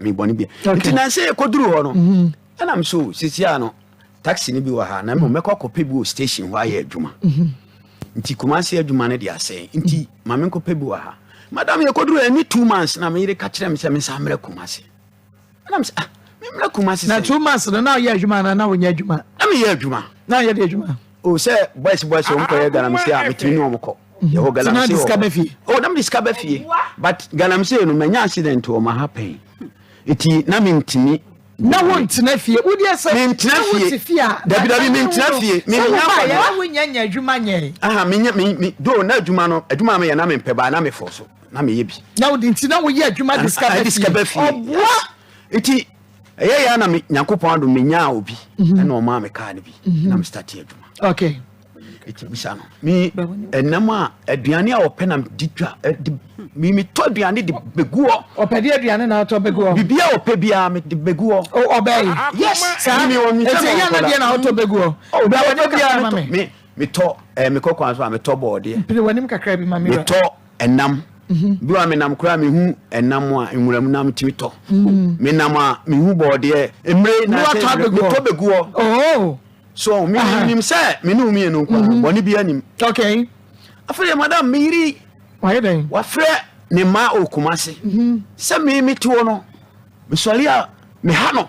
Me bɔne bia. Nti na sɛ yɛkɔduru hɔ no, mhm. ɛna m so sisi a no taxi no bi wɔ ha na mmom mɛkɔ akɔpɛ bi wɔ station hɔ ayɛ adwuma. Mhm. Nti Kumasi adwuma no de asɛe. Nti mhm. ma menkɔpɛ bi wɔ ha. Madam yɛkɔduru ɛni 2 months na meyere ka kyerɛ me sɛ mensan mmerɛ Kumasi. Ɛna m sɛ, ah, memmrɛ Kumasi Na 2 months no na ɔyɛ adwuma anaa na wonyɛ adwuma? Na meyɛ adwuma. Na ɔyɛ de adwuma? O sɛ boys boys wɔn kɔyɛ galamsey a metumi ne wɔn kɔ. Yɛwɔ galamsey wɔ hɔ. O na mede sika bɛ fie. But galamsey no manya accident wɔ ma ha pɛn. Eti na mentumi. Na wontena fie. Wo deɛ sɛ mentena fie. Wote fie a. Dabi dabi mentena fie. Menya akɔnɔ. Na wonya nya adwuma nyɛ. Aha menya me me do na adwuma no adwuma a meyɛ na mempɛ ba na mefɔ so na meyɛ bi. Na wode nti na woyɛ adwuma de sika bɛ fie. Sika bɛ fie. Ɔboa. Eti ɛyɛ ya na me Nyankopɔn adom menyaa obi mhm. ɛna ɔmaa me kaa no bi mhm. na me start adwuma. Okay. Eti bisa no me ɛnam a aduane a ɔpɛ na di dwa de me metɔ aduane de begu hɔ. Ɔpɛ de aduane na atɔ begu hɔ. Bibi a ɔpɛ biara me de begu hɔ. O ɔbɛ yi. Yes. Saa mi wɔ mi sɛ eti yɛn na deɛ na ɔtɔ begu hɔ. Obi a ɔtɔ biara ma me. Me metɔ ɛɛ mekɔ kwan so a metɔ bɔɔdeɛ. Mpere w'anim kakra bi ma mi. Metɔ ɛnam. Bi wa menam koraa mehu ɛnam a nwura mu na metumi tɔ. Menam a mehu bɔɔdeɛ mmire na sɛ metɔ begu hɔ. Oh. So mi nim sɛ me ne wo mmienu nko ara bɔne bi anim. Okay. Afei madam me yiri. Wayɛ dɛn? Wafrɛ ne mma wɔ Kumasi. Sɛ me me te hɔ no mesɔre a meha no.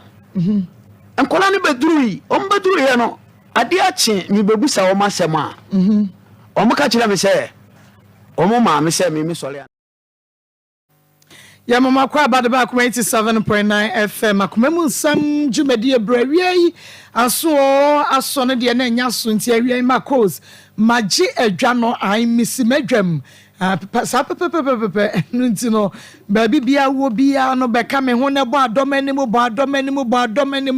Nkwadaa no bɛduru yi wɔn bɛduru yɛ no adeɛ akye mebɛbusa wɔn asɛm a wɔn ka kyerɛ me sɛ wɔn maame sɛ me mesɔre a. Yɛ mama kɔ aba de ba Akoma 87.9 FM akoma mu nsɛm dwumadie berɛ awia yi aso o asɔ no deɛ na ɛnya so nti awia yi Marcos magye adwa no ae mesi m'adwam saa pɛpɛpɛpɛpɛ ɛno nti no baabi biara wɔ biara no bɛka me ho na bɔ adɔm anim bɔ adɔm anim bɔ adɔm anim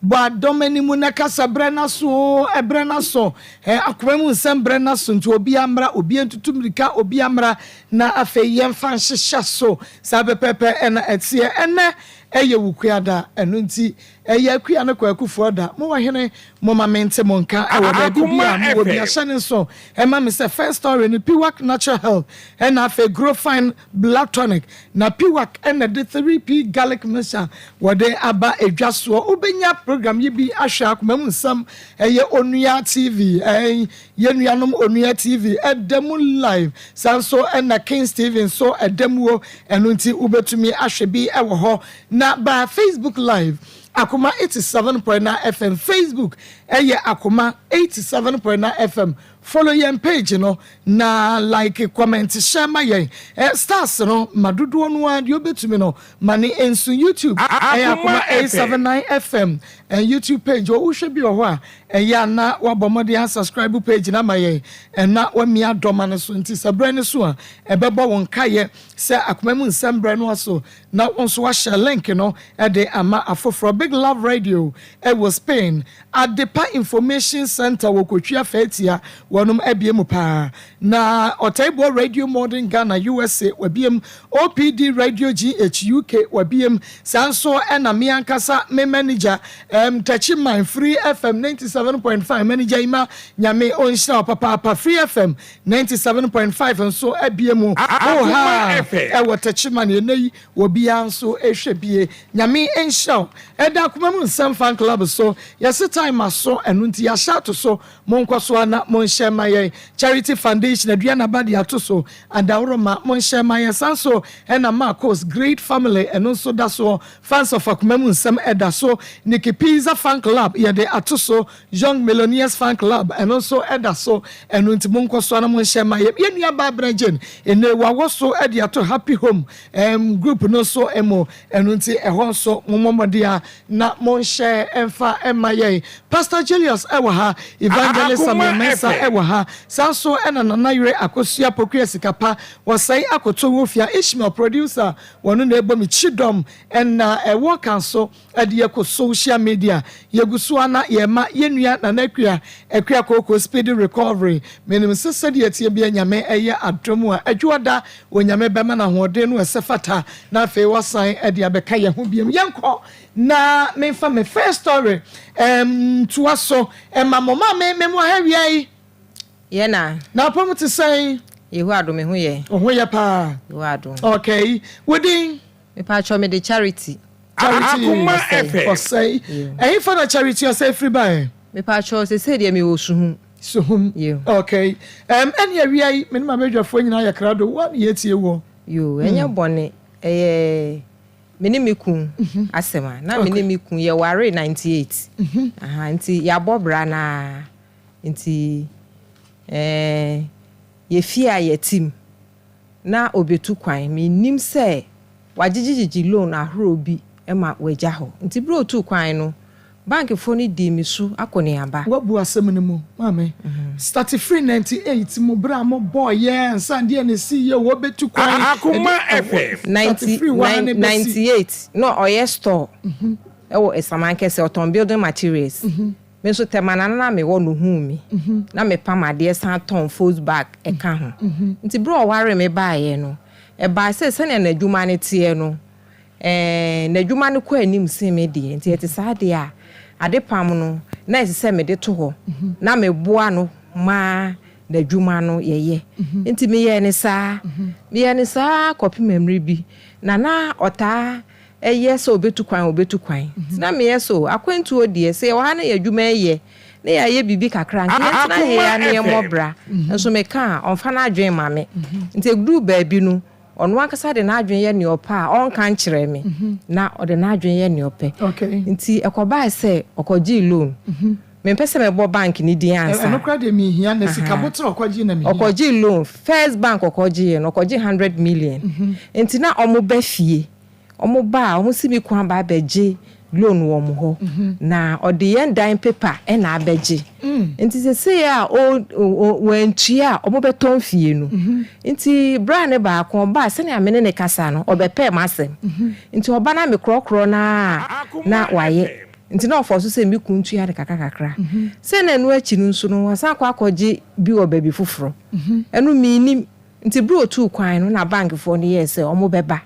bɔ adɔm anim na kasa berɛ no aso o ɛberɛ no aso akoma mu nsɛm berɛ no aso nti obiara mmra obiara ntutu mmirika obiara mmra Na afei yɛmfa nhyehyɛ so. Saa pɛpɛɛpɛ na ɛteɛ. Ɛnnɛ yɛ Wukuada, ɛno nti ɛyɛ Akua ne Kwakufoɔ da. Mowɔ hene? Momma mente mo nka wɔ baabi biara a mowɔ biara. Hyɛ no nso ma me sɛ first story no, Piwak Natural Health ɛna afei Grofine Blood Tonic. Na Piwak na ɛde 3P Garlic Mixture wɔde aba dwa soɔ. Wobɛnya program yi bi ahwɛ Akoma Mu Nsɛm, ɛyɛ Onua TV. Ɛn, Yɛn nuanom Onua TV ɛda mu live, saa nso na Kings TV nso ɛda mu o, ɛno nti wobɛtumi ahwɛ bi wɔ hɔ. Na ba Facebook live, Akoma 87.9 FM, Facebook ɛyɛ Akoma 87.9 FM, follow yɛn page no na like, comment, share ma yɛn. Stars no ma dodoɔ no ara deɛ wobɛtumi no ma ne nso. YouTube ɛyɛ Akoma 879 FM YouTube page, wohwɛ bi wɔ hɔ a ɛyɛ a na wabɔ mmɔden asubscribe page no ama yɛn na wamia dɔma no so nti sɛ berɛ no so a ɛbɛbɔ wo nkaeɛ sɛ Akoma Mu Nsɛm berɛ no aso na wo nso wahyɛ link no de ama afoforɔ. Big Love Radio ɛwɔ Spain, Adepa Information Center wɔ Kotwi Afaatia wɔnom abie mu paa na Ɔtaiboɔ Radio Modern Ghana USA wabiem, OPD Radio GH UK wabiem, saa nso ɛna me ankasa me manager Takyiman Free FM 97.5 manager Ima, Nyame ɔnhyira wo papaapa. Free FM 97.5 nso abie mu oha ɛwɔ Takyiman ɛnɛ yi obiara nso ɛhwɛ bie. Nyame nhyira wo. Ɛda Akoma Mu Nsɛm Fan Club so yɛse time aso, ɛno nti yɛahyɛ ato so. Monkɔ so ara na monhyɛ ma yɛn. Charity Foundation Aduanaba de ato so adaworoma monhyɛ ma yɛn. San so ɛna Marcos Great Family ɛno nso da soɔ. Fans of Akoma Mu Nsɛm ɛda so. Nikki Pizza Fan Club yɛde ato so. Young Millionaires Fan Club ɛno nso ɛda so. Ɛno nti monkɔ so ara na monhyɛ ma yɛn. Yɛn nua baa Bena Jane ɛnɛ wawɔ so de ato Happy Home group no nso mu. Ɛno nti ɛhɔ nso mommɔ mmɔden a na monhyɛ mfa mma yɛn. Pastor Julius wɔ ha, Evangelist Samuel Mensah wɔ ha, saa nso na Nana Yere Akosua Pokuya Sikapa, Wɔsɛe Akoto Wofia, Ishmael producer, wɔno na ɛbɔ me kyidɔm na ɛwɔ kan so de yɛkɔ social media. Yɛgu so ara na yɛma yɛn nua Nana Akua, Akua Kooko speedy recovery. Menim sɛ sɛdeɛ ɛteɛ biara Nyame yɛ adom a, Adwoada Onyame bɛma no ahoɔden no ɛsɛ fata na afei wasan de abɛka yɛn ho biom. Yɛnkɔ na memfa me first story ntoa so ma mo. Maame, me mo ha awia yi. Yɛ na. Na apɔm te sɛn? Yehowa adom, me ho yɛ. Wo ho yɛ paa? Yehowa adom. Okay. Wo din? Mepakyɛw, mede Charity. Charity Akoma FM. Ɔsɛe. Ɛhefa na Charity Ɔsɛe firi baeɛ? Mepakyɛw, sesei deɛ mewɔ Suhum. Suhum. Yo. Okay. Um, ɛne awia yi, me ne m'abadwafoɔ nyinaa yɛ krado, wo a ne yɛtie woɔ. Yo, ɛnyɛ bɔne, ɛyɛ me ne me kun asɛm a, na me ne me kun yɛwaree 98. Aha, nti yɛabɔ bra no ara, nti eh, yɛfie a yɛte mu, na obetu kwan. Minnim sɛ wagyegyegyegye loan ahorow bi ma wagya hɔ. Nti bere a otuu kwan no, bankfo no dii me so akɔneaba. Woabu asɛm no mu maame. Start firi 98 mu berɛ a mo bɔɔ yɛ ansa deɛ na ɛsii yɛ o wɔbɛtu kwan Akoma ɛde FM. start firi hɔ ara na ɛbɛsi. 98 na ɔyɛ store wɔ Asamankɛse, ɔtɔn building materials. Me nso Tema na na mewɔ no ohuu me. Na mepam adeɛ san tɔn fos bag ka ho. Nti berɛ a ɔwaree me baeɛ no, ɛbaa sɛ sɛdeɛ n'adwuma no teɛ no, n'adwuma no kɔ anim sen me deɛ. Nti ɛte saa deɛ a, adepam no, na ɛsɛ sɛ mede to hɔ na meboa no ma n'adwuma no yɛyɛ. Nti meyɛɛ no saa. Meyɛɛ no saa kɔpem mmerɛ bi, na na ɔtaa Ɛyɛ sɛ obetu kwan a, obetu kwan. Nti na meyɛ sɛ o, akwantuo deɛ, sɛ yɛwɔ ha na yɛn adwuma yɛ, na yɛayɛ biribi kakra a, nka yɛntena ha yi ara na yɛmmɔ bra. Nso meka a, ɔmfa n'adwene mma me. Nti ɛduruu baabi no, ɔno ankasa de n'adwene yɛ nea ɔpɛ a, ɔnka nkyerɛ me, na ɔde n'adwene yɛ nea ɔpɛ. Nti ɛkɔbae sɛ ɔkɔgyee loan. Mempɛ sɛ mɛbɔ bank no din ansa. Ɛno koraa deɛ menhia, na sika boterɛ a ɔkɔgyee na mehia. Ɔkɔgyee loan, first bank ɔkɔgyeeɛ no, ɔkɔgyee hundred million. Nti na wɔba fie. Wɔn ba a, wɔn si me kunu aba abɛgye loan wɔ wɔn hɔ, na ɔde yɛn dan paper na abɛgye. Nti sesei a wantua a, wɔbɛtɔn fie no. Nti bra no baako, ɔbaa, sɛnea me ne no kasa no, ɔbɛpɛɛ m'asɛm. Nti ɔba na mekorɔkorɔ no ara a, na wayɛ. Nti na ɔfɔɔ so sɛ me kunu tua no kakra kakra. Sɛ na ɛno akyi no nso no, wasan akɔ akɔgye bi wɔ baabi foforɔ. Ɛno mennim. Nti bere a otuu kwan no na bankfoɔ no yɛɛ sɛ wɔbɛba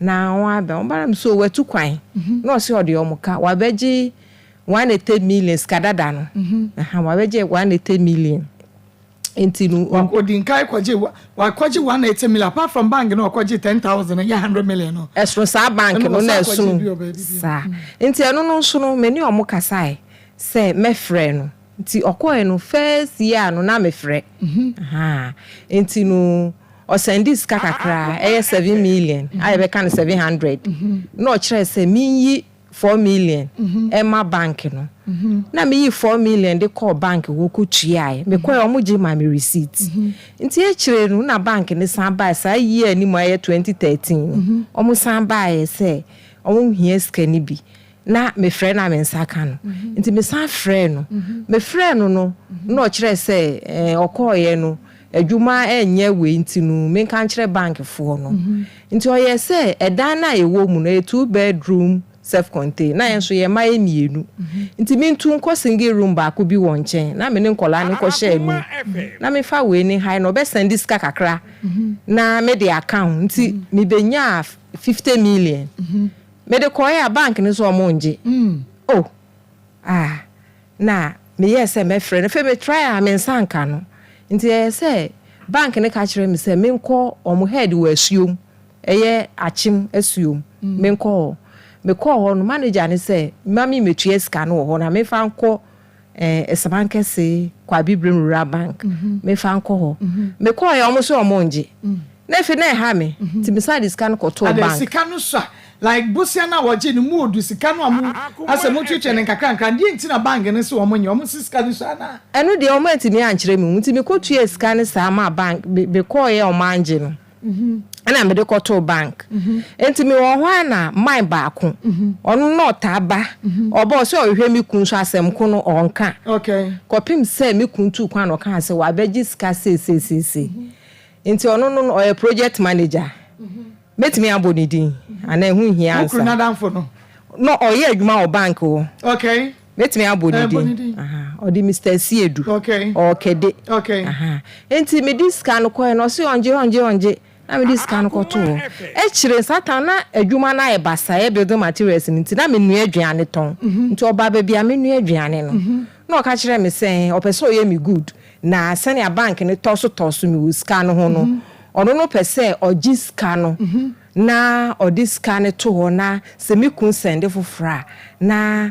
na wɔaba. Wɔba na mese oh watu kwan na ɔse ɔde wɔn ka wabɛgye 180 million sika dada no aha wabɛgye 180 million nti no. Odi nkan kɔgye wakɔgye 180 million apart from bank no ɔkɔgye 10,000 ɛyɛ 100 million no. Ɛsono saa bank no na ɛsono saa nti ɛno no nso no me ne wɔn kasae sɛ mɛfrɛ no. Nti ɔkɔɛ no first year no na mefrɛ ahaa nti no ɔsɛndee sika kakra ɛyɛ 7 million a yɛbɛka no 700 na ɔkyerɛɛ sɛ menyi 4 million ɛma bank no na meyi 4 million de kɔɔ bank hɔ kɔ tuaɛ mekɔɛ ɔmo gye maa me receipt nti akyire no na bank no san baɛ saa year no mu a ɛyɛ 2013 no ɔmo san baeɛ sɛ ɔmo hia sika no bi Na mefrɛ no a me nsa ka no. Nti mesan frɛɛ no. Mefrɛɛ no no, na ɔkyerɛɛ sɛ ɛɛ ɔkɔeɛ no, adwuma nyɛ wei nti no menka nkyerɛ bankfoɔ no. Nti ɔyɛɛ sɛ ɛdan no a yɛwɔ mu no, ɛyɛ two bedroom self contained, na yɛn nso yɛn mma yɛ mmienu. Nti mentu nkɔ single room baako bi wɔ nkyɛn na me ne nkwadaa no nkɔhyɛ anum na memfa wei ne hae na ɔbɛsɛnde sika kakra na mede aka ho. Nti mebɛnyaa 50 million. Mede kɔeɛ a bank no nso ɔmo ngye. Oh ah na meyɛɛ sɛ mɛfrɛ no afei me try a me nsa nka no nti ɛyɛ sɛ bank no ka kyerɛ me sɛ menkɔ ɔmo head wɔ asuom ɛyɛ akyem asuom menkɔ hɔ. Mekɔɔ hɔ no manager no sɛ mma me mmetua sika no wɔ hɔ na memfa nkɔ Eh, Esabankɛse, Kwaabibirem Rural Bank, memfa nkɔ hɔ. Mekɔeɛ a, wɔn nso wɔn ngye. Na afei na ɛha me, nti mesan de sika no kɔtoo Adɛn, bank. sika no sua? Like bosea no a wɔgye no, mu odu, sika no a mo, asɛ motuatua no nkakrankra no, deɛn nti na bank no se wɔn nnye? Wɔn se sika no sua anaa? Ɛno deɛ wɔn antumi ankyerɛ me mu, nti mekɔtuaa sika no saa maa bank, me, mekɔeɛ a wɔn angye no. Ɛna mede kɔtoo bank. Nti mewɔ hɔ a na man baako, ɔno na ɔtaa ba. Ɔba ɔsɛ ɔhwehwɛ me kun nso asɛm ko no ɔnka. Kɔpem sɛ me kun tuu kwan na ɔkaa sɛ wabɛgye sika seiseiseisei. Nti ɔno no ɔyɛ project manager. Mɛtumi abɔ ne din anaa ɛho nhia Wo kunu ansa? n'adamfo no? No ɔyɛ adwuma wɔ bank hɔ. Okay. Mɛtumi abɔ ne Eh, bɔ ne din? din. Aha, ɔde Mister Asiedu. Okay. Ɔwɔ Kɛde. Okay. Aha. Nti mede sika no kɔɛ no, ɔse ɔngye, ɔngye, ɔngye. Na mede sika no kɔtoo hɔ. Akyire no, saa time no na adwuma no ayɛ basaa, ɛyɛ building materials no nti, na menoa aduane tɔn. Nti ɔbaa baabi a menoa aduane no, na ɔka kyerɛɛ me sɛ ɔpɛ sɛ ɔyɛ me good, na sɛnea bank no tɔ so tɔ so me wɔ sika no ho no, ɔno no pɛ sɛ ɔgye sika no. na ɔde sika no to hɔ na sɛ me kun sɛnde foforɔ a na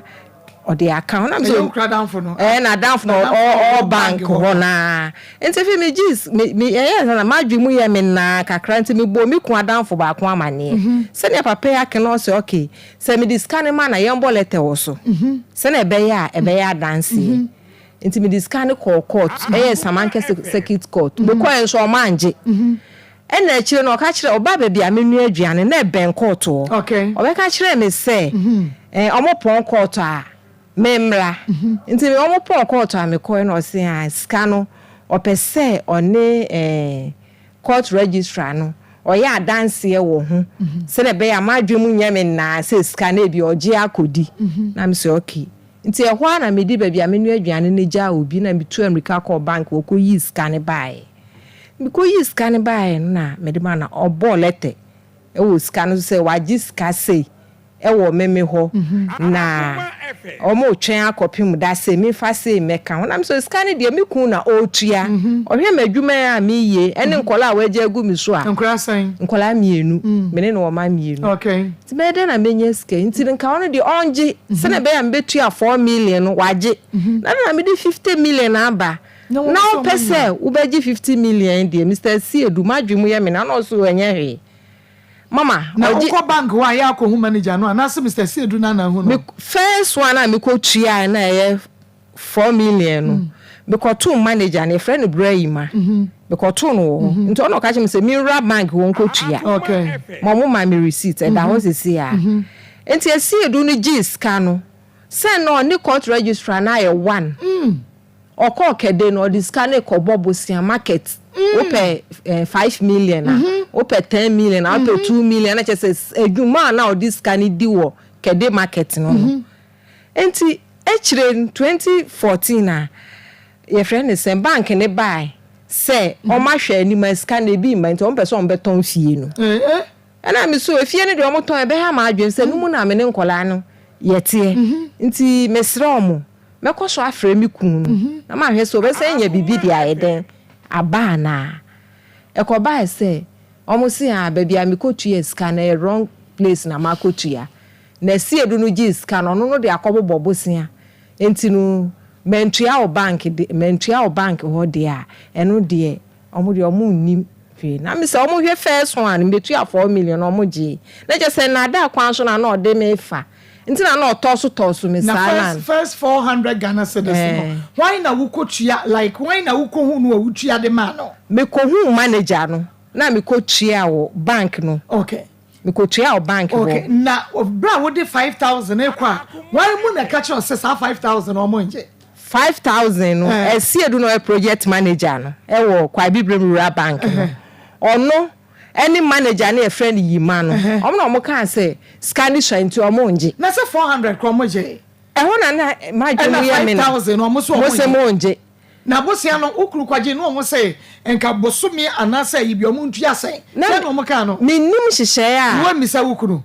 ɔde aka ho. Na me Ɛyɛ sɛ wo kura adamfo no? Ɛɛ, n'adamfo no N'adamfo no ɔwɔ ɔwɔ bank bank hɔ. hɔ naa. Nti afei me gye me me ɛyɛ sɛ na m'adwene mu yɛ me naa kakra nti mebɔɔ me kun adamfo baako amaneɛ. Sɛnea papa yi aka no ɔsɛ okay, sɛ mede sika no ma na yɛmbɔ lɛtɛ wɔ so. Sɛnea ɛbɛyɛ a ɛbɛyɛ adanseɛ. Nti mede sika no kɔɔ court, ɛyɛ Samankɛ Circuit Court. Mekɔɛ nso ɔmo angye. Ɛna akyire no ɔka kyerɛ ɔbaa baabi a menua aduane na ɛbɛn court hɔ. Ɔbɛka kyerɛ me sɛ ɔmo pɔn court a memmra. Nti ɔmo pɔn court a mekɔɛ na ɔse a sika no ɔpɛ sɛ ɔne court registrar no ɔyɛ adanseɛ wɔ ho sɛdeɛ ɛbɛyɛ a m'adwene mu nyɛ me naa sɛ sika no ebi ɔgye akɔdi. Na me sɛ okay. Nti ɛhɔ a na medi baabi a menua aduane no gyaa obi na metu mmirika kɔɔ bank wɔkɔyii sika no baeɛ. Mekɔyii sika no baeɛ no na mede ma na ɔbɔɔ lɛtɛ ɛwɔ sika no so sɛ wagye sika sei ɛwɔ meme hɔ na ɔmo twɛn akɔpem da sɛ mefa sei mmɛka ho. Na me sɛ sika no deɛ me kun na ɔretua. Ɔhwɛ m'adwuma a meyie ɛne nkɔlaa a wɔagye agu me so a. Nkɔlaa sɛn? Nkɔlaa 2. Me ne no wɔ ma 2. Nti bɛyɛ dɛn na menya sika yi? Nti nka ɔno deɛ ɔngye sɛnea ɛbɛyɛ a mebɛtua 4 million no wagye. Na na mede 50 million aba. Na Na wɔn wopɛ nso sɛ wobɛgye 50 million deɛ, Mr. Siedu, m'adwene mu yɛ me na na ɔso ɛnyɛ hwee. Mama, Na ɔgye wokɔ bank hɔ a yɛ akɔhu manager no anaasɛ Mr. Siedu no ana hu no? Me first one a mekɔtua na ɛyɛ 4 million no, mekɔtoo manager no, yɛfrɛ no Brahima. Mekɔtoo no wɔ hɔ. Nti ɔno ɔka kyerɛ me sɛ menwura bank hɔ nkɔtua. Ma ɔmo ma me receipt ɛda hɔ sisi a. Nti Esiedu no gyee sika no sɛ na ɔne court registrar no ayɛ one. Ɔkɔɔ kɛde no ɔde sika no kɔbɔ bosia market. Wopɛ 5 million a, wopɛ 10 million a, wopɛ 2 million na kyerɛ sɛ adwuma a na ɔde sika no di wɔ kɛde market no. Nti akyire 2014 a yɛfrɛ no sɛ bank ne baa sɛ ɔmo ahwɛ anim a sika no ebi mma nti ɔmo pɛ sɛ ɔmo bɛtɔn fie no. Ɛna mi so efie no deɛ ɔmo tɔn ɛbɛha ma adwene sɛ numu na me ne nkɔlaa no yɛteɛ. Nti mesrɛ ɔmo mɛkɔ so afrɛ mi kun no na ma ahwɛ sɛ ɔbɛsɛ nya biribi de ayɛ dɛn aba anaa. Ɛkɔbaa sɛ ɔmo si a baabi a mekɔtua sika no ɛyɛ wrong place na makɔtua. Na Esiedu no gye sika no ɔno no de akɔbobɔ bosia. Nti no mantua wɔ bank de mantua wɔ bank hɔ deɛ a ɛno deɛ ɔmo deɛ ɔmo nnim hwee. Na mi sɛ ɔmo hwɛ first one mbetua 4 million ɔmo gye. Na kyerɛ sɛ nnaada kwan so na na ɔde me fa. Nti na na ɔtɔ so tɔ so me Na saa na. First 400 Ghana cedis no, hwan na wokɔtua, like hwan na wokɔhu no a wotua de maa no? Mekɔhu manager no na mekɔtua wɔ bank no. Mekɔtua wɔ bank hɔ. Na berɛ a wode 5,000 kɔ a, hwan mu na ɛka kyerɛ wo sɛ saa 5,000 ɔmo ngye? 5,000 no, Esiedu no ɔyɛ project manager no ɛwɔ Kwaebibirem Rural Bank no. Ɔno ɛne manager no yɛfrɛ no Yima no. Ɔmo na ɔmo kaa sɛ sika no sua nti ɔmo ngye. Na sɛ 400 korɔ ɔmo gye. Ɛhɔ na na madwene Ɛna mu yɛ me no. 5,000 ɔmo so Mo ɔmo sɛ ngye. mo ngye. Na bosia no wokuru kwagye ne ɔmo sɛ nka bosome anaasɛ ayi bi ɔmo ntua sɛn? Na Sɛ na ɔmo kaa no. Mennim nhyehyɛeɛ a. Woammisa wo kunu?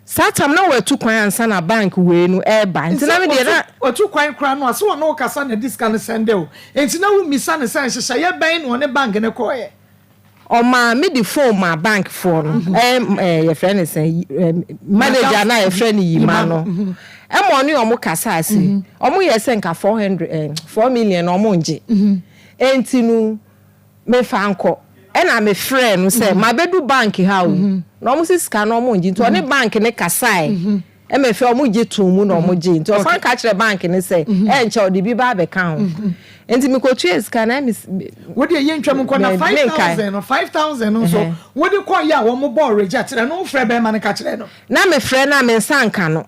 Saa tam na wɔatu kwan ansa na bank wei no ɛreba. Nti na me deɛ na. Ɔtu kwan koraa no a sɛ ɔne wo kasa na di sika no sɛnde o. Nti na wommisa no sɛ nhyehyɛeɛ bɛn na ɔne bank no kɔɔɛ? Ɔmaa me de phone ma bank foɔ no. Ɛɛ yɛfrɛ no sɛ manager na yɛfrɛ no Yima no. Ɛma ɔne ɔmo kasa ase. Ɔmo yɛ sɛ nka 400 4 million ɔmo ngye. Enti no mefa nkɔ. Ɛna mefrɛ no sɛ mabedu bank ha o. Na ɔmo si sika no ɔmo ngye. Nti ɔne bank ne kasae. Ɛma efe ɔmo gye too mu na ɔmo gye. Nti ɔsan ka kyerɛ bank ne sɛ ɛnkyɛ ɔde bi ba abɛka ho. Nti mikotua sika na ɛmi. Wode ɛyɛ ntwam nkɔ na 5,000 no, 5,000 no nso wode kɔ yɛ a wɔn bɔɔ reject no, wofrɛ bɛrima no ka kyerɛ no? Na mefrɛ na me nsa nka no.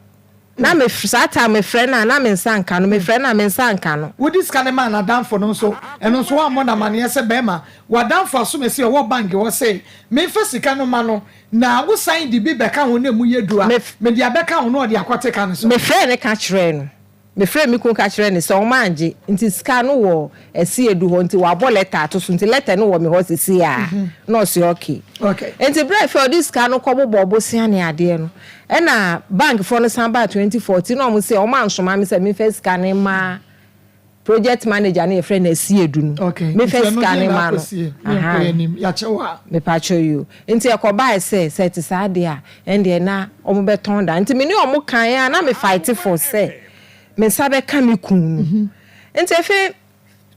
Na me saa time mefrɛ na na me nsa nka no, mefrɛ na me nsa nka no. Wode sika no maa n'adamfo no nso, ɛno nso woammɔ no amanneɛ sɛ bɛrima w'adamfo asomasi a ɔwɔ bank hɔ sɛ memfa sika no ma no na wosan de bi bɛka ho na emu yɛ du a mede abɛka ho na ɔde akɔte ka no so? Mefrɛ ne ka kyerɛ no. Mefrɛ me kun ka kyerɛ ne sɛ ɔmo angye nti sika no wɔ Esiedu hɔ nti wabɔ letter ato so nti letter no wɔ me hɔ sisi a na ɔsi okay. Nti berɛ fɛ ɔde sika no kɔbobɔ ɔbosia ne adeɛ no ɛna bank foɔ no san baa 2014 na ɔmo sɛ ɔmo ansoma me sɛ memfa sika no ma. Project manager no yɛfrɛ no Asiedu no. Okay. Mefa Nti ɛno sika deɛ no na ma no. akɔsie. Ne yɛnkɔ Ahaa. yɛn anim. Yɛakyɛ wo a. Mepakyɛw yi o. Nti ɛkɔbae sɛ, sɛ ɛte saa deɛ a, ɛndeɛ na wɔbɛtɔn da. Nti me ne wɔn kaeɛ a, na me fight for sɛ me nsa bɛka me kun no. Nti afei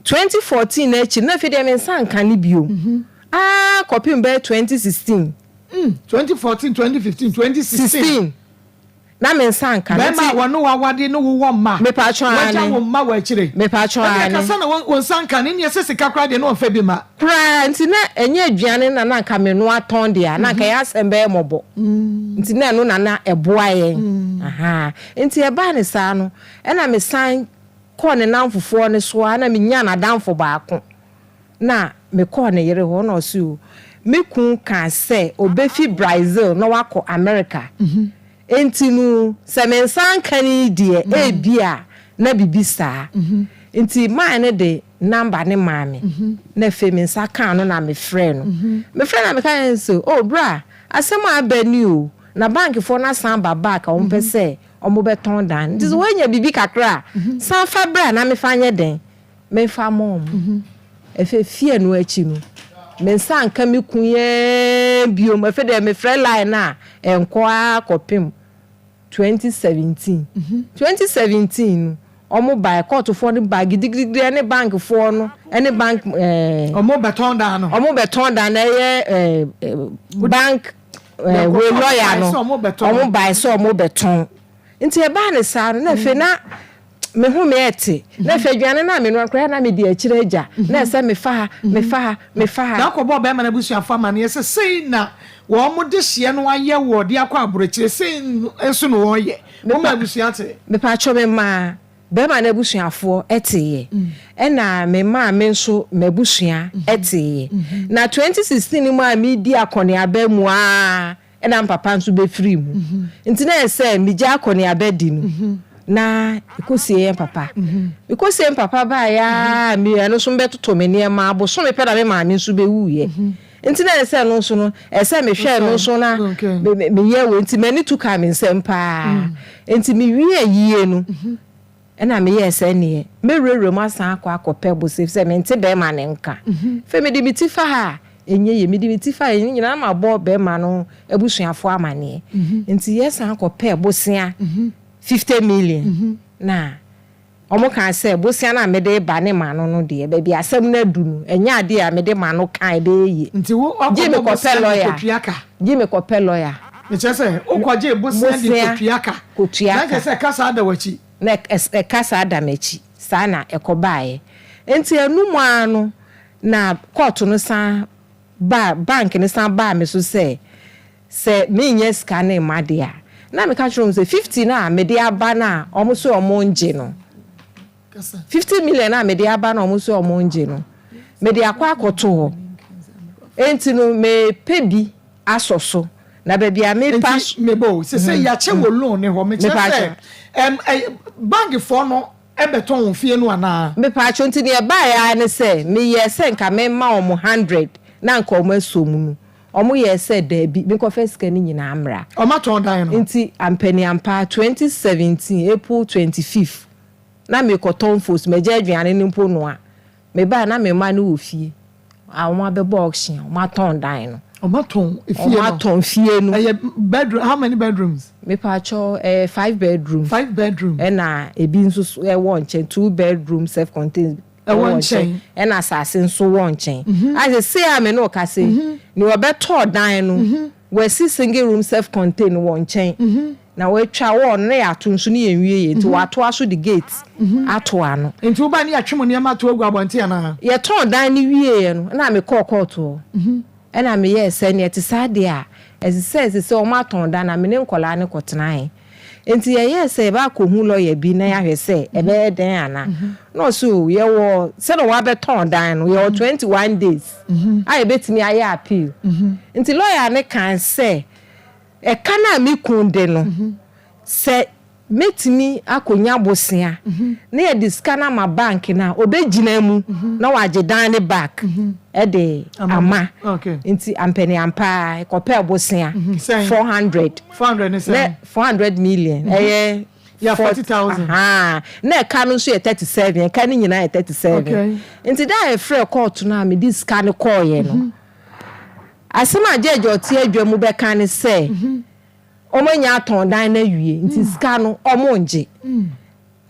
2014 no akyi no, na afei deɛ me nsa nka no bio. Aa kɔpem bɛyɛ 2016. 2014, 2015, 2016. 16. Na me nsa nka no. Bɛrima a wɔne wo awade ne wo wɔ mma. Mepatwɔ aane. Wagya wo mma wɔ akyire. Mepatwɔ Ɛnneɛ aane. kasa na wo nsa nka no, nneɛ sɛ sika koraa deɛ na ɔmfa bi mma. Koraa, nti na ɛnyɛ aduane na na anka menoa tɔn deɛ a, na anka yɛn asɛm bɛyɛ mmɔbɔ. Nti na ɛno na na ɛboa yɛn. Ahaa. Nti ɛbaa no saa no, ɛna mesan kɔɔ ne nnamfofoɔ no so ara na menyaa n'adamfo baako. Na mekɔɔ ne yere hɔ na ɔse o, me kun kaa sɛ ɔbɛfi Brazil na wakɔ America, enti no sɛ me nsa anka no yi deɛ ebia na biribi saa. Nti man no de number no maa me, na afei me nsa kaa no na mefrɛɛ no. Mefrɛɛ no na meka kyerɛɛ no sɛ, oh bra, asɛm a aba ni o, na bankfoɔ no asan aba back a wɔpɛ sɛ wɔbɛtɔn dan no, nti sɛ woanya biribi kakra a, san fa bra na mefa nyɛ dɛn? Memfa mma wɔn. Afei fie no akyi no, me nsa anka me kun yi ara bio. Afei deɛ mefrɛ line no a, ɛnkɔ ara kɔpem 2017. 2017 no, wɔn baeɛ, kɔɔtofoɔ no baa gidigidigidi ɛne bankfoɔ no, ɛne bank ɛɛ. Wɔn bɛtɔn dan no. Wɔn bɛtɔn dan no, ɛyɛ ɛɛ bank ɛɛ wei lɔya no. Wɔn baeɛ sɛ wɔn bɛtɔn. Nti ɛbaa no saa no, na afei na. Me ho me ɛte. Na afei aduane no a menoa no koraa na mede akyire agya. Na ɛsɛ mefa ha, mefa ha, mefa ha. Na akɔbɔ ɔbarima no abusuafo amanneɛ sɛ sei na wɔn dehyeɛ no ayɛ wɔ de akɔ aborɔkyire, sei nso na wɔyɛ. Woma abusua tee? Mepakyɛw memaa barima no abusuafoɔ teeɛ. Ɛna memaa me nso m'abusua teeɛ. Na 2016 no mu a meredi akɔneaba mu ara Ɛna me papa nso bɛfirii mu. Nti na ɛyɛ sɛ megya akɔneaba di no na mekɔsie yɛn papa. Mekɔsie me papa baeɛ ara me ɛno nso mebɛtotɔ me nneɛma. Bosome pɛ na me maame nso bɛwuiɛ. Nti na ɛyɛ sɛ ɛno nso no, ɛyɛ sɛ mehwɛ ɛno nso na meyɛ wei. Nti m'ani tu kaa me nsam pa ara. Nti mewie ayie no, Ɛnna meyɛɛ sɛ ɛnneɛ mɛwurawura mu asan akɔ akɔpɛ bosea, efisɛ mente barima no nka. Afei mede me ti fa ha a, ɛnyɛ yie, mede me ti fa ha a, ne nyinaa na mabɔ barima no abusuafoɔ amanneɛ. Enti yɛsan kɔpɛɛ bosea 50 million, na wɔkaa sɛ bosea no a mede reba ne ma no no deɛ, baabi a asɛm no adu no, ɛnyɛ adeɛ a mede ma no ka a ɛbɛyɛ yie. Nti wo Gye wakɔbɔ mekɔpɛ bosea de lɔya. kɔtua ka? Gye mekɔpɛ lɔya. Mekyerɛ sɛ, wokɔgyee bosea de Bosea kɔtua ka. kɔtua Na ka. kyerɛ sɛ kasa da w'akyi. Na ɛka saa da no akyi, saa na ɛkɔbaeɛ. Enti ɛno mu ara no, na kɔɔto no san baa, bank no san baa me so sɛ, sɛ mennya sika no mma deɛ a. Na meka kyerɛɛ wɔn sɛ, 50 no a mede aba no a wɔn se wɔngye no, 50 million no a mede aba no a wɔn se wɔngye no, mede akɔ akɔto hɔ. Enti no, mepɛ bi asɔ so. Na baabi a mepa. Nti mebɔ o, sese yɛakyɛ wɔ loan ne hɔ, mekyerɛ sɛ ɛm ɛ bank foɔ no bɛtɔn wo fie no anaa? Mepaakyɛw, nti nea ɛbaeɛ ara ne sɛ meyɛɛ sɛ nka memma wɔn hundred na nka wɔn asɔ mu no, wɔn yɛɛ sɛ daabi, menkɔfa sika no nyinaa mmra. Wɔn atɔn dan no? Nti ampaniampa, 2017 April 25th na merekɔtɔn mfos, magya aduane no mpo noa, mebaeɛ na me mma no wɔ fie. A wɔn abɛbɔ auction a wɔn atɔn dan no. Wɔn atɔn efie no. Wɔn atɔn fie no. Ɛyɛ bedroom how many bedrooms? Mepaakyɛw ɛyɛ five bedrooms. Five bedrooms. Ɛna ebi nso so ɛwɔ nkyɛn two bedroom self contained. Ɛwɔ nkyɛn. Ɛna asase nso wɔ nkyɛn. A sesei a me ne wo kasa yi nea ɔbɛtɔɔ dan no wasi single room self contained wɔ nkyɛn. Na wɔatwa wall no na yɛato nso ne yɛnwieɛ nti wɔatoa so de gate ato ano. Nti wobae no yɛatwe mo nneɛma ato agu abɔnten anaa? Yɛtɔn dan no wieeɛ no na mekɔɔ kɔɔto hɔ ɛna meyɛɛ sɛ nea ɛte saa deɛ a ɛsɛ sɛ ɛsɛ sɛ wɔatɔn dan na me ne nkwadaa no kɔtenaeɛ. Nti yɛyɛɛ sɛ yɛbɛ akɔhu lɔya bi na yɛahwɛ sɛ ɛbɛyɛ dɛn anaa. Na ɔse oo yɛwɔ sɛdeɛ wɔabɛtɔn dan no yɛwɔ 21 days a yɛbɛtumi ayɛ appeal. Nti lɔya no kaa sɛ Ɛka no a me kun de no, sɛ mɛtumi akɔnya bosea na yɛde sika no ama bank no a, ɔbɛgyina mu na wagye dan no back de ama. Nti ampaniampa ara, yɛkɔpɛɛ bosea 400. 400 ne sɛn? 400 million, ɛyɛ. Yeah, 40,000. Ahaa. Na ɛka no nso yɛ 37, ɛka no nyinaa yɛ 37. Okay. Nti da a yɛfrɛɛ kɔɔto no a mede sika no kɔeɛ no, asɛm a gyɛɛgye a ɔte adwa mu bɛka ne sɛ, wɔanya atɔn dan no awie, nti sika no wɔngye.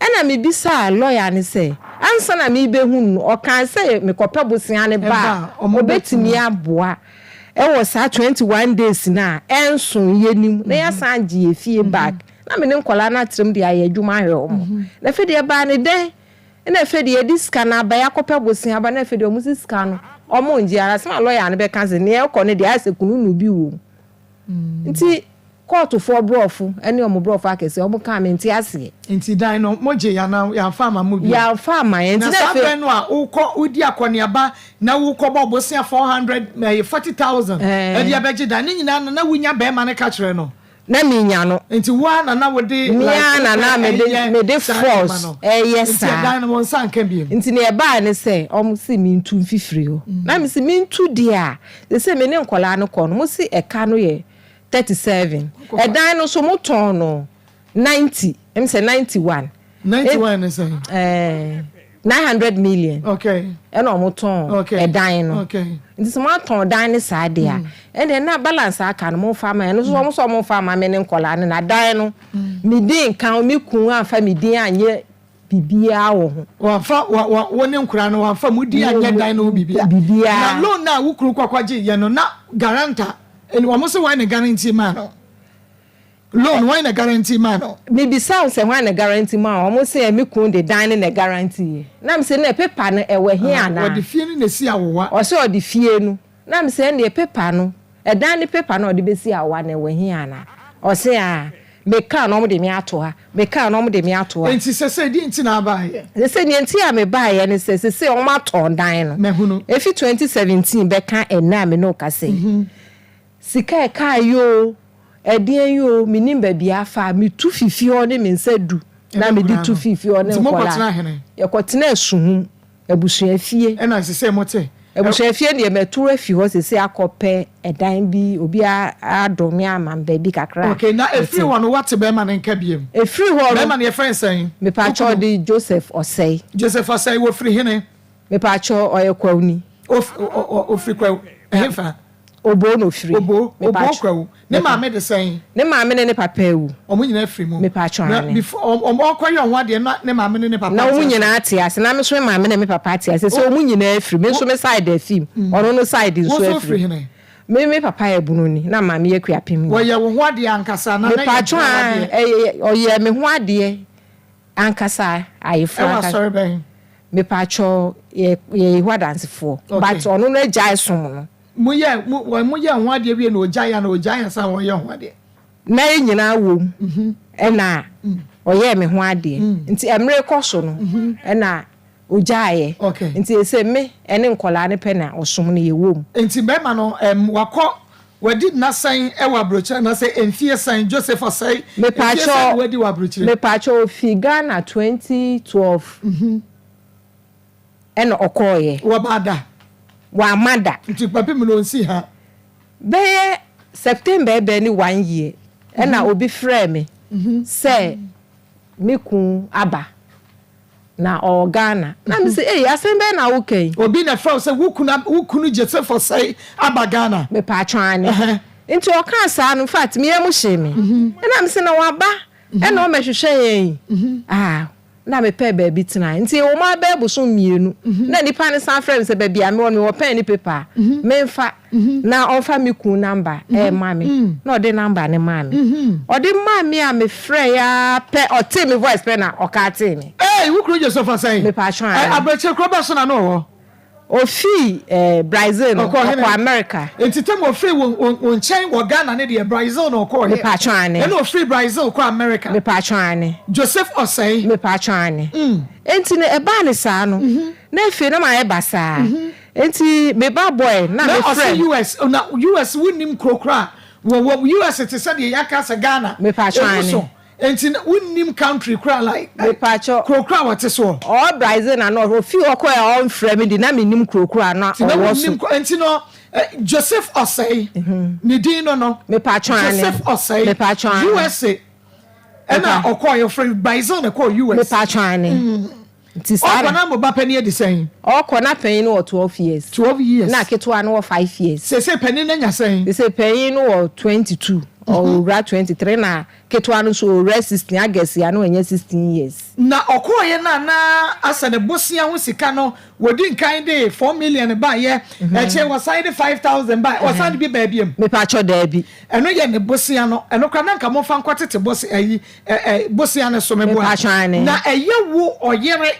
Ɛnna mibisaa lɔya no sɛ, ansa na merebehu no no, ɔkaa sɛ mekɔpɛ bosea no ba a, obetumi aboa wɔ saa 21 days no a ɛnso yɛn no mu na yɛasan agye yɛn fie back. Na me ne nkwadaa no atra mu de ayɛ adwuma ahwɛ wɔn. Na afei deɛ ɛbaa no dɛn? Ɛnna afei deɛ yɛde sika no aba, yɛakɔpɛ bosea aba, na afei deɛ wɔse sika no wɔngye ara. Asɛm a lɔya no bɛka sɛ, nea ɛrekɔ no deɛ ayɛ sɛ kununu bi wɔ mu. Nti kɔɔtofoɔ brɔfo ne wɔn brɔfo akɛseɛ wɔn kaa mente aseɛ. Nti dan no mo gyee anaa yɛamfa amma mo bio? Yɛamfa amma yɛn. Nti Na na saa afei. berɛ no a wokɔ wodi akɔneaba na wokɔbɔ bosea 400 ɛyɛ 40,000 Ɛɛ. ɛde abɛgye dan ne nyinaa no na wonya barima no ka kyerɛ no? Na menya no. Nti wo ara na na wode Me like ara na wopɛ na mede ɛyɛ mede saa nneɛma force no. ɛyɛ Nti saa. ɛdan no wo nsa anka bio? Nti nea ɛbaeɛ ne sɛ wɔn se mentu mfifiri hɔ. Na mese mentu deɛ a, seesei me ne nkwadaa no kɔ no, mose ɛka no yɛ 37. Ɛdan no nso motɔn no 90, ɛm sɛ 91. 91 ne sɛn? Ɛɛ, 900 million. Okay. Ɛna wɔn tɔn okay. ɛdan no. Okay. Nti sɛ wɔatɔn dan no saa deɛ a, ɛnna na balance aka no momfa ama ɛno nso wɔn nso wɔn mfa ama me ne nkɔlaa no na dan no, me din nka ho, me kun amfa me din anyɛ biribiara wɔ ho. Wamfa wa wa wo ne nkwadaa no wamfa mo din anyɛ dan no ho biribiara. Biribiara. Na loan no a wo kunu kɔ kɔgye yɛ no na guarantor wɔn se wɔn na guarantee maa no. Loan wɔn na guarantee maa no. Me bisa wo sɛ hwan na guarantee maa wo wɔn se me kunu de dan no na guarantee yɛ. Na me se na paper no ɛwɔ he anaa. Ɔde fie no na esi awowa. Ɔse ɔde fie no. Na me se ɛndeɛ paper no ɛdan no paper no a ɔde besi awowa no ɛwɔ he anaa. Ɔse aa. Me car no wɔde me ato ha, me car no wɔde me ato ha. Enti sesei deɛ nti na abaeɛ? Sesei deɛ nti a mebaeɛ ne sɛ sesei wɔatɔn dan no. Mahunu. Efi 2017 bɛka ɛnnɛ a me ne wo kasa yi. Sika a ɛkaeɛ oo, ɛdeɛn yi oo, mennim baabi a afa a metu fi fie hɔ ne me nsa du na Ɛne mede nkwadaa tu no. fii fie hɔ ne Nti nkwadaa. mokɔtenaa hene? Yɛkɔtenaa Suhum. Abusuafie. Ɛna sesei mote. Abusuafie deɛ matu afi hɔ sesei akɔpɛ ɛdan bi, obi adom me ama me baabi kakra a Okay, na mete. ɛfiri hɔ no woate bɛrima no nka biom? Ɛfiri hɔ no. Bɛrima no yɛfrɛ no sɛn? Mepakyɛw Wo kunu? ɔde Joseph Ɔsɛe. Joseph Ɔsɛe, wɔfiri hene? Mepakyɛw ɔyɛ Kwawuni. Of, ɔ, ɔ, ɔfiri Kwawu, ɛhefa? Oboo na ofiri. Oboo, Oboo Kwawu. Ne maame de sɛn? Ne maame ne ne papa awu. Wɔn nyinaa firi mu. Mepatwɔ Na aane. before wɔn ɔrekɔyɛ wɔn ho adeɛ na ne maame ne ne papa Na te wɔn ase. nyinaa te ase. Na me nso me maame ne me papa te ase. Sɛ wɔn nyinaa afiri. Me nso me side afi mu. Ɔno no side Wo nso nso afiri wofiri mu. hene? Me me papa yɛ Bunoni na maame yɛ Kuapemni. Wɔyɛ wo ho adeɛ ankasa anaa na ɛyɛ Mepatwɔ mpena aane, adeɛ? ɛyɛ ɔyɛɛ me ho adeɛ ankasa, ayeforɔ Ɛwɔ ankasa. asɔre bɛn? Mepatwɔ yɛ yɛ Yehowa Adansefoɔ. Okay. But ɔno no agyae som no. Mo yɛ mo wɔn mo yɛ ho adeɛ wie na ɔgyae anaa ɔgyae ansa na wɔyɛ ho adeɛ? Na yɛn nyinaa wom ɛna ɔyɛɛ me ho adeɛ nti ɛmere kɔ so no ɛna ɔgyaeɛ nti ɛsɛ me ɛne nkɔlaa no pɛ na ɔsom no yɛwɔ mu. Nti bɛɛma no ɛm wakɔ wadi nna sɛn ɛwɔ abrokyire anasɛ mfie sɛn Joseph Osei mfie sɛn na wadi wɔ abrokyire? Mepaakyɛw ofi Ghana 2012. Ɛna ɔkɔeɛ. Wɔbaa da? Wamma da. Nti kɔpem no ɔnsii ha? Bɛyɛ September ɛbɛ ne one year ɛna obi frɛɛ me sɛ me kun aba na ɔwɔ Ghana. Na me se ei asɛm bɛn na woka yi? Obi na ɛfrɛ wo sɛ wo kunu wo kunu Joseph Osei aba Ghana? Mepaatwɔ aane. Nti ɔkaa saa no infact me yam hyee me. Ɛna me se na waba ɛna ɔmɛhwehwɛ yɛn yi? Ah Na mepɛɛ baabi tenae. Nti ɛwɔ mu ara bɛyɛ bosom mmienu na nipa no san frɛɛ me sɛ baabi a mewɔ no mewɔ pɛn ne paper a memfa na ɔmfa me kunu number mma me. Na ɔde number no maa me. Ɔde maa me a mefrɛeɛ ara pɛ ɔtee me voice pɛ na ɔkatee me. Ei wo kunu Joseph Asɛn? Mepatwo aane. Abrɛkyire kuro bɛn so na na ɔwɔ? Ofii eh, Brazil no, Ɔkɔɔ hene? ɔkɔɔ America. Nti tɛm ofiri wo wo wo nkyɛn wɔ Ghana ne deɛ Brazil na ɔkɔɔ yɛ? Mepatwɔ aane. Ɛna ofiri Brazil kɔɔ America. Mepatwɔ aane. Joseph Osei. Mepatwɔ aane. Enti no ɛbaa no saa no, na afei na mayɛ basaa. Enti me ba boy na Na me ɔse frɛ no. US, na US wonnim kuro koraa a wɔ wɔ US te sɛ deɛ yɛaka sɛ Ghana. Mepatwɔ Emu aane. so. Enti na wonnim country koraa like Mepatwɔ. kuro koraa a wɔte soɔ. Ɔwɔ Brazil na na ofi hɔ kɔɛ a ɔnfrɛ me de na mennim kuro koraa a na Nti na ɔwɔ wonnim so. kuro nti no Joseph Osei ne din no no. Mepatwɔ aane. Joseph Osei Mepatwɔ aane. USA. Ɛna ɔkɔɔ yɛfrɛ Brazil na ɛkɔɔ US. Mepatwɔ ane. Nti saa Ɔkɔ na mo ba panin adi sɛn? Ɔkɔ na panyin no wɔ 12 years. 12 years. Na ketewa no wɔ 5 years. Sese panin no anya sɛn? Sese panyin no wɔ 22. Ɔwura 23 na ketewa no nso ɔwura 16. August ya na wanya 16 years. Na ɔkɔɔyɛ no a na asɛ ne bosea ho sika no wɔdi nkan de 4 million baayɛ, ɛkyɛ wɔsan de 5,000 baayɛ, wɔsan de bi baa biam. Mepatwɔ daabi. Ɛno yɛ ne bosea no, ɛno koraa na nka momfa nkɔ tete bose ayi ɛ ɛ bosea no so meboa. Mepatwɔ aane. Na ɛyɛ wo ɔyere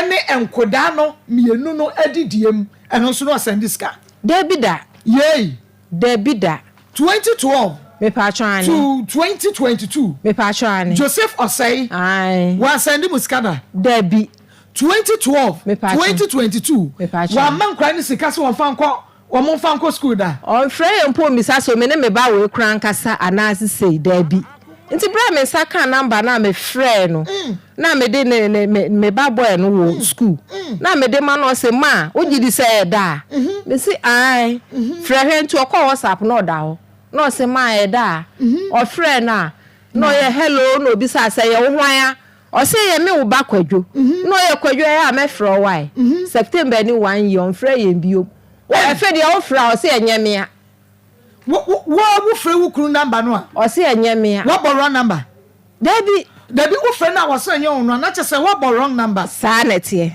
ne nkodaa no mmienu no adidiem, ɛno nso na ɔsan de sika. Daabi da. Yei. Dabi da. 2012 Mepatwɔ aane. to 2022. Mepatwɔ aane. Joseph Osei. Ae. Wansɛnde mo sika da? Dabi. 2012, Mepatwɔ. 2022. Mepatwɔ. Wamma nkwadaa no sika sɛ wɔmfa nkɔ wɔn mfa nkɔ school da? Ɔmfrɛ yɛn mpo mmisa sɛ me ne me ba wei koraa nkasa anaase sei, dabi. Nti berɛ a me nsa kaa number no a me frɛɛ no na mede ne ne me me ba boy no wɔ school na mede ma no ɔse ma wogye di sɛ ɛyɛ da a? Me se ae frɛ hwɛ nti ɔkɔɔ WhatsApp na ɔda hɔ na ɔse ma ɛyɛ da a? Ɔfrɛɛ no a na ɔyɛ hello na obisaa sɛ ɛyɛ wo hwan a? Ɔse ɛyɛ me wo ba Kwadwo na ɔyɛ Kwadwo ɛyɛ a mɛfrɛ wo wai? September ni one year ɔmfrɛ yɛn biom ɛfɛ deɛ wofrɛ a ɔse ɛnyɛ mea. Wo wo wo a wo frɛ wo kunu number no a. Ɔse ɛnyɛ me a. Wabɔ wrong number. Dabi. Dabi wo frɛ no a ɔse ɛnyɛ ɔno a na kyerɛ sɛ wabɔ wrong number. Saa na ɛteɛ.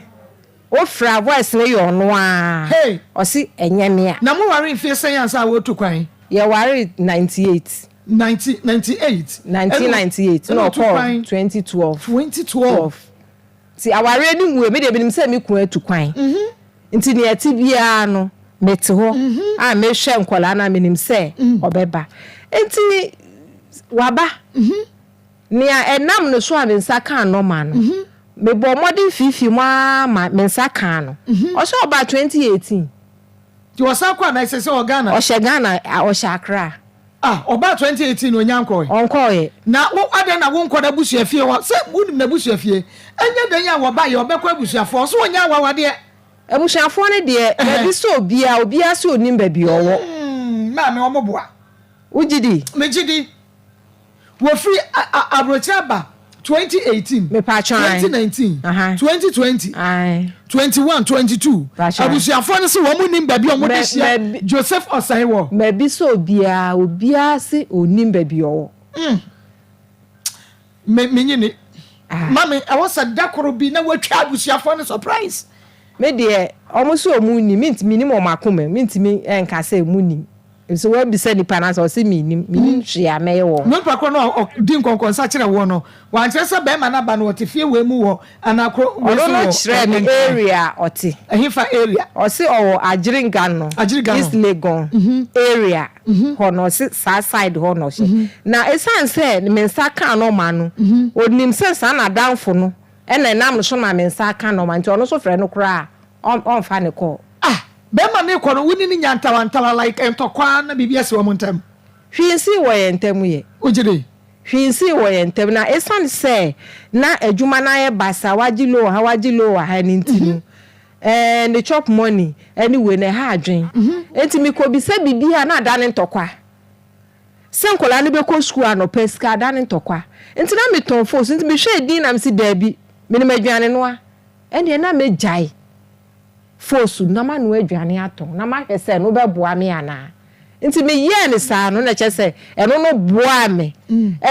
Wo frɛ a voice no yɛ ɔno aa. Hey. Ɔse ɛnyɛ me a. Na mo waree mfeɛ sɛn ansa a woretu kwan? Yɛ waree 98. 1998. 1998 na ɔkɔɔ 2012. 2012. Nti awareɛ no nwuiɛ, me deɛ menim sɛ me kunu atu kwan. Nti nea ɛte biara no, mete hɔ a mehwɛ nkwadaa no a menim sɛ ɔbɛba. Nti waba. Nea ɛnam ne so a me nsa kaa nɔma no, mebɔɔ mmɔden fiifii mu ara ma me nsa kaa no. Ɔsɛ ɔbaa 2018. Nti ɔsan kɔ anaa sɛsɛ ɔwɔ Ghana? Ɔhyɛ Ghana, ɔhyɛ Accra. Ah ɔbaa 2018 na ɔnya nkɔɔɛ? Ɔnkɔɔɛ. Na wo adɛn na wonkɔ n'abusuafie hɔ? Sɛ wonim n'abusuafie, ɛnyɛ dɛn a wɔbaeɛ ɔbɛkɔ abusuafoɔ hɔ? So ɔnyɛ awawadeɛ? Abusuafoɔ no deɛ, baabi sɛ obiara, obiara sɛ ɔnim baabi ɔwɔ. Hmm, maame wɔn boa. Wogye di? Megye di. Wɔfiri aburokyire aba 2018, 2019, 2020, 21, 22. Abusuafoɔ no se wɔn nim baabi a wɔn de hyia Joseph Osei wɔ. Mabisa obiara, obiara se ɔnim baabi ɔwɔ. Mm. Me menye ni. Mame, ɛwɔ sɛ da koro bi na wɔatwa abusuafoɔ no surprise. Me deɛ, wɔn se wɔn nim, mentumi, menim wɔn akoma mu, mentumi nka sɛ wɔn nim. Efisɛ woabisa nipa no asɛm, ɔse mennim, mennim hwee a mɛyɛ wɔ ho. Nipa korɔ no a ɔdi nkɔnkɔnsa kyerɛ woɔ no, wankyerɛ sɛ bɛɛma no aba no ɔte fie wei mu wɔ anaa kuro wei so Ɔno no wɔ kyerɛɛ me Nkran? area a ɔte. Ɛhefa area? Ɔse ɔwɔ Adjiringanor, Adjiringanor. East Legon area hɔ no, ɔse saa side hɔ na ɔhyɛ. Na ɛsiane sɛ me nsa kaa nɔma no, ɔnim sɛ saa n'adamfo no na ɛnam no so ma me nsa aka nɔma nti ɔno nso frɛ no koraa a, ɔmfa ne call. Ah bɛɛma no rekɔ no wo ne no nya ntawantawa like ntɔkwa na biribi asi wɔn ntam? Hwee nsii wɔ yɛn ntam yɛ. Wogye di? Hwee nsii wɔ yɛn ntam na esiane sɛ na adwuma no ayɛ basaa, wagye loan wɔ ha, wagye loan wɔ ha no nti no, ɛɛ ne chop money ne wei no ɛha adwene. Enti mekɔbisa biribi a na adane ntɔkwa. Sɛ nkwadaa no bɛkɔ sukuu anɔpa sika adane ntɔkwa. Nti na metɔn phones nti mehwɛɛ din na mese daabi, menim aduane noa, ɛnneɛ na mɛgyae. Fosu na manoa aduane atɔn na mahwɛ sɛ ɛno bɛboa me anaa. Nti meyɛɛ no saa no na kyerɛ sɛ ɛno no boaa me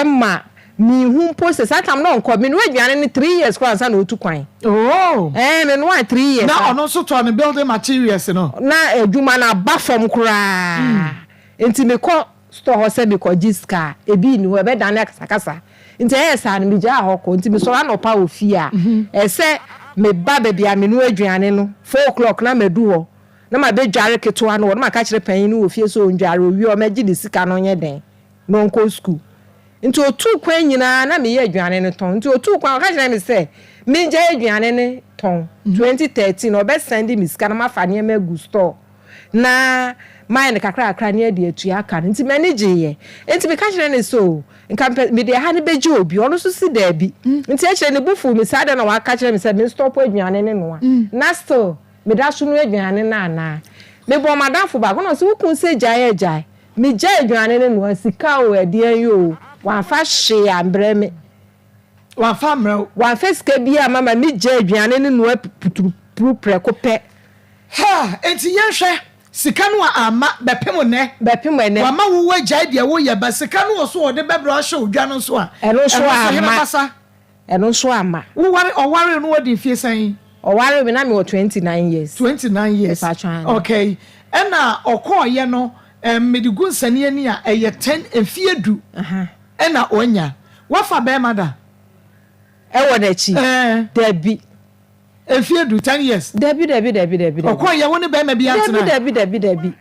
ma menhu mpo sɛ saa tam no ɔnkɔ. Menoa aduane no three years koraa ansa na ɔtu kwan. Oh! Ɛɛ menoaa three years. Na ɔno nso tɔɔ ne building materials no? Na adwuma no aba fam koraa. Nti mekɔ store hɔ sɛ mekɔgye sika a, ebi nni hɔ, ɛbɛdane akasakasa. Nti ɛyɛɛ saa no, megyaa hɔ kɔ. Nti mesɔre anɔpa wɔ fie a, ɛsɛ meba baabi a menoa aduane no, 4 o'clock na madu hɔ, na mabɛdware ketewa no wɔ hɔ, na maka akyerɛ panin no wɔ fie sɛ ɔndware, ɔwie a ɔmmɛgye ne sika na ɔnyɛ dɛn, na ɔnkɔ sukuu. Nti ɔtuu kwan nyinaa na meyɛ aduane no tɔn. Nti ɔtuu kwan, ɔka kyerɛɛ me sɛ mengyae aduane no tɔn, 2013, ɔbɛsɛnde me sika na mafa nneɛma agu store. Na mayɛ no kakrakra ne ade atua aka no nti m'ani gyeeɛ. Nti meka kyerɛɛ no sɛ oo, nka mepɛ mede ɛha no bɛgye obi, ɔno nso se daabi. Nti akyire ne bo fuu me saa da na waka kyerɛ me sɛ me stop aduane no noa na still meda so noa aduane no anaa. Mebɔɔ m'adamfo baako na ɔse wo kunu se gyae a gyae. Megyae aduane no noa, sika oo ɛdeɛn oo, wamfa hwee ambrɛ me. Wamfa ammrɛ wo. Wamfa sika biara amma ma me gyaa aduane no noa putupuru prɛko pɛ. Ha! Enti yɛnhwɛ, sika no a amma, bɛpem nnɛ. Bɛpem ɛnnɛ. Wama wo woagyae deɛ woyɛ, but sika no wɔ so a ɔde bɛbrɛ wo ahyɛ wo dwa no nso a, Ɛno nso ɛno nso hena amma. basa? Ɛno nso amma. Wo ware, ɔwaree no wadi mfie sɛn? Ɔwaree me na mewɔ 29 years. 29 years. Mepakyɛ aane. Okay. Ɛna ɔkɔɔeɛ no, ɛm, mede gu nsania ani a, ɛyɛ ten, mfie du ɛna wanya. Woafa bɛɛma da? Ɛwɔ n'akyi? Ɛɛ. Dabi. Mfie du, 10 years. Dabi, dabi, dabi, dabi, dabi. Ɔkɔɔ yɛ wo ne bɛrima bi antena? Dabi, dabi, dabi, dabi.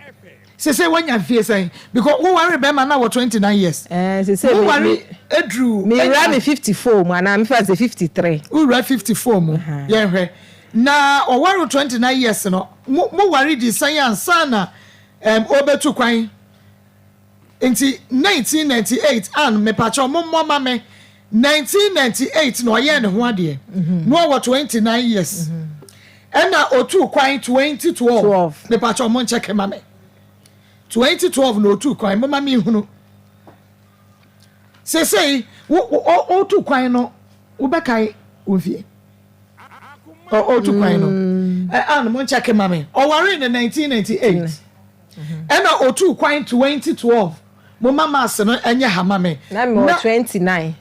Sese wanya mfie sɛn? Because wo ware bɛrima na wɔ 29 years. Ɛɛ, sese mi. Wo ware eduru. Mi wura mi 54 mu anaa mi fa sɛ 53. Wo wura 54 mu. Yɛn hwɛ. Na ɔware 29 years no, mo mo ware di sɛn ansa na ɛm ɔbɛtu kwan? Nti 1998 an mepakyɛw mommɔ ma me 1998 na ɔyɛɛ ne ho adeɛ na ɔwɔ 29 years ɛna otuu kwan 2012 mepakyɛw monkyɛke ma me 2012 na otuu kwan moma me nhunu sesei wo otu kwan no wobɛkae wo mfie otu kwan no an monkyɛke ma me ɔwaree no 1998 Ɛna otuu kwan 2012. Mo ma mass no ɛnyɛ ha ma me. Na me wɔ 29.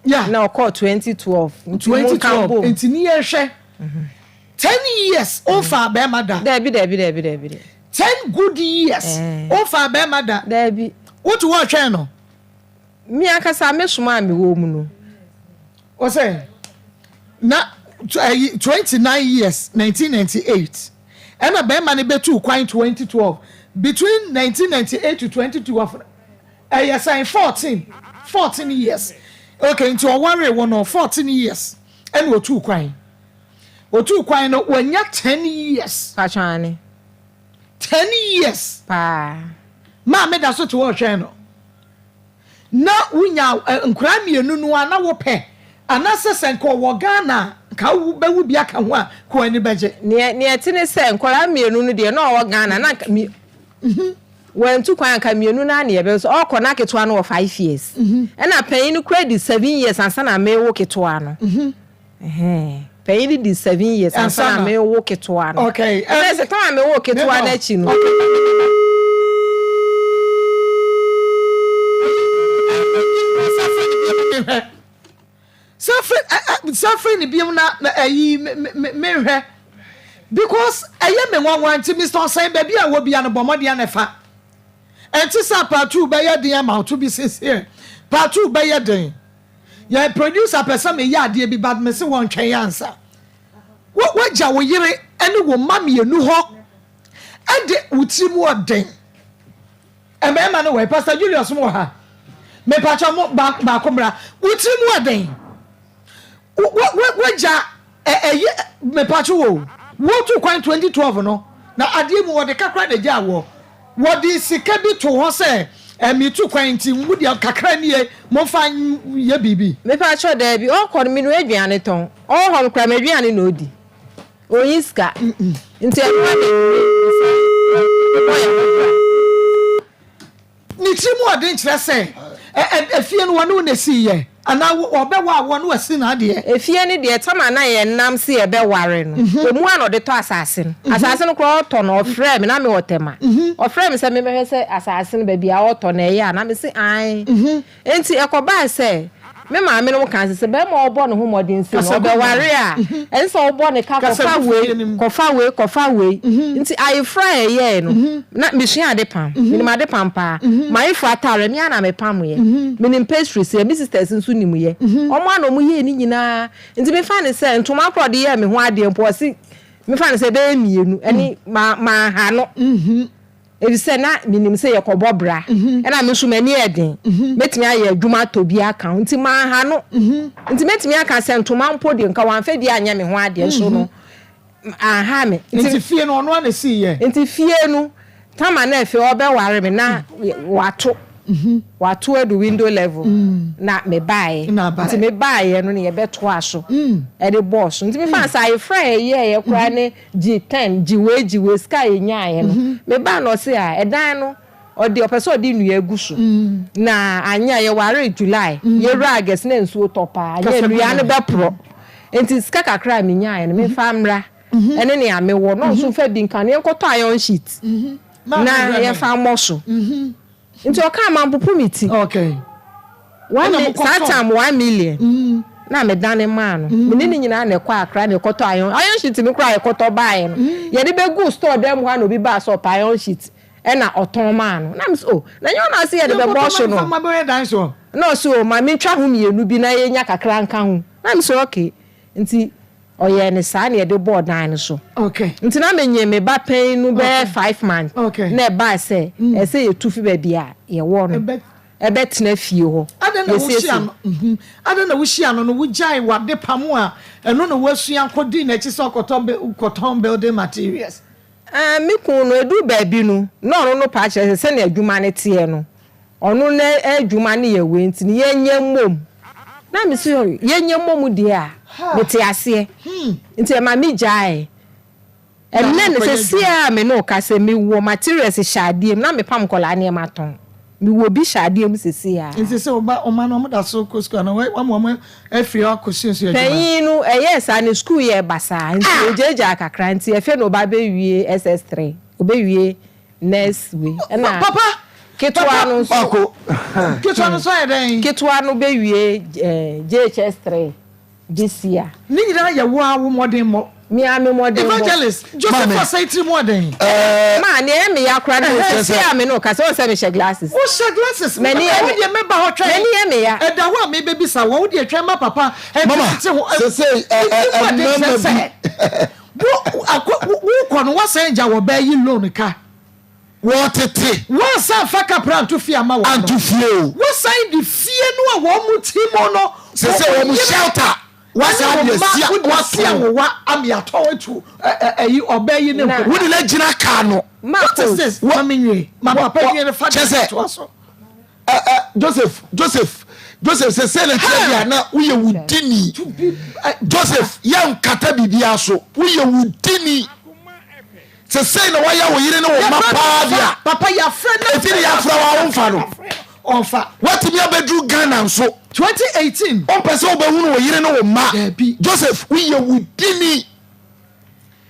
Yeah. Na ɔkɔɔ 2012. Nti mo nka 2012. mbom. Nti ni yɛn hwɛ. 10 years onfaa bɛɛma da. Dabi dabi dabi dabi dabi. 10 good years onfaa bɛɛma da. Dabi. Wote hɔ retwɛn no. Me ankasa me som a mewɔ mu no. Ɔsɛ na ɛyi 29 years 1998 ɛna bɛrima no bɛtuu kwan 2012 between 1998 to 2012 ɛyɛ sɛn 14 14 years okay nti ɔwaree wo no 14 years ɛna otuu kwan otuu kwan no wanya 10 years. Patwane. 10 years. Paa. Maame da so te hɔ ɔhwɛn no. Na wonya nkwadaa mmienu no a na wopɛ anaasɛ sɛ nka ɔwɔ Ghana a nka wobɛwo bi aka ho a nka w'ani bɛgye. Neɛ neɛ ɛte ne sɛ nkwadaa mmienu no deɛ na ɔwɔ Ghana na nka mi wantu kwan anka mmienu no ara na yɛbɛwo sɛ ɔkɔ na ketewa no wɔ five years ɛna panyin no koraa di seven years ansa na mewo ketewa no. Ɛhɛn. Panyin no di seven years ansa na mewo ketewa no. Okay. Ɛsɛ sɛ time a mewo ketewa no akyi no. Safre ne biom na ɛyi menhwɛ because ɛyɛ me nwanwa nti Mr. Ɔsɛn baabi a wɔ bia no bɔ mmɔden na ɛfa ɛnte sɛ part two bɛyɛ den ama wo to be sincere part two bɛyɛ den. Yɛn producer pɛ sɛ meyɛ adeɛ bi but mese wɔntwɛn ansa. Wo woagya wo yere ne wo mma mmienu hɔ de wo tiri mu ɔden. Mmarima no wɔ he? Pastor Julius mo wɔ ha? Mepakyɛ mo baako mmra. Wo tiri mu ɔden. Wo wo woagya ɛyɛ mepatwo wo wotu kwan 2012 no na adeɛ mu wɔde kakra na egyaa woɔ wɔde sika bi to hɔ sɛ metu kwan nti mo deɛ kakra nie momfa nyɛ biribi. Mepatwo daabi ɔkɔ no menoa aduane tɔn ɔwɔ hɔ no koraa m'aduane na ɔdi ɔnyi sika nti ɛno ara na mesan mebɔ yɛn ho bra. Ne tirim ɔden kyerɛ sɛ efie no wɔne wo na esiiɛ anaa ɔbɛwɔ a wɔne wasi n'adeɛ. Efie no deɛ tam a na yɛnam se yɛbɛware no, ɔmu a na ɔde tɔ asase no. Asase no koraa ɔtɔ no, ɔfrɛɛ me, na mewɔ Tema. Ɔfrɛɛ me sɛ memmɛhwɛ sɛ asase no baabi a ɔtɔ no ɛyɛ a, na mese aane. Enti ɛkɔbaa sɛ me maamenom kaa sɛ, sɛ barima a ɔbɔ ne ho mmɔden sei no, ɔbɛware a, ɛnsɛ sɛ wobɔ ne ka kɔfa wei, kɔfa wei, kɔfa wei. Nti ayeforɔ a yɛyɛeɛ no, na mesua adepam. Menim adepam paa. M'ayeforɔ ataareɛ, me ara na mepameeɛ. Menim pastries yɛ, me sisters nso nim yɛ. Wɔn ara na wɔyɛɛ ne nyinaa. Nti mefa no sɛ ntoma korɔ a ɔde yɛɛ me ho adeɛ mpo, ɔse mefa no sɛ ɛbɛyɛ mmienu, ɛne manha no. Efisɛ na minim sɛ yɛkɔbɔ bra, ɛnna me nso m'ani yɛ den, mɛtumi ayɛ adwuma atɔ bi aka ho, nti manha no. Nti mɛtumi aka sɛ ntoma mpo deɛ, nka wamfa bi anyɛ me ho adeɛ, nso no, anha me. Nti fie no, ɔno ara na ɛsiiɛ? Nti fie no, Tama na afei ɔrebɛware me, na wato, wato adu window level, na mebaeɛ. Nti mebaeɛ no na yɛbɛtoaa so de bɔɔ so. Nti mefaa sɛ ayeforɔ a yɛyɛeɛ koraa ne Gye ten, gye wei, gye wei, sika a yɛnyaeɛ no. Mebaa no ɔse a, ɛdan no, Ɔde ɔpɛ sɛ ɔde nnua gu so. Na anyɛ a yɛwaree July, yɛwura August na nsuo tɔ paa, anyɛ a nnua no bɛporɔ. Nti sika kakra a menyaeɛ no, memfa mmra ɛne nea mewɔ na ɔnso mfa bi nka no, yɛnkɔtɔ iron sheet na yɛmfa mmɔ so. Nti ɔkaa mampopo me ti. One mi saa time 1 million na medane maa no. Me ne ne nyinaa na ɛkɔ Accra na ɛkɔtɔ iron sheet no koraa yɛkɔtɔ baeɛ no, yɛde bɛguu store dan mu hɔ a na obi baa sɛ ɔpɛ iron sheet ɛna ɔtɔn maa no. Na mese oh, na nyɛ ɔno ase yɛde bɛbɔ so no. Na ɔse oh, ma mentwa ho mmienu bi na yɛnya kakra nka ho. Na mese okay. Nti ɔyɛɛ no saa na yɛde bɔɔ dan no so. Nti na menye me ba panyin no bɛyɛ 5 months na ɛbaa sɛ ɛsɛ yɛtu fi baabi a yɛwɔ no ɛbɛtena fie hɔ. Adɛn na wohyia no? Adɛn na wohyia no no wogyae wade pam a ɛno na woasua kɔdii n'akyi sɛ ɔkɔtɔ kɔtɔn building materials? Me kun no, ɛduru baabi no, na ɔno no pa kyerɛ sɛ sɛnea adwuma no teɛ no, ɔno na adwuma no yɛ wei nti no yɛnyɛ mmom. Na me so yɛnyɛ mmom deɛ a, mete aseɛ. Nti ɛma me gyae. Ɛnnɛ no sɛsi a me ne wo ka sɛ mewɔ materials hyɛ adeɛ mu na mepam nkɔlaa nneɛma tɔn. Mewɔ bi hyɛ adeɛ mu sɛsi a. Nti sɛ ɔba ɔma no ɔmo da so kɔ sukuu ana wɔn wɔn afiri hɔ akɔsuasua adwuma? Panyin no ɛyɛɛ saa ne sukuu yɛ basaa nti ogyaagyaa kakra nti ɛfɛ na ɔba abɛwie SS3, ɔbɛwie next week. Ɛna Papa! Ketewa no nso. Baako. Ketewa no nso ayɛ dɛn? Ketewa no bɛwie JHS3 this year. Ne nyinaa yɛ wo a wo mmɔdenmmɔ. Me a me mmɔdenmmɔ. Evangelist Joseph Osei tiri mu ɔden. Ma nea ɛyɛ me ya koraa ne sɛ a me ne wo kasa, wohu sɛ mehyɛ glasses. Wohyɛ glasses. M'ani yɛ me. Wo deɛ mɛba hɔ twɛn. M'ani yɛ me ya. Ɛda hɔ a mebɛbisa wo, wo deɛ twɛn ma papa Mama, ɛntete ho. sesei ɛ ɛ mmarima bi. Wo akɔ wokɔ no woasan agya wɔ bɛɛ yi loan ka. Wɔtete. Woansan fa kapra anto fie amma wɔn no. Anto fie o. Wosan de fie no a wɔn mu te mu no. Sesei wɔn shelter. Woasan de asia wode asia wowa ame atɔ atu ɛyi ɔbɛ yi ne nko. Wode no agyina kaa no. What is this? Ma me nwie. Ma papa nwie no fa de toa so. Joseph, Joseph, Joseph, sesei na kyerɛ bia na woyɛ wo dini. Joseph, yɛ nkata biribiara so. Woyɛ wo dini. Sesei na wayɛ wo yere ne wo mma paa deɛ. Papa yɛafrɛ no. Efi ne yɛafrɛ wo a womfa no. Ɔmfa. Watumi abɛduru Ghana nso. 2018. Wompɛ sɛ wobɛhunu wo yere ne wo mma. Daabi. Joseph, woyɛ wo dini.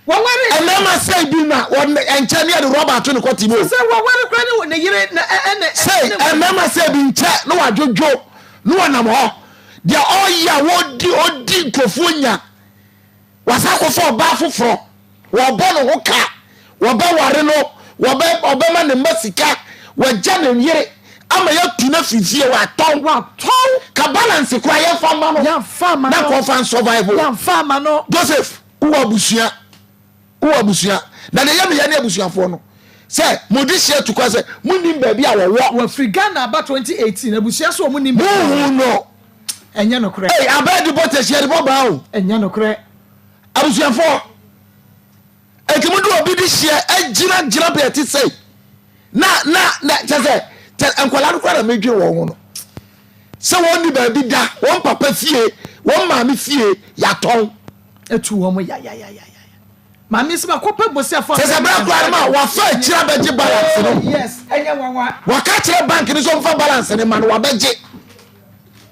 Wɔware. Mmarima sɛe bi na wɔn nkyɛn ne yɛde rɔba ato ne kɔte mu. Sɛ wɔware kora ne ne yere na ɛne. Sɛ mmarima sɛe bi nkyɛ na wadwodwo na wɔnam hɔ deɛ ɔyɛ a wɔdi ɔdi nkurɔfoɔ nya wasa akɔfa ɔbaa foforɔ wɔbɔ ne ho ka wɔbɛware no wɔbɛ ɔbɛma ne mma sika wɔagya ne yere ama yɛatu no afiri fie watɔn Watɔn. Ka balance koraa yɛmfa ma no. Yɛmfa ma na no. kɔfa nsurvival. Yɛmfa ma no. Joseph, wowɔ abusua, wowɔ abusua na deɛ ɛyɛ meyɛ ne abusuafoɔ no sɛ mode hyɛ atu kwan sɛ monim baabi a wɔwɔ. Wɔfiri Ghana aba 2018 abusua so wɔn nim baabi a Mohu no. Ɛnyɛ nokorɛ. Ei, abɛɛ de bɔ tɛsi yɛde bɔ baa o. Ɛnyɛ nokorɛ. Abusuafoɔ, enti mode obi de hyeɛ agyina gyina bea ti sɛi na na na kyɛ sɛ kyɛ nkwadaa no koraa na medwene wɔn ho no sɛ wɔn ni baabi da, wɔn papa fie, wɔn maame fie yɛatɔn. Etu wɔn yayayayaya. Maame sɛ makɔpɛ bosia fo. Sɛ sɛ bɛrɛ koraa no ma wafa akyire abɛgye balance no. Oh yes, ɛnyɛ nwanwa. Waka kyerɛ bank no sɛ ɔmfa balance no ma no wabɛgye.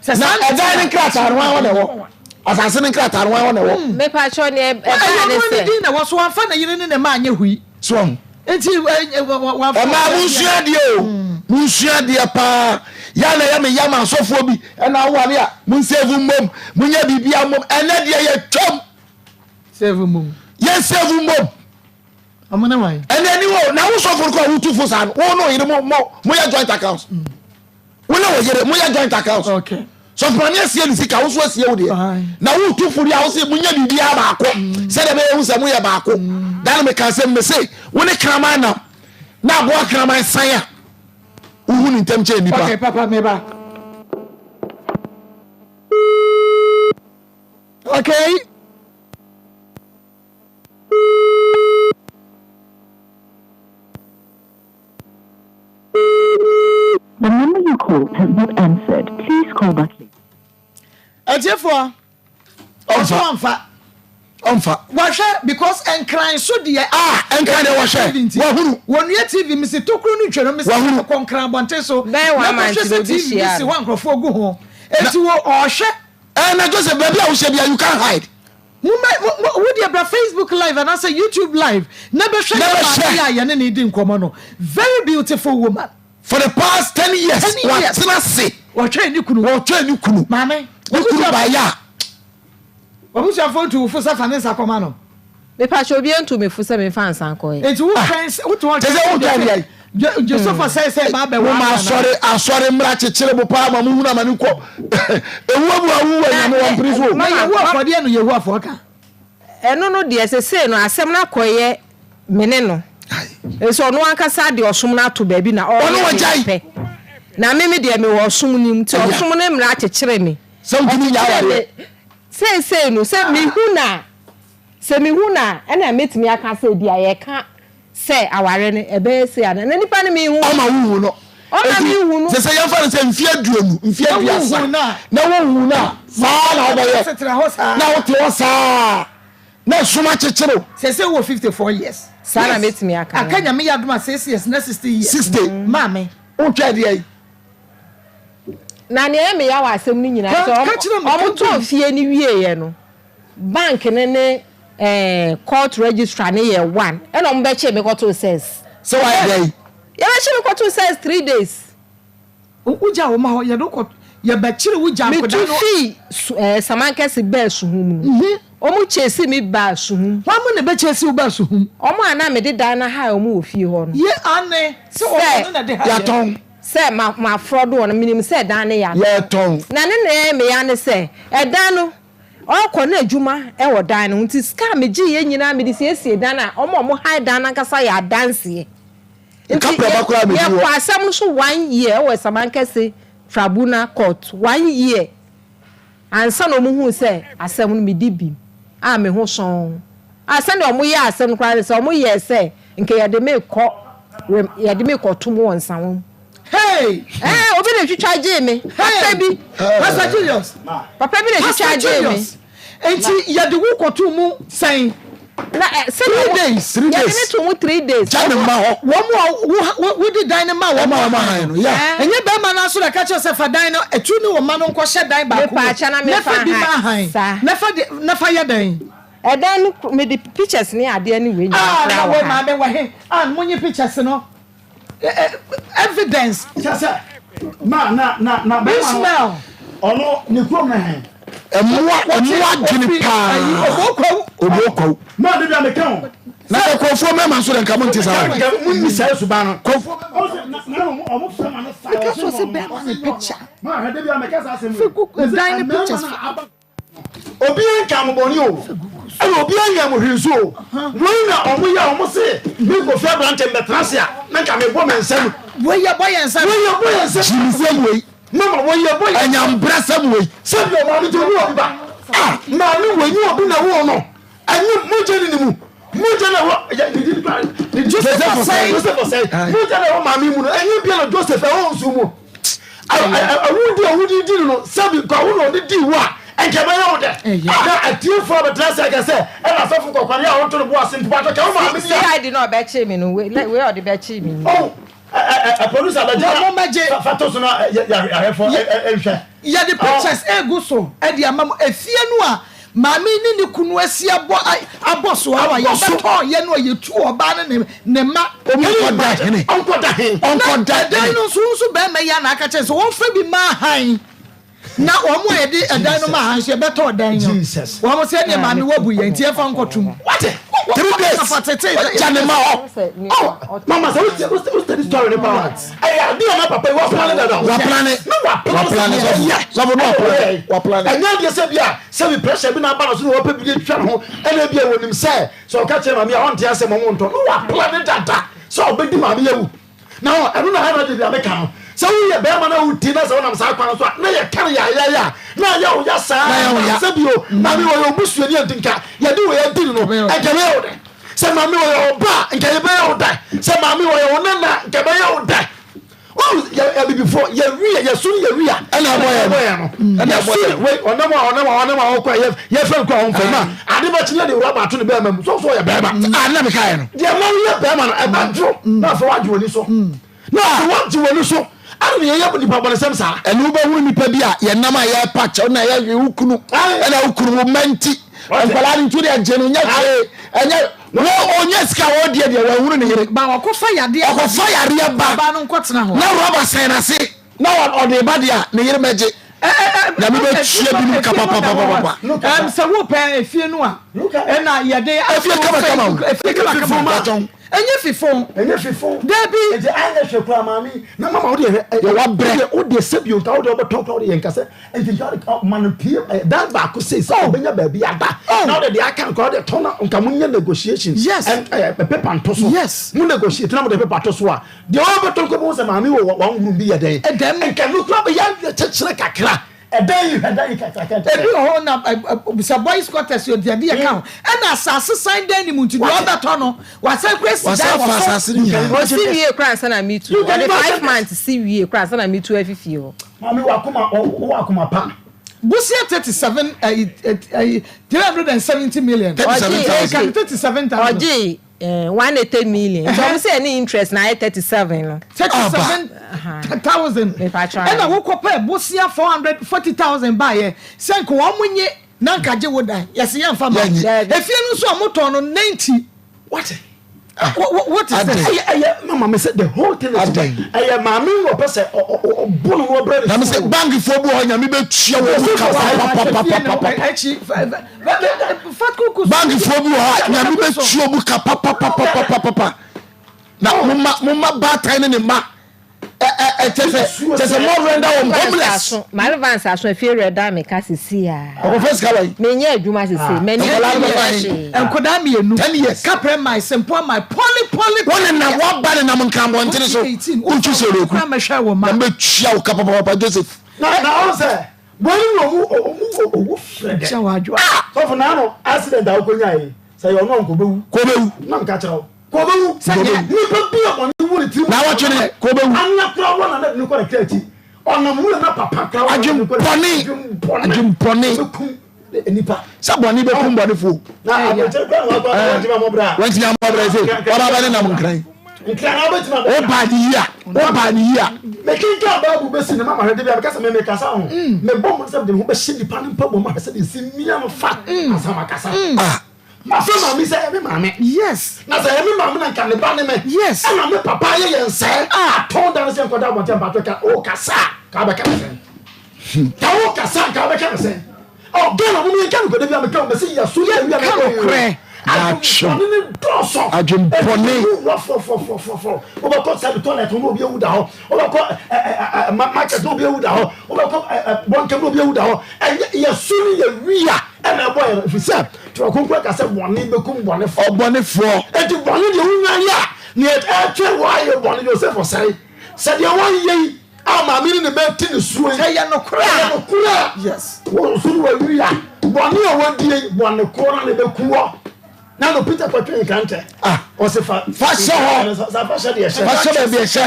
Sɛ Na saa na ɛdan ne nkrataa no hwan hɔ na ɛwɔ? Asase ne nkrataa no hwan hɔ na ɛwɔ? Mepakyɛw nea ɛbaa Ɛyɛ ne ɔno ne sɛ. din na ɛwɔ so, wamfa ne yere ne ne mma anyɛ hui. So wahu? Nti wamfa Ɛmaa monsua adeɛ o, monsua adeɛ paa. Yɛ a na ɛyɛ me ya ma asɔfoɔ bi ɛna aware a monsave mmom, monyɛ biribiara mmom. Ɛnɛ deɛ yɛtwam. Save mmom. Yɛn save mmom. Ɔmo ne wan? Ɛnɛ ni o, na wo sɔfo no kɔ a wotu fo saa no, wo ne wo yere mo mo moyɛ joint accounts. Wo ne wo yere moyɛ joint accounts. Okay. Sɔfo maame asie ne sika, wo nso asie wo deɛ. Na wotu fo deɛ a wo se monyɛ biribiara baako sɛdeɛ ɛbɛyɛ hu sɛ moyɛ baako. Da no meka sɛ mese wo ne kraman nam na aboa kraman san a wohu ne ntɛm kyɛn nnipa. Okay, papa meba. Okay. The number you called has not answered. Please call back later. Atiefoɔ, ɔso ɔmfa. Ɔmfa. Wahwɛ because Nkran so deɛ. Ah Nkran deɛ wɔhwɛ. TV nti. Wahunu. Wɔnua TV mese tokuro no ntwa no mese Wahunu. kɔ Nkran abɔnten so Bɛyɛ na one kɔhwɛ month sɛ na obi TV bi hyia si no. hɔ a nkurɔfoɔ gu ho. Enti wɔ ɔhwɛ. Eh na Joseph baabi a wohyɛ bia you can't hide. Mo mɛ mo mo wo deɛ bra Facebook live anaasɛ YouTube live na bɛhwɛ Na yɛn bɛhwɛ. maame yi a yɛne no redi nkɔmmɔ no. Very beautiful woman. For the past 10 years 10 years. watena se. Ɔtwɛn ne kunu. Wɔtwɛn ne kunu. Maame. Ne kunu baeɛ a. W'abusuafoɔ ntu wo fo sɛ fa ne nsa kɔma no. Mepakyɛ obiara ntu me fo sɛ memfa nsa nkɔɛ. Enti wo twɛn sɛ wote hɔ Kyɛ sɛ wo twɛn deɛ. Joseph sɛ sɛ ba bɛ Mo wɔ ma ana. asɔre asɔre mmra kyekyere mo paa ma mo hunu amane kɔ ewu abu awu wɔ nyame wɔn mpere so o. Na Yehowa fɔ deɛ no Yehowa fɔ ka. Ɛno no deɛ sesei no asɛm no akɔyɛ me ne no. Nso ɔno ankasa de ɔsom no ato baabi na Ɔno ɔreyɛ deɛ wagyae. ɔpɛ. Na me me deɛ mewɔ ɔsom no mu nti ɔsom no mmara kyekyere me. Sɛ wotumi nya Ɛkyekyere awareɛ. me seesei no sɛ mehu no a sɛ mehu no a ɛna mɛtumi aka sɛ ebia yɛka sɛ aware no ɛbɛyɛ sei anaa na nipa no menhu no. Ɔma wohu no. Ɔma Enti menhu no. sɛ sɛ yɛmfa no sɛ mfeɛ 20, mfeɛ Na 30 wonhu no a. na wonhu no a, saa na wobɛyɛ. Setena hɔ saa. Na wote hɔ saa na ɛsom akyekyere wo. Seesei wowɔ 54 years. Saa na mɛtumi aka. Aka Nyame yɛ adom a 6 years na 60 years. 60. Maame. Wotwa deɛ yi. Na nea ɛyɛ me ya wɔ asɛm no nyinaa Ka sɛ ka kyerɛ me, ka wɔn gu tɔɔ mu. fie no wieeɛ no, bank no ne eh, court registrar no yɛ one, ɛna wɔn bɛkyee me kɔtoo cells. Sɛ wayɛ dɛn? Yɛbɛkye me kɔtoo cells 3 days. Wogya wo ma hɔ, yɛde wo kɔ, yɛbɛkyere wo gya Metu nkwadaa no. fii su eh, Samankɛse baa Suhum no, wɔn chase me baa Suhum. Hwan mu na ɛbɛchase wo baa Suhum? Wɔn a na mede dan no hae wɔn wɔ fie hɔ no. Ye aane, sɛ wɔn Sɛ no na ɛde haeɛ. Yɛatɔn. Sɛ ma mafrɔdo wɔn, menim sɛ dan no yɛ atɔn. Yɛtɔn. Na ne na ɛyɛ me ya ne sɛ, ɛdan no, ɔrekɔ na adwuma wɔ dan no ho nti sika a megyeeɛ nyinaa mede siesie dan a wɔn a wɔhae dan no ankasa yɛ adanseɛ. Nti Nkapraba koraa medi hɔ. yɛkɔ asɛm no so one year wɔ Samankɛse Tribunal Court, one year ansa na wɔhuu sɛ asɛm no medi bem a me ho sɔnn. A sɛdeɛ wɔyɛɛ asɛm no koraa ne sɛ wɔyɛɛ sɛ nka yɛde me rekɔ rem yɛde me rekɔto mu wɔ nsawam. Hey! Ɛɛ obi na etwitwa gyee me. Papa bi. Pastor Julius. Papa bi na Pastor etwitwa gyee me. Julius. Enti yɛde wo kɔtoo mu sɛn? Na ɛ sɛdeɛ Three wɔn days. Three yɛde days. me too mu 3 days. Gya ne mma hɔ. Wɔn a wo wo wode dan no maa wɔn Ɛma wɔn ahan ahan no. no, yeah. Ɛnyɛ bɛrima no ara nso na ɛka kyerɛ sɛ fa dan no ɛtu ne wo mma no nkɔhyɛ dan baako mu Mepaakyɛ na na mefa fa bi ma han. ahan Saa. na fa de na fa yɛ dɛn? Ɛdan no koro mede pictures ne adeɛ ne wei nyinaa Ah, koraa na wɔ wei ha. maame wɔ he? Ah, monyi pictures no. Eh, eh, evidence. Kyɛ sɛ na na na na bɛrima no Ishmael. ɔno ne kurom ne he? Ɛmmoa ɛmmoa adwene paa. Obookwawu. Obookwawu. Maa de bi a meka o. Na sɛ kɔnfoɔ mmarima nso de nka mo nte saa o. Nka mo nni saa suban no. Kɔnfoɔ mmarima. Ɔsɛ na na ɔmo ɔmo fɛ ma no saa. Meka so sɛ bɛrima ne picture. Maa hwɛ de bi a meka saa asɛm Fi gu dan ne Mmarima pictures. na aba obiara nka mo bɔne o, ɛna obiara nya mo hwee nso o. Wei na ɔmo yɛ ɔmo se me Kofi Abrante mbɛtena ase a na nka mebɔ me nsam. Wei yɛ bɔ yɛn nsam. Wei yɛ bɔ yɛn nsam. Gyimisɛm wei. Mama wei yɛ bɔ yɛn nsam. Anyambrasɛm wei. Sɛbi ɔmaame nti ɔne obi ba. Ah maame wei nye obi na ɛwoo no. Ɛnyɛ mogya ne ne mu. Mogya na ɛwɔ yɛ ne din kura ne Joseph Osei. Joseph Osei. Mogya na ɛwɔ maame mu no ɛnyɛ bia na Joseph ɛwɔ nsuo mu. Awudi a wodi di no no sɛbi nka wo na ɔde di wo a nka ɛbɛyɛ wo dɛ. Na atiefoɔ abɛtena ase aka sɛ ɛna asɔfo kɔkɔre a ɔnto ne bo ase nti patɔ kɛ wo maame ni a. CID na ɔbɛkyee me no wei wei a ɔde bɛkyee me ni. Oh ɛ ɛ producer bɛgye Mo mo mmɛgye. fa to so na yɛ yɛ ahwɛfoɔ nhwɛ. Yɛde pictures egu so de ama mo. Efie no a maame ne ne kunu asi abɔ abɔ so a yɛbɛtɔn yɛ no a yɛtu ɔbaa ne ne ne mma. Ɔnkɔda hene. Ɔnkɔda he. Ɔnkɔda Na ɛdan hene. no nso wo nso bɛrima yi a na aka kyerɛ sɛ wɔmfa bi ma ahan na wɔn a yɛde ɛdan no ma ahan nso yɛbɛtɔ ɛdan no. Jesus. Wɔn sɛ ɛdeɛ maame wabu yɛn nti yɛmfa nkɔtom. Wate? 3 days. Afa tete. Gya ne mma hɔ. Oh, mama sɛ wo wo study story ne paa ɛyɛ ade a na papa yi waplan dada o. Waplane. Na waplan Waplane sɛ sɔfo. yɛ. Sɔfo no waplane. Waplane. Ɛnyɛ adeɛ sɛ bi a sɛ bi pressure bi na aba na so na wɔpɛ bi de atwa ne ho ɛna bi a wɔnim sɛ sɛ ɔka kyerɛ maame a ɔnte asɛm ɔmo ntɔ no waplan dada sɛ ɔbɛdi maame awu. Na hɔ ɛno na hana de bi a meka no sɛ woyɛ bɛrima na wodi na sɛ wonam saa kwan so a na yɛka no yɛayɛyɛ a na ayɛ wo ya saa Na ayɛ wo ya. sɛ bio maame wɔyɛ obusuani a nti nka yɛde wɔ yɛdi no no ɛnka bɛyɛ wo dɛ sɛ maame wɔyɛ ɔba a nka yɛbɛyɛ wo dɛ sɛ maame wɔyɛ wo nana nka bɛyɛ wo dɛ. yɛ abibifoɔ yɛwi a yɛso no yɛwi a Ɛna ɛbɔ yɛn. ɛbɔ yɛn no. Ɛna ɛbɔ yɛn. Wei ɔnam a ɔnam a ɔnam a ɔkɔ a yɛ yɛfrɛ no kɔ a ɔmfɛ na ade bɛkye yɛ de rɔba ato ne bɛrima mu so so ɔyɛ bɛrima. Ah, na meka yɛ no. Deɛ ma woyɛ bɛrima no ɛba dwo na afei wagye w'ani so na afei wagye w'ani so ɛna ne yɛyɛ nipa bɔnesɛm saa. Ɛne wobɛhunu nipa bi a yɛnam a yɛpa kyɛw na yɛhwe wo kunu ɛna wo kunu wo mma nti nkwadaa no nti wode agye no nyɛ hwee ɛnyɛ wo ɔnyɛ sika a ɔdeɛ deɛ wahunu ne yere Ba ɔkɔfa yadeɛ ɔkɔfa yareɛ ba Ɔbaa no nkɔtena hɔ. na rɔba sɛn n'ase na ɔde ba deɛ a ne yere mɛgye Nyame bɛtua binom ka papapapapa. Sɛ wopɛ efie no a ɛna yɛde Efie kama kama o. Efie kama kama. Patɔn. Ɛnyɛ fifo. Ɛnyɛ fifo. Dabi. Nti anyɛ hwɛ koraa maame na mama wo deɛ hwɛ. Yɛ wabrɛ. Wo deɛ sɛ bio nka wo deɛ wobɛtɔn koraa wo deɛ yɛ nka sɛ nti nka wode ma no pie dan baako sei sɛ ɔbɛnya baabi ada na wode deɛ aka nka wode tɔn na nka monyɛ negotiation. Yes. Ɛn paper nto so. Yes. Mo negotiate na mode paper to so a deɛ ɔbɛtɔn kɔ bɛhu sɛ maame wɔ one room bi yɛ dɛn. Ɛdɛm. Nka no koraa bɛyɛ awerɛkyekyerɛ kakra. Ɛdan yi hwɛ dan yi kakraka nkyɛn. Ebi wɔ hɔ na sɛ boys quarters yɛ deɛ yɛ ka ho ɛna asase san dan ne mu nti deɛ ɔbɛtɔ no wasan kura si dan wɔ so. Asase no nyinaa. Ɔsi wie kora ansa na mi tu. Ɔde 5 months si wie kora ansa na mi tu afi fie hɔ. Maame wɔ akoma wɔ akoma pa. Busia 37 ɛyi ɛyi 370 million. 37,000. 37,000. Ɔgye 180 million. Nti ɔmo sɛ ɛne interest na ayɛ 37 no. 37,000. Mepatwa. Ɛna wokɔ pɛ busia 440,000 baayɛ sɛ nka wɔn mo nye na nka gye wo dan yɛsi yɛn fa ma Yɛnye. efie no nso a mo tɔn no 90. What? What is Adɛn? this? Ɛyɛ mama mi sɛ the whole thing is Adɛn? ɛyɛ maame wɔ pɛ sɛ ɔbɔ no ɔbrɛ ne Na me sɛ bankfoɔ bi wɔ hɔ Nyame bɛtua wɔn mu ka papapapapapa. Akyi fatkuku. Bankfoɔ bi wɔ hɔ a Nyame bɛtua mu ka papapapapapa. Na moma moma baatan ne ne mma ɛ kyɛ sɛ mo render wɔn homeless. Malvans aso efie rɛ da mi ka sisi a. Ɔkɔfɛ sika wɔ yi. Menyɛ adwuma sisi. Mɛ ni Nkwadaa no ɛnyɛ bɛfa he? hwee. Nkwadaa mmienu. 10 years. Kaprɛ my sempoa my pɔli pɔli. Wɔn nenam wɔba nenam nkrambɔntene so. Wotwi sɛ oroku. Kura mɛhwɛ wɔ ma. Nyame bɛtua wo ka papapapa Joseph. Na ɔn sɛ wɔn ni ɔmu ɔmu owu fɛ dɛ. Kyɛ wɔ adwo. Sɔfo n'ano accident a ɔkɔ yi sɛ yɛ ɔno nkɔbɛwu. Kɔbɛwu. Nam ka kyerɛ wo kɔbɛwu. Sɛ nyɛ- Nipa bi a ɔne wu ne tiri mu. Na awɔtwe ne kɔbɛwu. Anya kura wɔ na ne de ne kɔ ne kira akyi ɔnam wura na papa kura wɔ na ne de ne kɔ ne Adwempɔne. Adwempɔne. Ɔbɛkum nipa. Sɛ bɔne bɛkum bɔnefoɔ. Na abɔnten kura na wakɔ wɔntumi amɔ bra. Wɔntumi amɔ brɛ sɛ wɔba bɛ ne nam nkran. Nkran na wobɛtumi abɔ. Woba ne yia. Woba ne yia. Mekenkan Bible bɛsi ne mama hwɛ de bi a meka sɛ me mekasa ho mebɔ mo sɛ mede me ho bɛhyɛ nipa no mpa bɔ mu ahwɛ sɛ de nsi mia no fa ansa makasa. Ah. Mafrɛ maame sɛ ɛyɛ me maame. Na sɛ ɛyɛ me maame na nka ne ba ne me. Ɛna me papa yɛ yɛn sɛ atɔn da no sɛ nkɔda abɔnten mpatwɛ ka o kasa ka wobɛka ne sɛn ka wo kasa nka wobɛka ne sɛn ɔ Ghana mo yɛnka nokorɛ bi a meka wo mɛsɛ yɛso yɛ awia Yɛnka nokorɛ. Adwempɔne ne dɔɔso. Adwempɔne. Wurɔfrɔfrɔfrɔfrɔ wobɛkɔ sɛbi toilet no obi awu da hɔ, wobɛkɔ market no obi awu da hɔ, wobɛkɔ bɔnkɛm no obi awu da hɔ. Ɛnyɛ yɛso ne yɛwia ɛna ɛbɔ yɛ no ɛfiri sɛ Twerɛ Kronkron ka sɛ bɔne bɛkum bɔnefoɔ. Ɔbɔnefoɔ. Enti bɔne deɛ wonya yɛ a neɛ ɛtwe wɔ ayɛ bɔne. Joseph ɔsɛe sɛ deɛ wɔnyɛ yi a maame ne ne mma ti ne suo yi Ɛyɛ nokorɛ a. Ɛyɛ nokorɛ a. Wɔn nso ne wɔawia bɔne a wɔdie yi, bɔne korɔ no na ɛbɛku wɔ. Na no Peter kɔtwe nkrantɛ. Ah. Ɔse fa Fa hyɛ hɔ. Sa fa hyɛ deɛ hyɛ. Fa hyɛ baabi ɛhyɛ.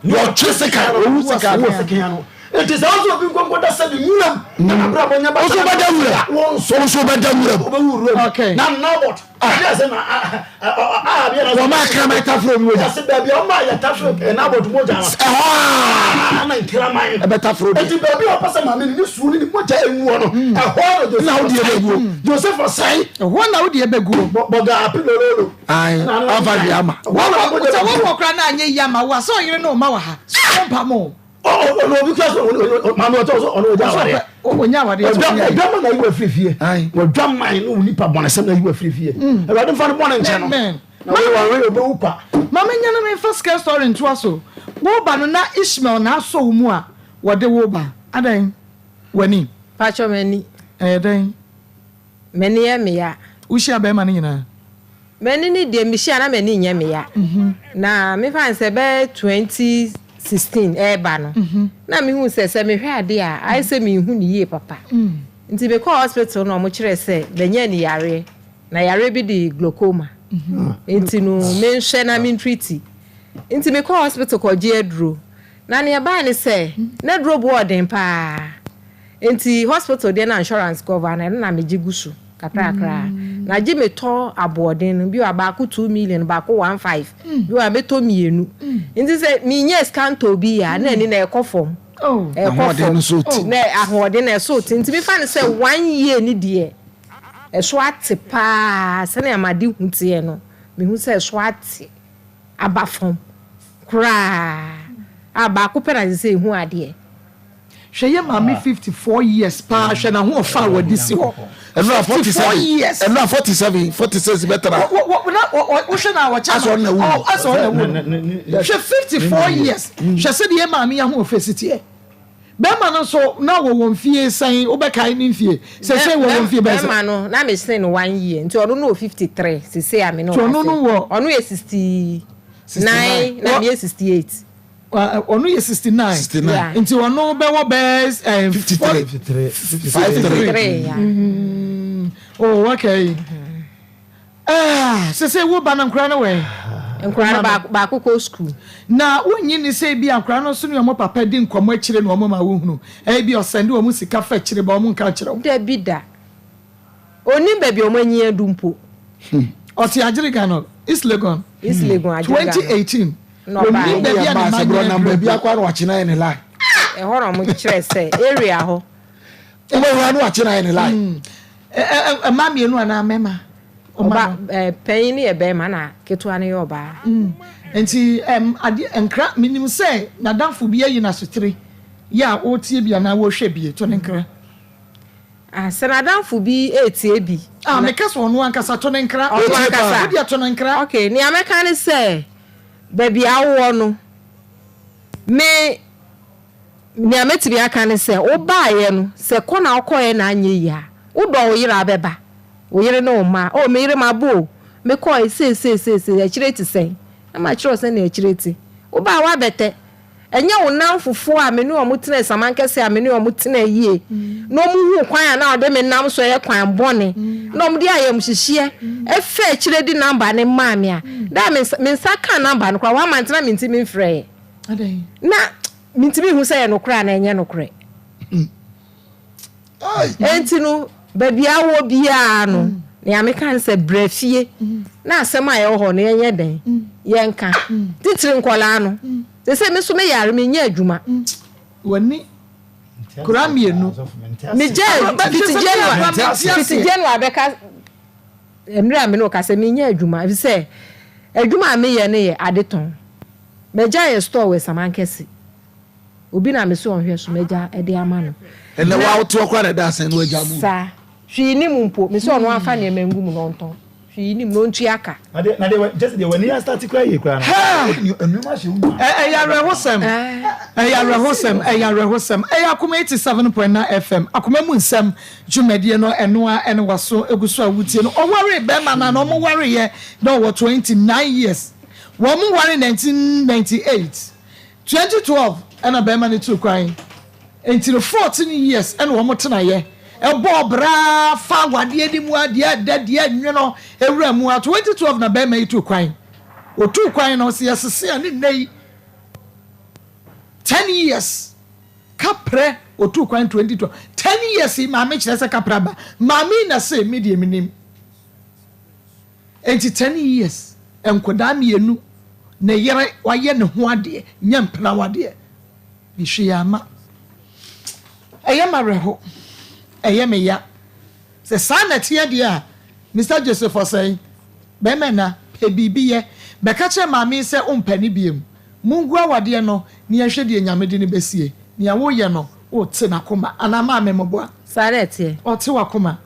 Deɛ ɔtwe sekan, ɔwu sekan. Ɔwu sekan no. Nti sɛ ɔsɛ obi nkɔnkɔ da sɛ ne nwuram na n'abrabɔ nyɛ basa. Ɔsɛ ɔbɛda nwuram. Wɔn nso. Ɔsɛ ɔbɛda nwuram. Ɔbɛwu nwuram. Na Nabot. Adeɛ sɛ na a a Wɔn a kraman taforo obi mogya. Yɛsɛ baabi a ɔma yɛ taforo Nabot mogya no. Ɛhɔ a. Na nkraman. Ɛbɛtaforo deɛ. Nti baabi a ɔpɛ sɛ maame no ne suo ne ne mogya enwuo no. Ɛhɔ na Joseph. Na wodeɛ bɛguo. Joseph ɔsɛe. Ɛhɔ na wodeɛ bɛguo. Bɔga api lololo. Ayi afa hwee ama. Sɛ wɔwɔ kora na anyɛ yi ama wo a sɛ ɔyere ne ɔma wɔ ha sɛ ɔmpa mo. Ɔno obi kura sɛ maame ɔtɔ so ɔno ɔgya awadeɛ. Ɔnya awadeɛ. Ɔdwa ma na ayi wa firi fie. Ɔdwa man ne wo nipa bɔne sɛm na ayi wa firi fie. Awurade nfa ne bɔne nkyɛn no. Na wɔyɛ wɔn wei ɔbɛwu kwa. Maame nya na memfa scare story ntoa so. Wo ba no na Ishmael na asɔ wo mu a wɔde wo ba. Adɛn? W'ani? Pakyɛ m'ani. Ɛyɛ dɛn? M'ani yɛ me ya. Wohyia bɛrima no nyinaa? M'ani ne deɛ mehyia na m'ani nyɛ me ya. Na mefa no sɛ bɛyɛ 2016 ɛreba no, na mehu sɛ mehwɛ adeɛ a ayɛ sɛ menhu no yie papa. Nti mekɔɔ hospital na ɔmo kyerɛ sɛ manya ani yareɛ. Na yareɛ bi de glaucoma. Nti no menhwɛ na mentreat. Nti mekɔɔ hospital kɔgye aduro. Na nea ɛbae ne sɛ, na aduro bo yɛ den paa. Enti hospital deɛ na insurance cover no, ɛno na megye gu so kakrakra. Na gye metɔ aboɔden no, bi wɔ a baako 2 million, baako 1.5, bi wɔ a mɛtɔ mmienu. Nti sɛ menyɛ sika ntɔ bi a, na ani na ɛkɔ fam. Ɛkɔ Ahoɔden fam. no so te. Na ahoɔden na ɛso te. Nti mefa no sɛ one year ni deɛ, ɛso ate paa. Sɛnea made hu teɛ no, mehu sɛ ɛso ate aba fam koraa. A baako pɛ na sɛ ehu adeɛ. Hwɛ, yɛ maame 54 years paa, hwɛ na ho ɔfa a wɔde si hɔ. Ɛnura 54 47 years. Ɛnura 47, 46 bɛtara. Na wohwɛ na wɔkyɛ. Asɛ ɔno na wu. Ɔ, asɛ ɔno na wu no. Hwɛ, 54 years, hwɛ sɛdeɛ yɛ maame yɛ ho ɔfɛ si teɛ. Bɛrima no nso na wɔ wɔn fie sɛn? Wobɛkae ne mfie sɛ wɔ wɔn fie bɛyɛ sɛ Bɛrima no na me sen no one year, nti ɔno no wɔ 53 sese a me no. Nti ɔno no wɔ- Ɔno yɛ 69 na me yɛ 68. Ɔno yɛ 69. 69. Yeah. Nti ɔno bɛwɔ bɛɛ 53. 53. 3, yeah. Oh, okay. Ah, sese wo ba no, nkora no wɛ? Nkora no, baako baako kɔ school. Na wonyi ne sɛ bi akora no nso ne ɔmo papa di nkɔmmɔ akyire na ɔmo ma wohunu ɛyɛ bi ɔsɛnde ɔmo sika fa akyire ba, ɔmo nka kyerɛ wo? Dabi da, onim baabi a ɔmo anyi adu mpo. Ɔte Agyeriga no, East Legon. East Legon, Agyeriga no. 2018. Na ɔbaa. Onim baabi a ne ma Sɛ nyɛ nam aduru. baabi akɔ na wakyena yɛ ne line. Ɛhɔ na ɔmo kyerɛ sɛ area hɔ. Wobɛwura no, wakyena yɛ ne line. Mmaa mmienu anaa mmarima? Ɔma Ɔba no. Panyin no yɛ bɛrima na ketewa no yɛ ɔbaa. Nti adeɛ nkra, menim sɛ n'adamfo bi ayi n'asotire yɛ a ɔretie bi anaa wɔrehwɛ bi, to ne nkra. Ah, sɛ n'adamfo bi etie bi. Ah, meka sɛ ɔno ankasa to ne nkra. Ɔno ankasa. Wodeɛ to ne nkra. Ok, nea mɛka ne sɛ baabi a wowɔ no, me nea mɛtumi aka ne sɛ wobaeɛ no, sɛ kɔ na wokɔɛ na anyɛ yie a, wodɔ wo yere abɛba, wo yere ne wo mma o. Me yere mabo o, mekɔɛ seeseeseesei, akyire te sɛn na makyerɛ wo sɛnea akyire te. Wobaa woabɛtɛ, ɛnyɛ wo nam fofoɔ a me ne ɔmo tena Samankɛse a me ne ɔmo tena yie na ɔmo hu kwan a na ɔde me nam so ɛyɛ kwan bɔne na ɔmo de ayamhyehyeɛ ɛfɛ akyire di number ne maa me a da me nsa ka number no koraa wama ntena me ntimi mfrɛ yɛ na mentimi hu sɛ yɛ nokorɛ a na ɛnyɛ nokorɛ. Enti no baabi a wɔ biara no, nea meka ne sɛ brɛ fie na asɛm a ɛwɔ hɔ no yɛnyɛ dɛn yɛnka, titiri nkɔlaa no sɛ me so meyare, menyɛ adwuma. W'ani kura mmienu. Megye fiti January bɛka mmerɛ a me ne wo ka sɛ menyɛ adwuma, ɛfiri sɛ adwuma a meyɛ no yɛ adetɔn. Magya yɛ store wɔ Samankɛse, obi na me so ɔnhwɛ so, magya ɛde ama no. Ɛnɛ wa wote hɔ koraa na ɛda asɛn no agya mu. Saa hwee nim mpo, me sɛ ɔno afa nneɛma ngu mu na ɔntɔn, hwee nim na ɔntua ka. Na de na de just de w'ani asate kura yie kura no. Nneɛma hyɛ wo mu. Ɛyɛ awerɛhosɛm, ɛyɛ awerɛhosɛm, ɛyɛ awerɛhosɛm. Ɛyɛ Akoma 87.9 FM, Akoma mu Nsɛm dwumadie no, ɛnoa ɛne waso egu so a wotie no. Ɔware bɛrima na ɔmo wareyɛ na ɔwɔ 29 years. Wɔn mo ware 1998, 2012 ɛna bɛrima no tu kwan, nti no 14 years ɛna wɔn tenaeɛ, ɛbɔ ɔbraa fa awadeɛ ni mu adeɛ ɛdɛ deɛ nwono ewura mu a 2012 na bɛrima yi tu kwan. Otu kwan no sɛ yɛsese a ne nne yi 10 years kaprɛ. Otu kwan 2012, 10 years yi maame kyerɛ sɛ kaprɛ aba. Maame yi na se mi deɛ mi nim nti 10 years, nkwadaa mmienu, ne yere wayɛ ne ho adeɛ nyɛ mpena wadeɛ ne hwee ama. Ɛyɛ ma werɛho, ɛyɛ me ya sɛ saa na ɛteɛ deɛ a. Mr Joseph Ɔsɛn, bɛrima na pɛ biribi yɛ bɛka kyerɛ maame sɛ wompɛ ne biem, mungu awadeɛ no ne yɛhwɛ deɛ Nyame de no bɛsie. Nea woyɛ no, wote n'akoma anaa maame mmɔboa? Saa na ɛteɛ. Ɔte w'akoma.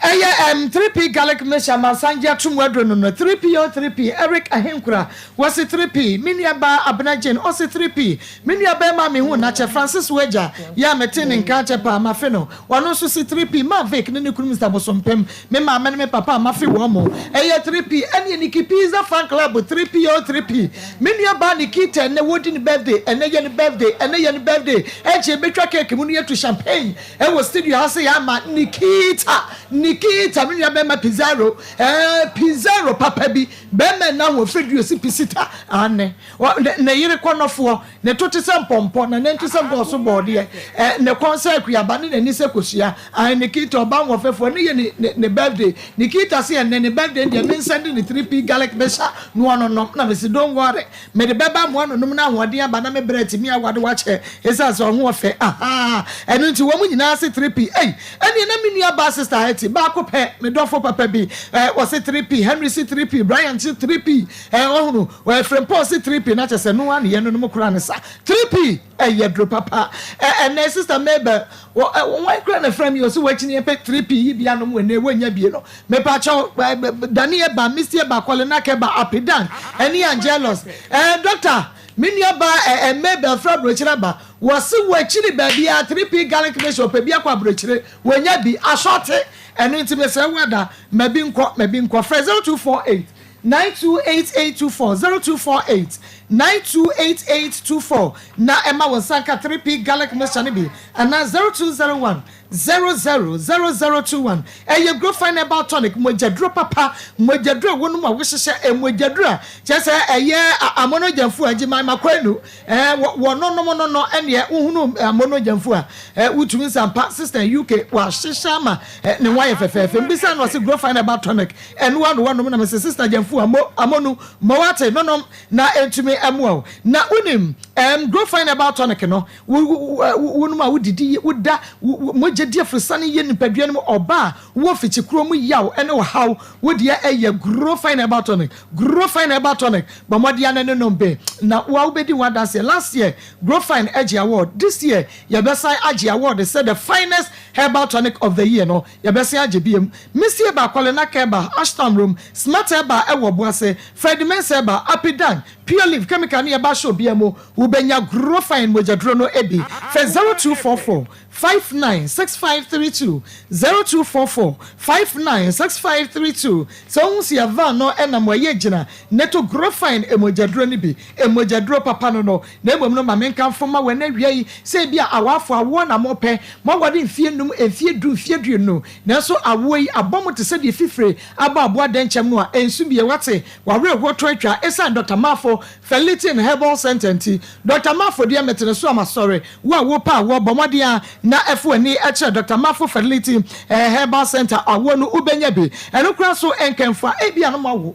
Ɛyɛ 3P Garlic Mixture amansan gye ato mu aduro no 3P o 3P. Eric Ahenkura wɔsi 3P. Me nua baa Abena Jane ɔsi 3P. Me nua bɛrima mi hu n'akyɛ Francis Wagya yɛ a mete ne nka akyɛ paa mafe no, ɔno nso si 3P. Ma Vic ne ne kunu Mr Bosompem, me maame ne me papa a mafe wɔn mo, ɛyɛ 3P. Ɛne Nikki Pizza fan club, 3P o 3P. Me nua baa Nikita, ɛnɛ wɔdi ne birthday, ɛnɛ yɛ ne birthday, ɛnɛ yɛ ne birthday. Ɛnkyɛn ebetwa cake mu no, yɛtu champagne ɛwɔ studio ha sɛ yɛ ama Nikita. Nikita me nua bɛrima Pizarro ɛɛ Pizarro papa bi bɛrima nna ho ofiri dua osi pisita aane ne ne yere kɔnɔfoɔ ne to te sɛ mpɔmpɔ na nantu sɛ bɔɔso bɔɔdeɛ ɛ ne kɔn sɛ akuaba ne n'ani sɛ kosua ae Nikita ɔba ahoɔfɛfoɔ ne yɛ ne ne ne birthday Nikita se ɛnnɛ ne birthday deɛ me nsɛnde ne 3P garlic mixture no ɔnonom na mese don't worry Mede bɛba mmoa anonom na ahoɔden aba na me brɛ atumi awade wakyɛ esiane sɛ ɔho ɔfɛ ahaa ɛno nti wɔn nyinaa se 3P ei ɛneɛ na me nua baa sister Hetty baako pɛ me dɔfo papa bi eh ɔse 3P Henry se 3P Brian se 3P eh ɔhono eh Frimpong se 3P na kyɛ sɛ no ara ne yɛnonom koraa ne sa 3P ɛyɛ duro papa eh ɛnɛ sister Mabel wɔ eh wɔn koraa na frɛ me ɔse wakyini ɛpɛ 3P yi bi anom wɔ ɛnɛ wɔnya bie no Mepakyɛw, Danny Eba, Misty Eba, Kɔlenak Eba, Apidan, ɛne Angelus. Eh, Doctor, me nua baa eh, eh, Mabel firi aburokyire aba. Wɔse wɔakyiri baabiara, 3P Garlic Mixture, ɔpɛ bi akɔ aburokyire, wɔnya bi, asɔɔte. Ɛno nti mesrɛ wo ada, ma bi nkɔ, ma bi nkɔ. Frɛ 0248 928824, 0248 928824 na ɛma wo nsa nka 3P Garlic Mixture no bi, anaa 0201 000021 Ɛyɛ Grofine Herbal Tonic, mogyaduro papa, mogyaduro a wonom a wohyehyɛ, ɛ mogyaduro a kyerɛ sɛ ɛyɛ amonogyamfuo a Gyimai Makwenu ɛ wɔ wɔnonom no no ɛneɛ wohunu amonogyamfuo a ɛ wotumi nsa mpa sister UK wahyehyɛ ama ɛ ne ho ayɛ fɛfɛɛfɛ mbisa no ɔse Grofine Herbal Tonic ɛno ano wɔnom na mese sister Gyamfuo amo amonu mowate nonom na ɛntumi ɛmoa wo na wonim ɛm Grofine Herbal Tonic no Wo, wo, wonom a wodidi yie, woda, wo, wo, mogya di aforosiane yie nipadua no mu, ɔba a wowɔ mfikyikuro mu yaw ne ɔhaw, wo deɛ ɛyɛ Grow Fine Herbal Tonic, Grow Fine Herbal Tonic, bɔ mmɔden ara ne nom bi na wo a wobɛdi ho adanseɛ. Last year, Grow Fine gye award, this year yɛbɛsan agye award sɛ the finest herbal tonic of the year no, yɛbɛsan agye biom. Misty Herbal, Kɔlenak Herbal, Ashtown Room, Smart Herbal ɛwɔ Ɔboase, Freddie Mensah Herbal, Apidan, Pure Leaf chemical no yɛba hyɛ obiara mu, wobɛnya Grofine mogyaduro no bi. Frɛ 0244 59 6532, 0244 59 6532. Sɛ wohu sɛ yɛn van no nam hɔ a, yɛ gyina na to Grofine mogyaduro no bi. Mogyaduro papa no no. Na mmom no ma menkamfo mma wo ɛnnɛ awia yi sɛ ebia awaafo awoɔ na mopɛ. Moaware mfeɛ nnum, mfeɛ du, mfeɛ aduonu, nanso awoɔ yi abɔ mo te sɛ deɛ fifire abɔ aboa dɛnkyɛm no a ɛnso bio. Woate? W'awerɛhoɔ to atwa ɛsiane Dɔkta Marfo Fertility and Herbal Centre nti. Dɔkta Marfo deɛ mete ne so a masɔre. Wo a wopɛ awoɔ, bɔ mmɔden ara na fa w'ani kyerɛ Dɔkta Marfo Fertility and Herbal Centre. Awoɔ no wobɛnya bi. Ɛno koraa nso nkamfua, ebia no moawo,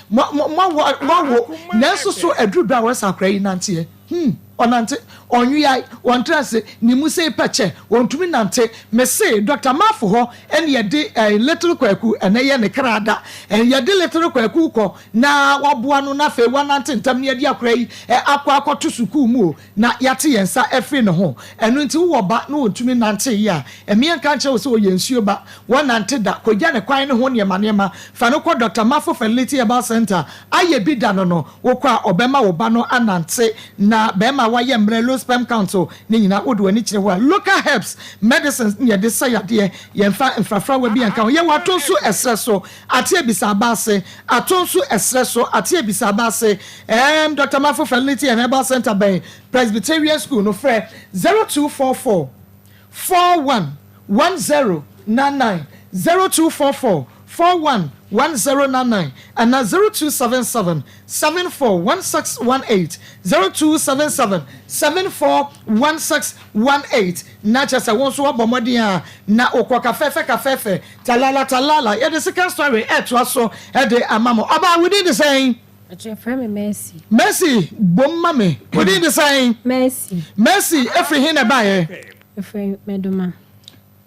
mo, mo, moawo, moawo, nanso so aduru berɛ a wɔsɛ akwadaa yi nanteɛ? Hmm, ɔnante, ɔnweae, ɔntra ase, ne mu sei pɛ kyɛ, ɔntumi nante. Mese Doctor Marfo hɔ ɛne yɛde eh, Little Kwaku, ɛnɛ yɛ ne kra da, eh, yɛde Little Kwaku kɔ na waboa no na afei wanante ntɛm na yɛde akora yi eh, akɔ akɔto sukuu mu o, na yɛate yɛn nsa afiri ne ho. Ɛno nti wowɔ ba na ɔntumi nante yie a, ɛmeɛ nka nkyerɛ wo sɛ ɔyɛ nsuo ba, wɔnnante da, kɔgya ne kwan ne ho nneɛma nneɛma, fa no kɔ Doctor Marfo Fertility Herbal Centre, ayɛ bi da no no, Wokɔ a ɔbɛma wo ba no anante na bɛɛma a wayɛ mmerɛ, low sperm count, ne nyinaa wode w'ani kyerɛ hɔ a local herbs, medicines ne yɛde sa yadeɛ, yɛnfa mfrafrawa bi nka ho. Yɛwɔ ato nso ɛserɛ so, ate abisa aba ase, ato nso ɛserɛ so, ate abisa aba ase. Ɛɛm Doctor Mafo Fertility and Herbal Centre bɛn Presbyterian School no frɛ 0244 41 1099, 0244 41 1099 anaa 0277 74 1618, 0277 74 1618, na kyerɛ sɛ wo nso woabɔ mmɔden a na wokɔ kafɛɛfɛ kafɛɛfɛ, talala talala, yɛde second story ɛretoa so de ama mo. Ɔbaa, wo din de sɛn? Ɔkyerɛ frɛ me Mercy. Mercy, bom ma me. Wo din de sɛn? Mercy. Mercy, efiri he na ɛbaeɛ? Efiri Mɛdoma.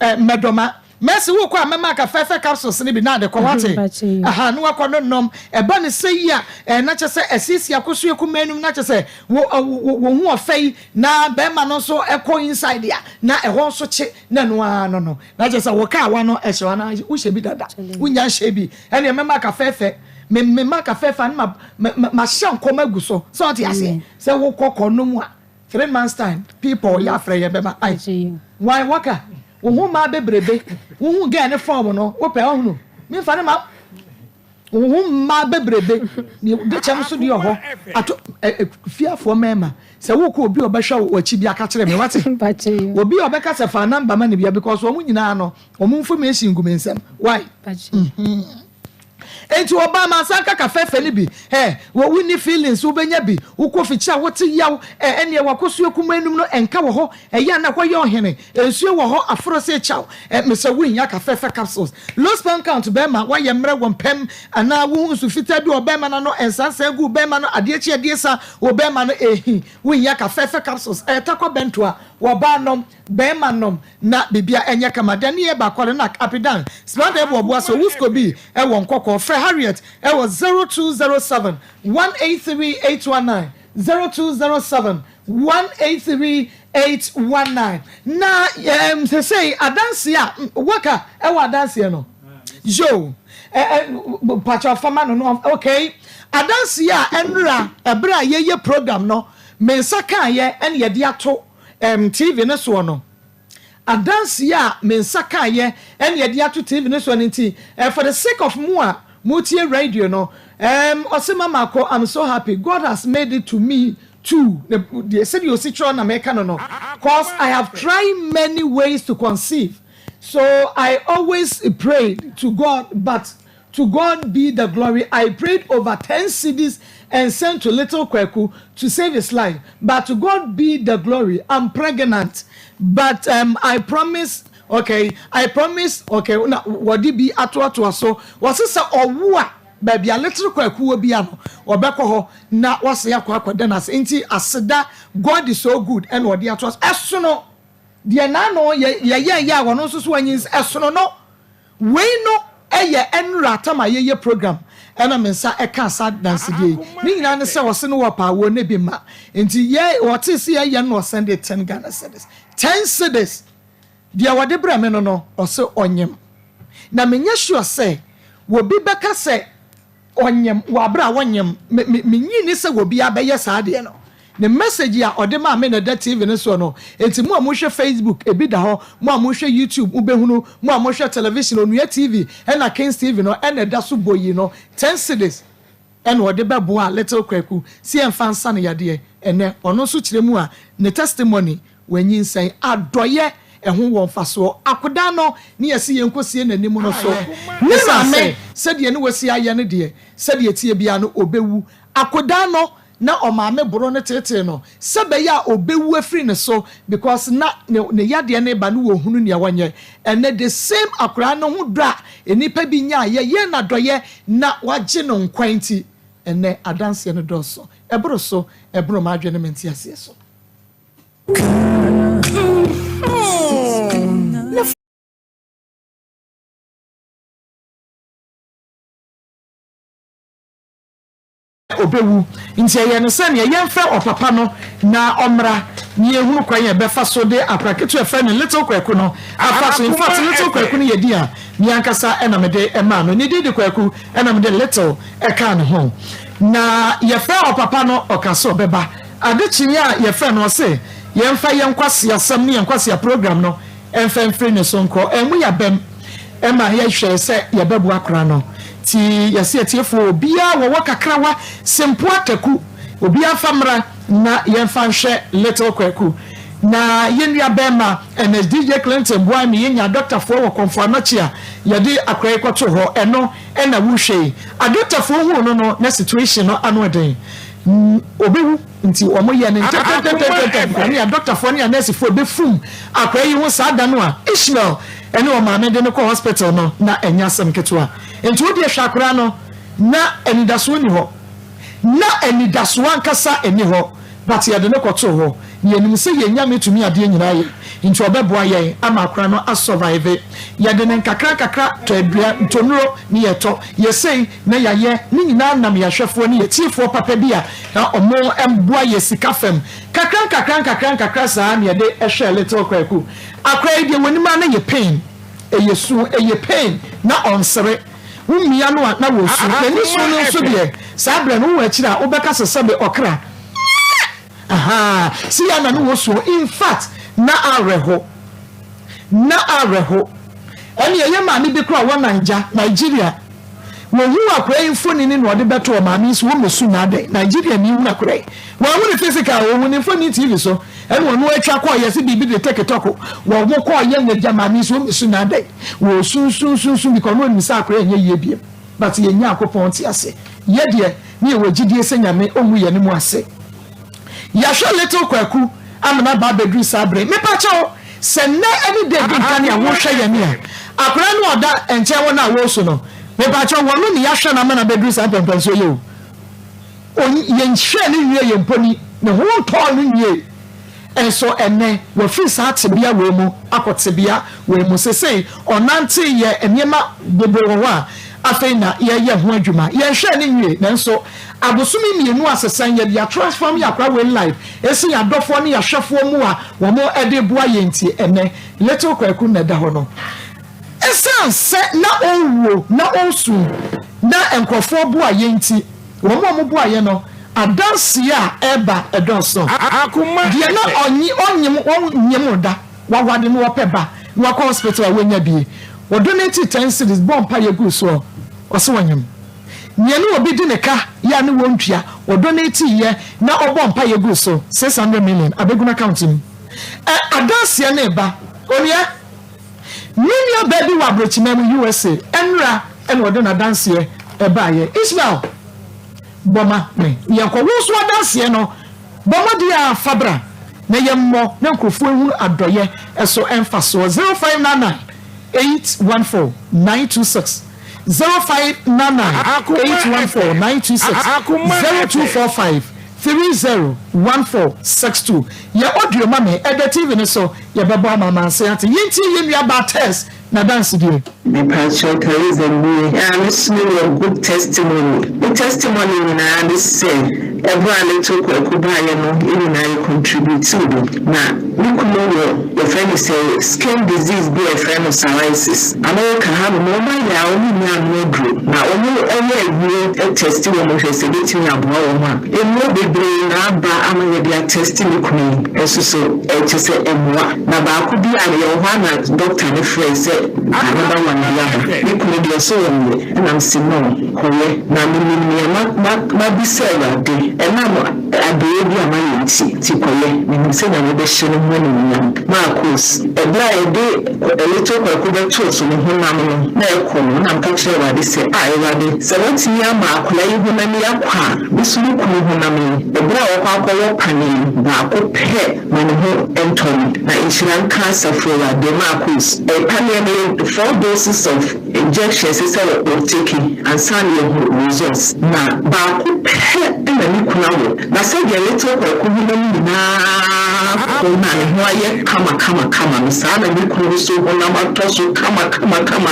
Eh, Mɛdoma. Mercy, wokɔ a mɛma aka fɛfɛ capsules no bi na ade kɔ, wate? Aha, na wakɔ no nom. Ɛba ne sɛ yi a, eh, na kyɛ sɛ asiesie akoso akumaa num, na kyɛ sɛ wo, wo, wo ho ɔfɛ yi, na bɛrima no nso ɛkɔ inside a, na ɛhɔ nso kye, na ɛno ara no no. Na kyɛ sɛ wo kaa wa no ɛhyɛ wa na wohyɛ bi dada, wonya nhyɛ bi. Ɛneɛ mɛma aka fɛfɛ. Me me ma kafe fa no ma ma ma hyɛ nkɔm agu so sɛ ɔte aseɛ sɛ wokɔ kɔ no mu a three months time people yɛ afrɛ yɛ bɛba ai why waka wo ho maa bebrebe wo hu girl ne form no wopɛ ɔhunu me nfa ne ma. Wo ho mmaa bebrebe. De kyɛm nso deɛ ɔhɔ. Ato ɛ ɛ fiafoɔ mmarima. Sɛ wokɔ obi a ɔbɛhwɛ wo akyi bia ka kyerɛ me wate. Obi a ɔbɛka sɛ fa number ma no bia because wɔn nyinaa no wɔn information gu me nsam. Why? Mm-hmm. Enti ɔbaa mansa nka ka fɛfɛ no bi ɛ wɔ wonni feelings wobɛnya bi wokɔ fikyiri a wote yaw ɛ ɛneɛ wakɔsua kuma anum no ɛnka wɔ hɔ ɛyɛ a na ɛhɔ yɛ ɔhene nsuo wɔ hɔ aforo se kyaw ɛ mesɛ wohia ka fɛfɛ capsules low sperm count bɛrima woayɛ mmerɛ wɔ mpɛm anaa wohu nsu fitaa bi wɔ bɛrima no ano ɛnsansan gu bɛrima no adeɛ kye adeɛ sa wɔ bɛrima no ɛhi wohia ka fɛfɛ capsules ɛyɛ takwa bɛntoa wɔ baa nom bɛrima nom Na bibia ɛnyɛ kama dɛ ne yɛ ba kɔre nak apidan splanda ɛbɔ ɔboa sɛ owusko bi ɛwɔ nkɔkɔɔ frɛ Harriet ɛwɔ 0207 183 819 0207 183 819 na ɛɛm sesei adanseɛ a worker ɛwɔ adanseɛ no yoo ɛ ɛ pakyɛ fama no no okay adanseɛ a ɛnora ɛberɛ a yɛyɛ program no me nsa kaayɛ ɛne yɛde ato ɛɛm TV no soɔ no, adanseɛ a me nsa kaeɛ ɛne yɛde ato TV no soɔ no nti, eh, for the sake of mo a motie radio no, ɛɛm, ɔse Mama Ako, I'm so happy, God has made it to me too, ne, deɛ, sɛdeɛ ɔsi twerɛ na meka no no, cause I have tried many ways to conceive, so I always prayed to God, but To God be the glory I prayed over ten cedis and sent to little Kwaku to save his life but to God be the glory I'm pregnant but um, I promise okay I promise okay na wɔde bi atoatoa so wɔse sɛ ɔwo a baabi a little Kwaku wɔ bia no ɔbɛkɔ hɔ na wɔse akɔ akɔda no ase nti aseda God is so good ɛna ɔde atoa so ɛsono deɛ n'ano yɛ yɛyɛ yɛ a wɔn nso so anyins ɛsono no Wei no yɛ ɛnora tam a yɛyɛ program ɛna me nsa ɛkaa saa dansedie yi. Ne nyinaa ne sɛ ɔse no wɔ paa wɔ ne bi mma nti yɛ ɔtee se yɛyɛ no na ɔsɛnde ten Ghana cedis. Ten cedis! Deɛ ɔde brɛ me no no ɔse ɔnyem. Na menyɛ sure sɛ wɔbi bɛka sɛ Ɔnyem wɔ aber a wɔnyem. Me me minnyi nni sɛ obiara bɛyɛ saa adeɛ no. Ne message a ɔde maa me na ɛda TV no soɔ no, enti mo a mohwɛ Facebook, ebi da hɔ, mo a mohwɛ YouTube, mobɛhunu, mo a mohwɛ television, Onua TV ɛna Kings TV no ɛna ɛda so bɔ yi no, ten cedis ɛna ɔde bɛboaa Little Kwaku sɛ yɛmfa nsa no yadeɛ. Ɛnnɛ, ɔno nso kyerɛ mu a, ne testimony Wanyinsɛn. Adɔeɛ ɛho wɔ mfasoɔ. Akodaa no ne yɛse yɛnkɔsie n'anim no so. Ne maame, sɛdeɛ ne wasi ayɛ no deɛ, sɛdeɛ ɛteɛ biara no, ɔbɛwu. Akodaa no, na ɔmaame boro no teetee no sɛ ɛbɛyɛ a ɔbɛwu afiri ne so because na ne ne yadeɛ no reba no wɔhunu nea wɔnyɛ. Ɛnnɛ the same akodaa no ho dɔ a nnipa bi nyaeɛ yɛɛ no adɔeɛ na wagye no nkwa nti, ɛnnɛ adanseɛ no dɔɔso. Ɛboro so, ɛboro m'adwene ne me nteaseɛ so. Ɔbɛwu. Nti ɛyɛ no sɛ neɛ yɛmfrɛ ɔpapa no na ɔmmra na yɛnhunu kwan a yɛbɛfa so de akora ketewa a yɛfrɛ no Little Kwaku no afa so. In fact, Little Kwaku no yɛ din a me ankasa na mede maa no. Ne din de Kwaku ɛna mede Little kaa ne ho. Na yɛfrɛɛ ɔpapa no, ɔka sɛ ɔbɛba. Ade kyee a yɛfrɛɛ no, ɔse yɛmfa yɛn nkwaseasɛm ne yɛn nkwasea program no mfa mfiri ne so nkɔ. Ɛmmu yɛn abam ma yɛhwɛɛ sɛ yɛbɛboa akora no. Nti yɛse atiefoɔ obiara wɔwɔ kakrawa, sempoa, taku, obiara mfa mmra na yɛmfa nhwɛ Little Kwaku. Na yɛn nua bɛɛma Ernest DJ Clinton boae me yɛnyaa dɔktafoɔ wɔ Kɔmfo Anɔkye a yɛde akora yi kɔtoo hɔ. Ɛno na wohwɛ yi. Adɔktafoɔ huu no no na situation no ano den. Ɔbɛwu nti wɔn yɛ no ntɛntɛntɛntɛntɛm. Ɛne adɔktafoɔ ne anɛɛsefoɔ bɛfum akora yi ho saa da no a Ishmael ne ɔmaame de no kɔ hospital no na ɛnyɛ asɛm ketewa. Nti wodeɛ hwɛ akora no na anidasoɔ nni hɔ. Na anidasoɔ ankasa nni hɔ but yɛde no kɔtoo hɔ na yɛnim sɛ yɛn Nyame tumi adeɛ nyinaa yɛ nti ɔbɛboa yɛn ama akora no a survive. Yɛde no nkakra nkakra tɔ aduan, ntɔnuro ne yɛtɔ, yɛ sei na yɛayɛ, ne nyinaa nam yɛn ahwɛfoɔ ne yɛn atiefoɔ papa bi a na wɔn boa yɛ sika fam kakra nkakra nkakra nkakra saa na yɛde hwɛɛ little Kwaku. Akora yi deɛ wɔnim ara na yɛ pain, ɛyɛ su, ɛyɛ pain na ɔnsere. Wo mmea no a na wɔresu. N'ani so no nso deɛ, saa berɛ no wowɔ akyiri a, wobɛka sɛ sɛbe ɔkra. Ahaa, sei ara na ne wɔsuo. In fact, na awerɛho. Na awerɛho. Ɛnneɛ yɛn maame bi koraa a ɔwɔ Naija, Nigeria. Wɔhuu akwadaa yi mfonini na ɔde bɛtoo ɔmaame yi so, wɔmmɛsu no adɛn? Nigeriani hunu akwadaa yi, wanhu no physical, ɔhu ne mfonini TV so, ɛna ɔno atwa kɔɔ yɛse biribi de teketɔko, wɔn kɔɔ yɛ na agya maame yi so wɔmmɛsu no adɛn? Wɔsu su su su because ɔno ɔnim sɛ akwadaa yi nyɛ yie biom, but yɛn Nyankopɔn te ase, yɛ deɛ ne yɛwɔ gyidie sɛ Nyame ɔngu yɛne mu ase. Yɛahwɛ little Kwaku amena aba abɛduru saa berɛ yi. Mepa kyɛw, sɛ nnɛ ɛne da ɛdi nkan a wohwɛ yɛn a, akwadaa no a ɔda nkyɛn hɔ no a wɔresu no, mepa kyɛw, wɔno ne yɛahwɛ no ama no abɛduru saa mpɛnpɛnsoɔ yi o. On, yɛnhwɛɛ no nwie yɛn mpo ni, ne ho ntɔɔ no nwie. Nso ɛnnɛ, wafiri saa tebea wei mu akɔ tebea wei mu. Seesei ɔnante yɛ nneɛma bebree wɔ hɔ a afei na yɛreyɛ ho adwuma. Yɛnhwɛɛ no nwie, nanso abosome mmienu asesa yi, yɛde atransform yɛn akora wei life ɛsi yɛn adɔfoɔ ne yɛn ahwɛfoɔ mu a wɔde reboa yɛn nti, ɛnnɛ Little Kwaku na ɛda hɔ no. Ɛsiane sɛ na ɔrewuo na ɔresu na nkurɔfoɔ boa yɛn nti, Wɔn a wɔboa yɛn no, adanseɛ a ɛreba dɔɔso. Deɛ na ɔnye ɔnyem ɔnyem da, wawade na ɔpɛ ba na wakɔ hospital a wanya bie. Wɔ donate ten cedis bɔɔ mpaeɛ guu soɔ, ɔse ɔnyem. Nea ne obi di ne ka yɛ a ne wɔntua, wɔ donate yɛ na ɔbɔɔ mpaeɛ guu so, 600 million abɛgu n'account mu. Ɛ adanseɛ no reba. Onua. Me nua baa bi wɔ abrokyiman mu, USA, ɛnora ɛna ɔde n'adanseɛ ɛbaeɛ. Ishmael, bɔ ma me yɛnkɔ. Wo nso adanseɛ no, bɔ mmɔden ara fa bra na yɛmmɔ na nkurɔfoɔ nhunu adɔeɛ ɛso mfasoɔ. 0599 814 926 0599 814 926 0245 301462 Yɛ audio ma me, ɛda TV no so, yɛbɛbɔ ama amansan ate. Yɛntie yɛn nua baa Tess n'adansedie. Mepakyɛw Theresa nie a me so me wɔ good testimony. Me testimony nyinaa ne sɛ ɛberɛ a little Kwaku baeɛ no yɛn nyinaa yɛ contributee bi na me kunu wɔ yɛfrɛ no sɛ skin disease bi a yɛfrɛ no psoriasis. America ha nom wɔn ayɛ a wɔn nnya ano aduro na wɔn yɛ aduro test wɔn hwɛ sɛ ɛbɛtumi aboa wɔn a. Nnuro bebree na aba ama yɛde atɛste me kunu yi nso so kyerɛ sɛ ɛmmoa. Na baako bi a yɛwɔ hɔ a na dɔkta no frɛɛ sɛ another one bi aba. Me kunu deɛ ɔse ɔnyɛ ɛna mese no kɔyɛ na menim nea ma ma mabisa Awurade ɛnam adɔeɛ bi a mayɛ nti nti kɔyɛ. Menim sɛ Nyame bɛhyɛ ne ho animuonyam. Marcos, Ɛberɛ a yɛde Little Kwaku bɛtoo so ne honam no na ɛkɔ no na meka kyerɛɛ Awurade sɛ, Ah Awurade, sɛ woatumi ama akwadaa yi honam yi akɔ a, Me so me kunu honam yi, ɛberɛ a ɔkɔ akɔwɔ paneɛ baako pɛ ma ne ho ntɔ no, na nhyira nka Asafo Awurade. Marcus, Paneɛ no yɛ four doses of injection ɛsɛ sɛ wɔ take ansa na yɛahu results, na baako pɛ na me kunu awɔ, na sɛdeɛ little Kwaku honam nyinaa kɔ na ne ho ayɛ kama kama kama no, saa na me kunu nso honam atɔ so kama kama kama a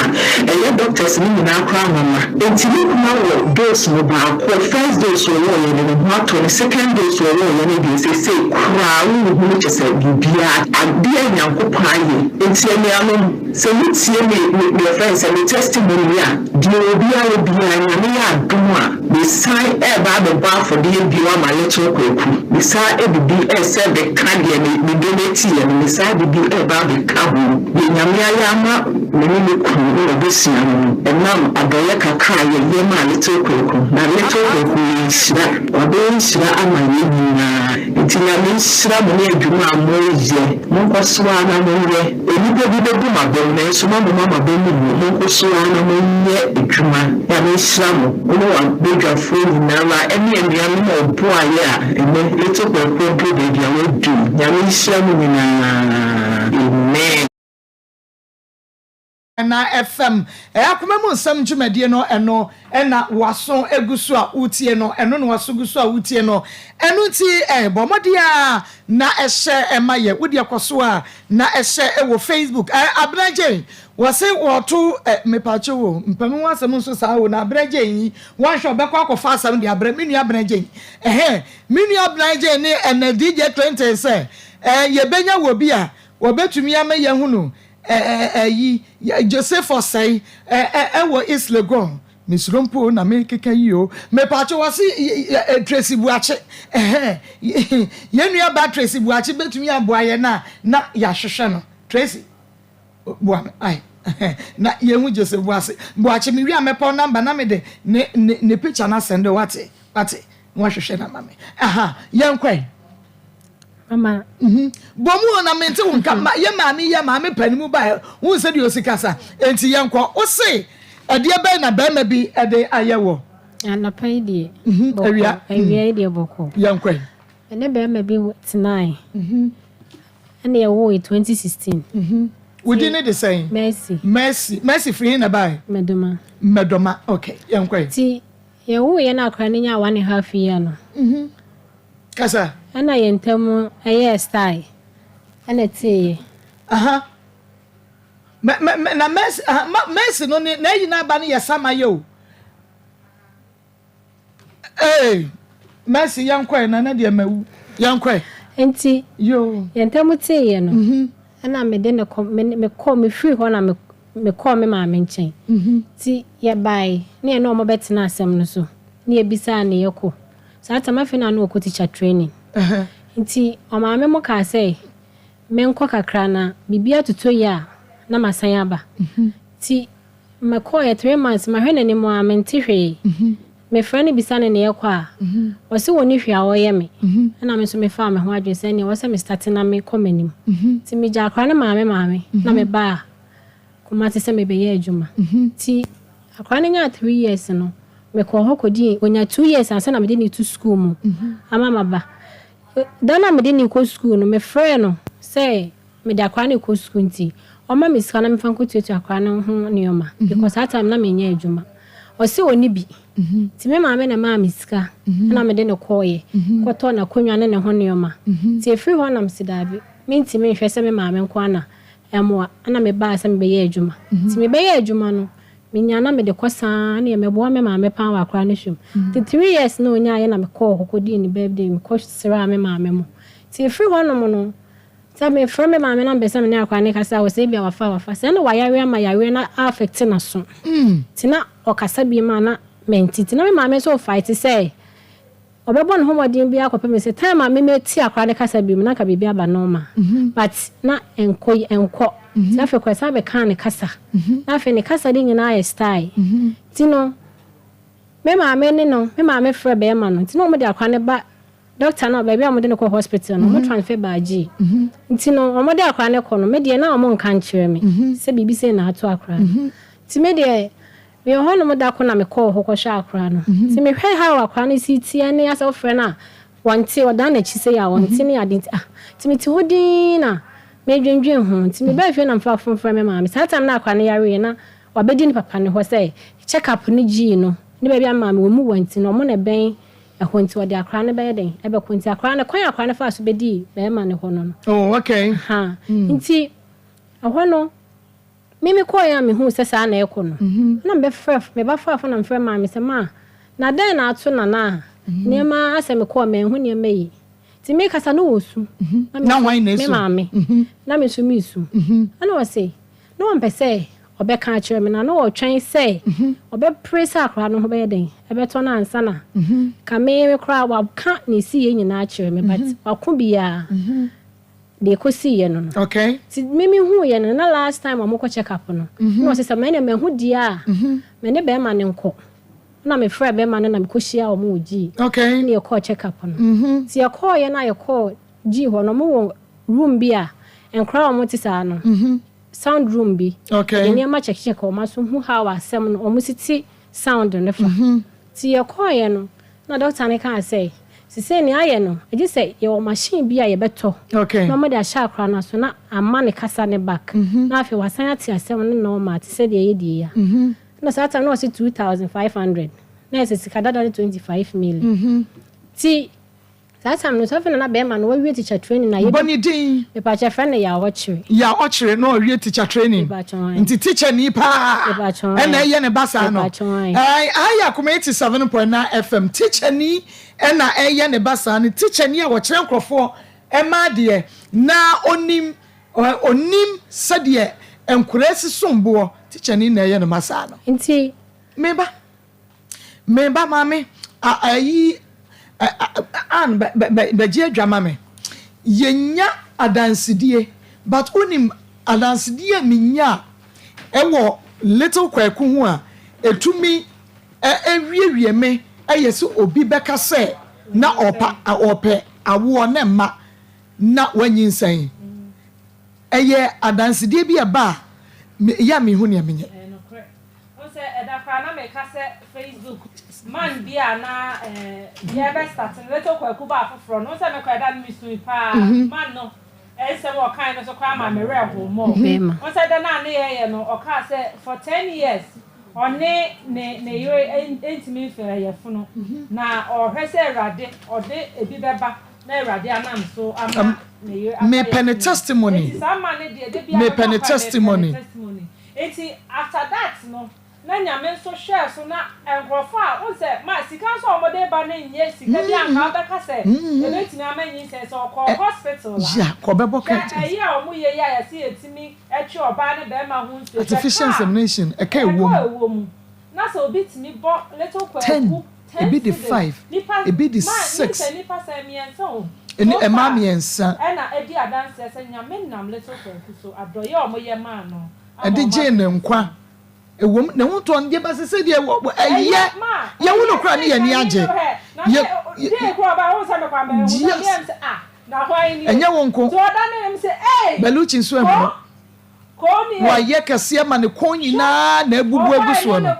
ɛyɛ doctors no nyinaa koraa nwanwa. Enti me kunu awɔ dose no baako, first dose ɔwɔɔyɛ no ne ho atɔ no, second dose ɔwɔɔyɛ no deɛ seesei koraa wonhu no kyɛsɛ biribiara, adeɛ a Nyankopɔn ayɛ. Enti anuanom sɛ motie me me yɛfrɛ no sɛ me testimony a, deɛ obiara biara Nyame yɛ adom a mesan ɛɛba abɛbɔ afɔdeɛ bio ama Little Kwaku, mesan de bi ɛɛsɛ bɛka deɛ me me donate yɛ no, mesan de bi ɛɛba abɛka ho, deɛ Nyame ayɛ ama Me ne me kunu ne m'abusua no no, ɛnam adɔeɛ kakra a yɛyɛ maa Little Kwaku, na Little Kwaku yɛ nhyira, wabɛyɛ nhyira ama yɛn nyinaa, nti Nyame nhyira mo ne adwuma a moyɛ, monkɔso ara na monyɛ, nnipa bi bɛbu mo abam nanso mo momma mo abam mmu, monkoso ara na monyɛ adwuma, Nyame nhyira mo, mo ne w'abadwafoɔ nyinara ɛne anuanom a wɔboaeɛ a ɛnnɛ Little Kwaku aduru baabi a wadu yi, Nyame nhyira mo nyinaa, Amen. Na FM Akoma mu nsɛm dwumadie no ɛno na waso gu so a wotie no, ɛno na waso gu so a wotie no, ɛno nti bɔ mmɔden ara na hyɛ ma yɛ, wo deɛ kɔ so ara na hyɛ wɔ Facebook. Abena Jane wɔse wɔto mepaakyɛw o, mpɛ me ho asɛm nso saa o, na Abena Jane yi wanhwɛ ɔbɛkɔ akɔfa asɛm de abrɛ me nua Abena Jane, ɛhɛn, me nua Abena Jane ne ɛnɛ DJ Clinton sɛ yɛbɛnya wɔ bi a Wɔbɛtumi ama yɛahunu ɛyi, Joseph Osei ɛwɔ East Legon. Mesuro mpo na mekeka yi o. Mepatwo wɔse Tracy Buakye, ɛhɛn, yɛn nua baa Tracy Buakye bɛtumi aboa yɛn a na yɛahwehwɛ no. Tracy, boa me, ae. Na yɛhu Joseph Boase Boakye mewie a mɛpɛ wo number na mede ne ne ne picture no asɛnde wo wate wate na wahwehwɛ no ama me aha yɛnkɔ ɛ. Mama. Mhm. Bɔ mu o na mente wo nka ma yɛ maame yɛ maame pani mu ba wohu sɛ deɛ ɔsi kasa enti yɛnkɔ wo se ɛdeɛ bɛn na bɛrima bi ɛde ayɛ wɔ. Anɔpa yi deɛ mhm, bɔkɔ awia awia yi deɛ bɔkɔ. Yɛnkɔ ɛ. Ɛne bɛrima bi tenae. Mhm. Ɛna yɛwoe 2016. Mhm. Wo din ne de sɛn? Mercy. Mercy. Mercy firi he na ɛbae? Mmɛdoma. Mmɛdoma. Okay, yɛnkɔ ɛ. Nti yɛwoeɛ na akwadaa no nyaa one and half year no. Mhm. Kasa. Ɛna yɛn ntam ɛyɛɛ style. Ɛna ɛteeɛ. Aha. Mɛ mɛ mɛ na Mercy aha ma Mercy no ne n'ayi n'aba no yɛ samayɛ o. Ee Mercy yɛnkɔ ɛ nana deɛ mawu yɛnkɔ ɛ. Nti Yoo. yɛn ntam teeɛ no, ɛna mede no kɔ me mekɔ mefiri hɔ na me mekɔɔ me maame nkyɛn. Nti yɛbae ne yɛne wɔn bɛtenaa asɛm no so ne yɛbisaa ne yɛkɔ. Saa tam afei na na ɔkɔ teacher training. Nti ɔmaame mo kaa sɛ menkɔ kakra na biribi atotɔ yie a na masan aba. Nti Mekɔeɛ 3 months, mahwɛ n'anim a mente hwee. Mefrɛ no bisa no nea ɛkɔ a, ɔse ɔnni hwee a ɔyɛ me. Ɛna me nso mefaa me ho adwene sɛ ɛneɛ ɛwɔ sɛ me starte na mekɔ m'anim. Nti megyaa akwadaa no maa me maame na mebaa Kumasi sɛ mebɛyɛ adwuma. Nti akwadaa no nyaa 3 years no, mekɔɔ hɔ kɔdii, ɔnya 2 years ansa na mede no reto sukuu mu ama maba. Da no a mede no rekɔ sukuu no, mefrɛɛ no sɛ mede akwadaa no rekɔ sukuu nti, ɔmma me sika na memfa nkɔtuatua akwadaa no ho nneɛma because saa time na menyɛ adwuma. Ɔse ɔnni bi. Nti me maame na ɛmaa me sika na mede no kɔeɛ kɔtɔɔ n'akonnwa ne ne ho nneɛma. Nti ɛfiri hɔ na mese daabi, mentumi nhwɛ sɛ me maame nko ara na ɛmmoa. Ɛna mebaa sɛ mebɛyɛ adwuma. Nti mebɛyɛɛ adwuma no, menya na mede kɔ saa ne meboa me maame paa wɔ akwadaa no hwɛ mu. Nti 3 years na ɔnyaeɛ na mekɔɔ hɔ kɔdii ne birthday, mekɔsraa me maame mo. Nti ɛfiri hɔnom no, sɛ mefrɛ me maame na mepɛ sɛ me ne akwadaa no kasa a, ɔsɛ ebia wafa wafa. Sɛ na wayare ama yareɛ no affect n'aso. Nti na ɔkasa bi ma na mente. Nti na me maame nso fight sɛ ɔbɛbɔ ne ho mmɔden biara kɔpem sɛ time a me mɛte akwadaa no kasa bi mu na nka biribi aba normal. But na ɛnkɔ ɛnkɔ. Nti afei koraa san bɛkaa ne kasa. Na afei ne kasa no nyinaa yɛ style. Nti no, me maame ne no, me maame frɛ bɛrima no. Nti na wɔde akwadaa no ba doctor no baabi a wɔde no kɔ hospital no, wɔn transfer baa G. Nti no, wɔde akwadaa no kɔ no, me deɛ na wɔn nka nkyerɛ me sɛ biribi sei na ato akwadaa no. Nti me deɛ, mewɔ hɔnom da ko na mekɔɔ hɔ kɔhwɛ akwadaa no. Nti mehwɛ how akwadaa no si teɛ ne asɛ wofrɛ no a, wɔnte, ɔdan n'akyi sei a wɔnte ne ade nti ah, nti mete hɔ dinn na medwendwen ho. Nti mebaa fie na mefa phone frɛ me maame. Saa time na akwadaa no yareɛ na wabɛdi ne papa ne hɔ sɛ check up no gyii no ne baabi a me maame wɔ mu wɔ nti no ɔmo na ɛbɛn ɛhɔ nti ɔde akwadaa no bɛyɛ den ɛbɛkɔ nti akwadaa no kwan a akwadaa no faa so bɛdii bɛrima ne hɔ no no. Oh, okay. Ha. Nti ɛhɔ no me me kɔɔ yɛ a mehu sɛ saa na ɛkɔ no. Na mebɛfrɛ meba faafo na mefrɛ maame sɛ ma na dɛn na ato nana a nneɛma asɛ mekɔɔ manhu nneɛma yi. Nti mekasa no wɔ su. Na hwan na esu? Me maame. Na me nso mesu. Ɛna ɔse na ɔmpɛ sɛ ɔbɛka akyerɛ me na na ɔtwɛn sɛ ɔbɛpere sɛ akwadaa no ho bɛyɛ den ɛbɛtɔ no ansa na ka me me koraa waka ne esi yɛ nyinaa akyerɛ me but wako biara deɛ ɛkɔsi yɛ no no. Okay. Nti me me hu yɛ no na last time ɔmo kɔ check up no na ɔse sɛ mɛne mahu deɛ a me ne bɛrima no nkɔ na mefrɛ bɛrima no na mekɔhyia ɔmo wɔ G. Okay. Na yɛkɔɔ check up no. Nti yɛkɔɔ yɛ na yɛkɔɔ G hɔ no ɔmo wɔ room bi a nkwadaa a ɔmo te saa no sound room bi. Okay. Yɛde nneɛma kyɛkyɛkyɛ ɔmo aso hu how asɛm no ɔmo si te sound no fa. Nti yɛkɔɔ yɛ no na doctor no kaa sɛ sise nea ayɛ no agye sɛ yɛwɔ machine bi a yɛbɛtɔ. Okay. Na ɔmo de ahyɛ akwadaa no so na ama ne kasa ne back. Na afei wasan ate asɛm no normal te sɛ deɛ ɛyɛ deɛ ya. Na saa time na ɔse 2,500 na ɛsɛ sika dada ne 25 million. Ti saa time no so afei na na bɛrima no wawie teacher training na Bɔ ne din. Mepakyɛ frɛ no yɛ ɔkyere. Ya ɔkyerɛ na ɔwie teacher training. Mepakyɛ. Nti teacher ni paa. Mepakyɛ. Ɛna ɛyɛ ne ba saa no. Mepakyɛ. Ɛɛ ayɛ Akoma 87.9 FM teacher ni ɛna ɛyɛ ne ba saa no teacher ni a wɔkyerɛ nkurɔfoɔ ɛma adeɛ na onim onim sɛdeɛ nkwadaa si som boɔ teacher ni na ɛyɛ ne ma saa no. Nti Meba meba maame ayi an bɛ bɛ bɛgye adwa ma me yɛnya adansedie but wonim adansedie a menya a. Ɛwɔ Little Kwaku ho a ɛtumi wiewie me yɛ sɛ obi bɛka sɛ na ɔpa ɔpɛ awoɔ na mma na wanyinsɛn. Ɛyɛ adansedie bi a ɛba a ɛyɛ a menhu nea menyɛ. Ɛyɛ nokorɛ. Wohu sɛ ɛda koraa na meka sɛ Facebook man bi a na yɛbɛ start no Little Kwaku baa foforɔ no, wohu sɛ me koraa ɛda no mesui paa. Man no nsɛm a ɔkae no nso koraa maa me werɛ hoo more. Wohu sɛ da no a ne yɛyɛ no ɔkaa sɛ for ten years ɔne ne ne yere ntumi mfɛɛ yafunu na ɔrehwɛ sɛ Awurade ɔde ebi bɛba na Awurade anam so ama ne yere afa Mepɛ ne yafunu. testimony. Enti saa man no deɛ da biara Mepɛ mebɔ ne mpaeɛ mepɛ ne testimony. testimony. Enti after that no na Nyame nso hwɛɛ so na nkorɔfoɔ a wohu sɛ ma sika nso a wɔde ba no nyɛ sika bi a nka wobɛka sɛ ɛbɛtumi ama nyinsɛn sɛ ɔkɔɔ hospital a Yeah, kɔ bɛbɔ hwɛ curtains. ɛyi a wɔyɛ yi a yɛse yɛtumi twe ɔbaa ne bɛɛma ho nsuo hwɛ Artificial kaa insemination ɛka ɛka ɛwɔ mu. ɛwɔ mu na sɛ obi tumi bɔ little Ten, kwaku ten ebi de cedis five, nipa ebi de ma six. nyinsɛn nipa sɛn mmiɛnsa o Ɛne so ɛmaa far mmiɛnsa. ɛna adi adanseɛ sɛ Nyame nam little kwaku so adɔeɛ a wɔyɛ maa no ama Ɛde wɔn gyee ne nkwa. Ɛwom, ne ho tɔ no deɛ, but sesei deɛ wɔ, wɔ, ɛyɛ. Yɛwo no koraa ne yɛn ani agye. Yɛ, yɛ, yes. Ɛnyɛ wo nko. Bellucci nso ahu no. Wayɛ kɛseɛ ma ne kɔn nyinaa na abubu agu soɔ no.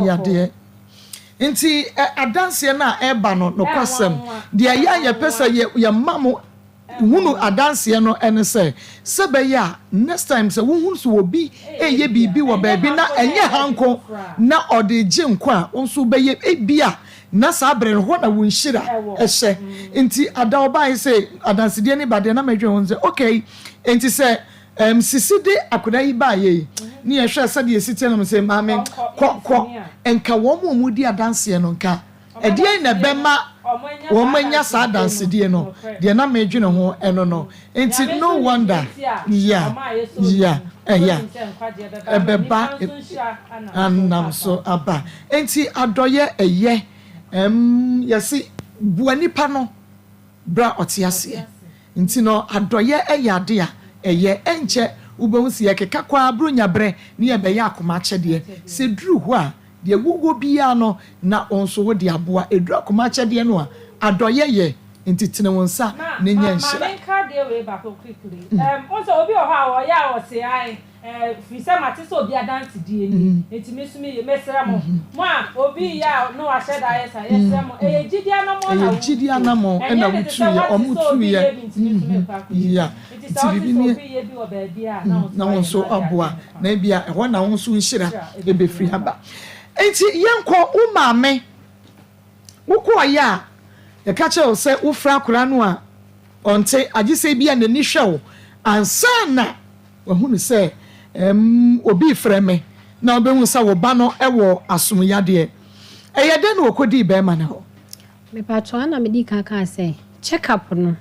Yadeɛ. Nti, ɛ, adanseɛ no a ɛreba no, nokwasɛm, deɛ ɛyɛ a yɛpɛ sɛ yɛ, yɛma mo hunu adanseɛ no ne sɛ, sɛ ɛbɛyɛ a next time sɛ wohunu sɛ obi reyɛ biribi wɔ baabi na ɛnyɛ ha nko na ɔde regye nkwa a, wo nso wobɛyɛ. Ebia na saa berɛ no hɔ na wo nhyira hyɛ. Nti ada ɔbaeɛ sɛ adansedie no ba deɛ na medwene ho sɛ okay, nti sɛ um, Sisi de akwadaa yi baeɛ yi ne yɛhwɛ sɛdeɛ ɛsi teɛ no sɛ maame kɔ kɔ nka wɔn a wɔdi adanseɛ no nka Ɛdeɛn na ɛbɛma wɔanya saa adansedie no? Deɛ na meredwene ho ɛno no. Nti no wonder, yeah, yeah, yeah, ɛbɛba, anam so aba. Nti adɔeɛ ɛyɛ, ɛmm, yɛse boa nipa no berɛ a ɔte aseɛ. Nti no adɔeɛ yɛ ade a ɛyɛ, ɛnkyɛ wobɛhu sɛ yɛkeka kɔ ara Buronya berɛ ne yɛbɛyɛ akoma akyɛdeɛ. Sɛ ɛduru hɔ a, deɛ wowɔ biara no na wo nso wode aboa. Ɛduru akoma akyɛdeɛ no a, adɔeɛ yɛ, nti tene wo nsa Ma na nya ma ma nhyira. menka adeɛ wei baako quickly. Ɛɛm, wohu sɛ obi wɔ hɔ a ɔyɛ a ɔse ae, ɛɛ, firi sɛ mate sɛ obi adansedie nie, nti me nso meyɛ. Mesrɛ mo, mo a obi reyɛ a na wahyɛ da ayɛ saa, yɛsrɛ mo, ɛyɛ gyidie anammɔn na Ɛyɛ gyidie wotuo. anammɔn na Ɛnyɛ ne te sɛ wotuiɛ, woate wɔn sɛ obi tuiɛ. reyɛ bi nti me nso merekɔ akɔyɛ bi. Yeah, Nti sɛ nti wote biribi sɛ nie. obi reyɛ bi wɔ baabi a, na wo nso Na wo woayɛ nso na ade aboa, agye nkwa. na ebia ɛhɔ na wo nso nhyira Nhyira ɛbɛfiri ɛbɛfiri aba. aba. Nti yɛnkɔ wo maame, wokɔeɛ a, yɛka kyerɛɛ wo sɛ wofrɛ akwadaa no a, ɔnte, agye sɛ ebia n'ani hwɛ wo ansa na wahunu sɛ ɛmm obi refrɛ me, na wobɛhu sɛ wo ba no wɔ asom yadeɛ. Ɛyɛ dɛn na wɔkɔdii barima no hɔ? Mepakyɛw, ɛna medii kan kaa sɛ check up no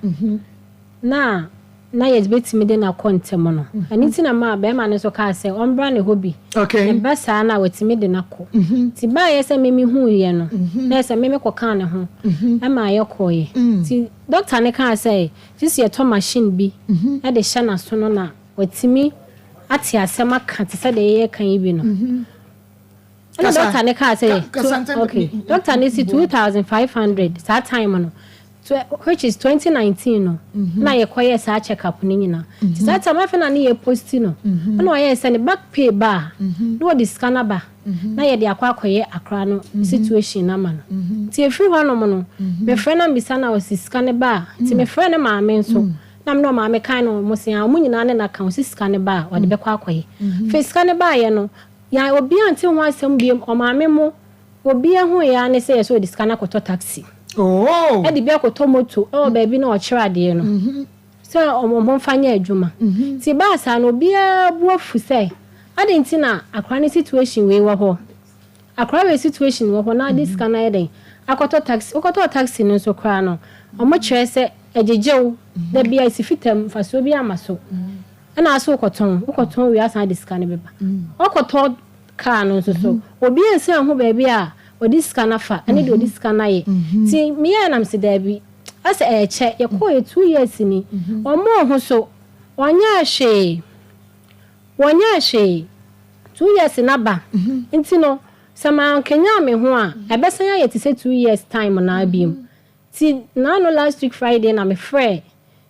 na na yɛbɛtumi de no akɔ ntɛm no. Ɛno nti na maa barima no nso kaa sɛ ɔmbra ne hɔ bi. Okay. Na ɛba saa no a watumi de no akɔ. Nti baeɛ sɛ me mehuiɛ no, na ɛyɛ sɛ me mekɔkaa ne ho maa yɛkɔeɛ. Nti dɔkta no kaa sɛ gye sɛ yɛtɔ machine bi de hyɛ n'aso no na watumi ate asɛm aka te sɛ deɛ yɛreka yi bi no. Ɛna dɔkta no kaa sɛ, okay, dɔkta no si 2500 saa time no, which is 2019 no, na yɛkɔyɛɛ saa check up no nyinaa. Nti saa time afei na ne yɛ posti no, ɛna ɔyɛɛ sɛ ne back pay ba a, na wɔde sika no aba, na yɛde akɔ akɔyɛ akora no situation no ama no. Nti ɛfiri hɔnom no, mefrɛ na mebisa no a ɔsi sika no ba a, nti mefrɛ ne maame nso, na me ne ɔmaame kae no, wɔn se a wɔn nyinaa ne no aka, ɔsi sika no ba a, ɔde bɛkɔ akɔyɛ. Afei sika no baeɛ no, Yan obiaa nte ho asɛm biom ɔmaame mo obia hu yɛ ara ne sɛ yɛsɛ ɔde sika no akɔtɔ taxi ɛde bi akɔtɔ moto ɛwɔ baabi na ɔkyerɛ adeɛ no sɛ ɔmo mfa nyɛ adwuma nti ɛbaa saa no obiaa bo afu sɛ adɛn nti na akora no situation wei wɔ hɔ akora wei situation wɔ hɔ na ade sika no ayɛ dɛn akɔtɔ taxi wokɔtɔɔ taxi no nso koraa no ɔmo kyerɛ sɛ ɛgyegye wo da bia ɛsi fitam mfasoɔ biaa mma so. Ɛna ase wokɔtɔn, wokɔtɔn wie asan de sika no bɛba. Ɔkɔtɔ kaa no nso so, obi ansi anhu baabi a ɔde sika no afa ɛne deɛ ɔde sika no ayɛ. Nti meyɛɛ na mese daabi, asɛ ɛɛkyɛ, yɛkɔeɛ 2 years ni, ɔmmɔɔ ho so. Wɔnyɛɛ hwee. Wɔnyɛɛ hwee. 2 years no aba. Nti no, sɛ mankanyan me ho a, ɛbɛsan ayɛ te sɛ 2 years time no ara biom. Nti naano last week Friday na mefrɛɛ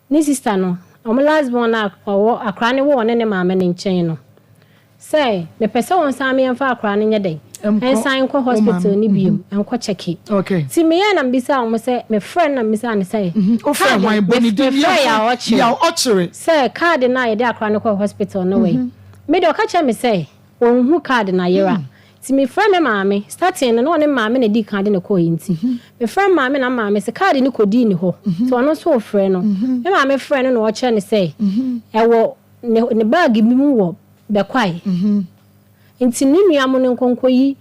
ne sister no, wɔn last born a ɔwɔ akwadaa no wɔ ɔne ne maame no nkyɛn no, sɛ mepɛ sɛ wɔnsan me yɛmfa akwadaa no nyɛ dɛn? Ɛnsan nkɔ hospital no biom, nkɔ check. Nti meyɛɛ na mebisaa wɔn sɛ, mefrɛɛ no na mebisaa no sɛ, Wofrɛ hwan? Bɔ ne din. Mefrɛɛ Yaw Ɔkyere. Yaw Ɔkyere. Sɛ card no a yɛde akwadaa no kɔɔ hospital no wɔ yi. Me deɛ ɔka kyerɛɛ me sɛ ɔnhu card no ayera. Nti mefrɛɛ me maame, starting no na ɔne me maame na ɛdii kan de no kɔeɛ nti, mefrɛɛ me maame na me maame se card no kɔdii ne hɔ, nti ɔno nso refrɛ no. Me maame frɛɛ no na ɔkyerɛ no sɛ ɛwɔ ne ne bag bi mu wɔ Bɛkwae. Nti ne nua mo no nkɔ nkɔyi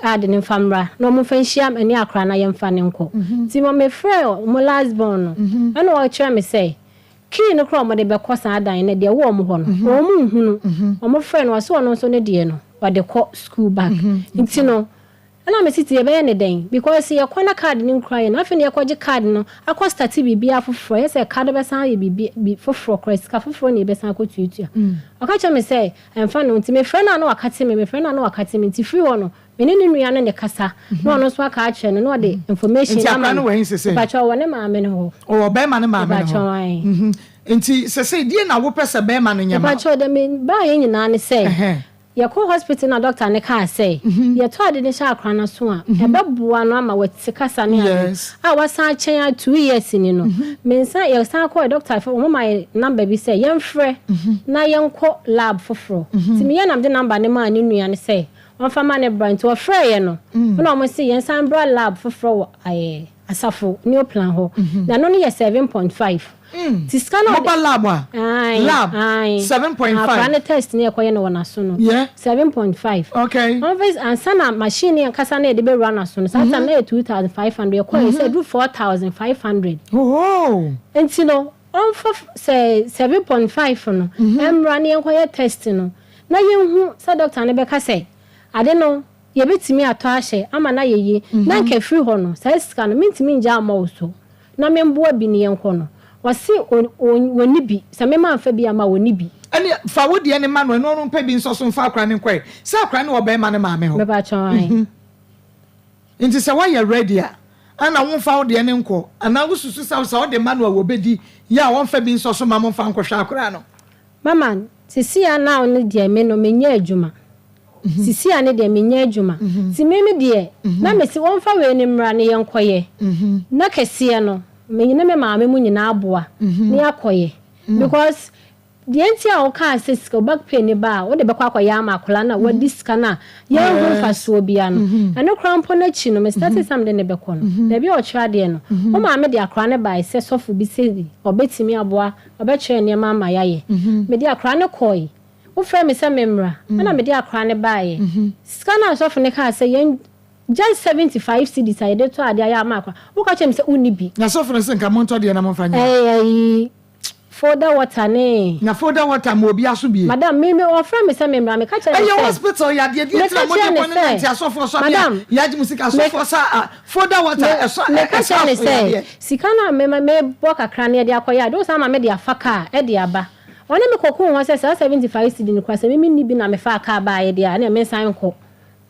card no mfa mmra na wɔmfa nhyia me ne akwadaa no na yɛmfa no nkɔ. Nti ma mefrɛɛ wɔn last born no ɛna ɔkyerɛ me sɛ Key no koraa a wɔde bɛkɔ saa dan no, deɛ ɛwɔ wɔn hɔ no, wɔn nhunu. Wɔfrɛ no, ɔse ɔno nso ne deɛ no, ɔde kɔ school back. Nti no, ɛna mese nti yɛbɛyɛ no dɛn? Because yɛkɔ na card no nkura yɛn, afei na yɛkɔgye card no akɔ starte biribiara foforɔ, ɛyɛ sɛ card no bɛsan ayɛ biribi bi foforɔ koraa, sika foforɔ na yɛbɛsan akɔtuatua. Ɔka kyerɛ me sɛ ɛmfa ne ho, nti mefrɛ no a na wakate me, mefrɛ no a na wakate me, nti firi hɔ no, Me ne ne nua no ne kasa na ɔno nso aka akyerɛ no na ɔde information Nti ama akora no no. wɔ he sesei? Mepakyɛw ɔwɔ ne maame no hɔ. Ɔwɔ bɛɛma no maame no hɔ. Mepakyɛw ae. Mhm. Nti sesei deɛ na wopɛ sɛ bɛɛma no nyɛ ma wo? Mepakyɛw deɛ me baayɛ nyinaa ne sɛ Ɛhɛn. yɛkɔɔ hospital na doctor no kaa sɛ yɛtɔ ade no hyɛ akora no aso a ɛbɛboa no ama wate kasa ne ade Yes. a wasan akyɛn a 2 years ni no me nsa yɛsan kɔɔ doctor fo wɔn ma yɛ number bi sɛ yɛmfrɛ na yɛnkɔ lab foforɔ nti meyɛ na mede number no maa ne nua no sɛ Ɔmfa ma no bra nti ɔfrɛɛ yɛ no ɛna ɔmo se yɛn san bra lab foforɔ wɔ ɛɛ asafo neoplan hɔ na ɛno no yɛ 7.5 nti sika no a ɔde Moba lab a ae lab ae 7.5 akora no test no yɛkɔyɛ no wɔ n'aso no yeah 7.5 okay ɔmfa ansa na machine no ankasa no yɛde bɛwura n'aso no saa time na yɛ 2500 yɛkɔɛ sɛ ɛduru 4500 oh nti no ɔmfa sɛ 7.5 no mmra na yɛnkɔyɛ test no na yɛnhu sɛ dɔkta no bɛka sɛ ade no yɛbɛtumi atɔ ahyɛ ama no ayɛ yie na nka ɛfiri hɔ no saa sika no mentumi ngya amma wo so na memboa bi ne yɛnkɔ no ɔse wɔnni bi sɛ me mamfa bi amma a wɔnni bi. Ɛneɛ fa wo deɛ no ma no ɛno ɔno mpɛ bi nsɔ so mfa akora no nkɔɛ sɛ akora no wɔ bɛɛma no maame hɔ. Mepakyɛw ae. Nti sɛ woayɛ ready a ɛna womfa wo deɛ no nkɔ anaa wosusu sɛ sɛ wode ma no a wɔbɛdi yɛ a wɔmfa bi nsɔ so ma mo mfa nkɔhwɛ akora no. Mama, sisi a now no deɛ me no menyɛ adwuma. Sisi a no deɛ menyɛ adwuma. Nti me me deɛ na mese wɔmfa wei no mmra na yɛnkɔyɛ. Na kɛseɛ no me ne me maame mo nyinaa aboa na yɛakɔyɛ. Because Deɛ nti a wokaa sɛ sika wo back pain no ba a wode bɛkɔ akɔyɛ ama akwadaa no a wadi sika no a yɛnhu mfasoɔ biara no, ɛno koraa mpo no akyi no me startee sɛ mede no bɛkɔ no, baabi a ɔkyerɛ adeɛ no, wo maame de akwadaa no baeɛ sɛ sɔfo bi sɛ ɔbɛtumi aboa, ɔbɛkyerɛ nneɛma ama yɛayɛ. Mede akwadaa no kɔeɛ, wofrɛɛ me sɛ memmra, ɛna mede akwadaa no baeɛ. Sika no a sɔfo no kaa sɛ yɛn just 75 cedis a yɛde tɔ adeɛ ayɛ ama akwadaa, woka kyerɛɛ me sɛ wonni bi. Na sɔfo no se nka montɔ deɛ na momfa nyɛ. Ɛyɛ ayi, Folder water ne. Na folder water ma obi aso bie. Madam, me me wɔfrɛ me sɛ me mmra, meka kyerɛ no Ɛyɛ sɛ. hospital yadeɛ deɛ Meka nti na mode kyerɛ no kɔ ne sɛ, nante asɔfoɔ sɔ bia madam, yɛagye mo sika me asɔfoɔ sa a folder water me ɛsɔ meka ɛsɔ kyerɛ no aso sɛ, yadeɛ. sika no a me mebɔ kakra no yɛde akɔyɛ ade, wosan ma mede afa car de aba. Ɔne me kɔkoo hɔ sɛ saa 75 cedi no koraa sɛ me menni bi na mefaa car baeɛ deɛ a ɛneɛ mensan nkɔ.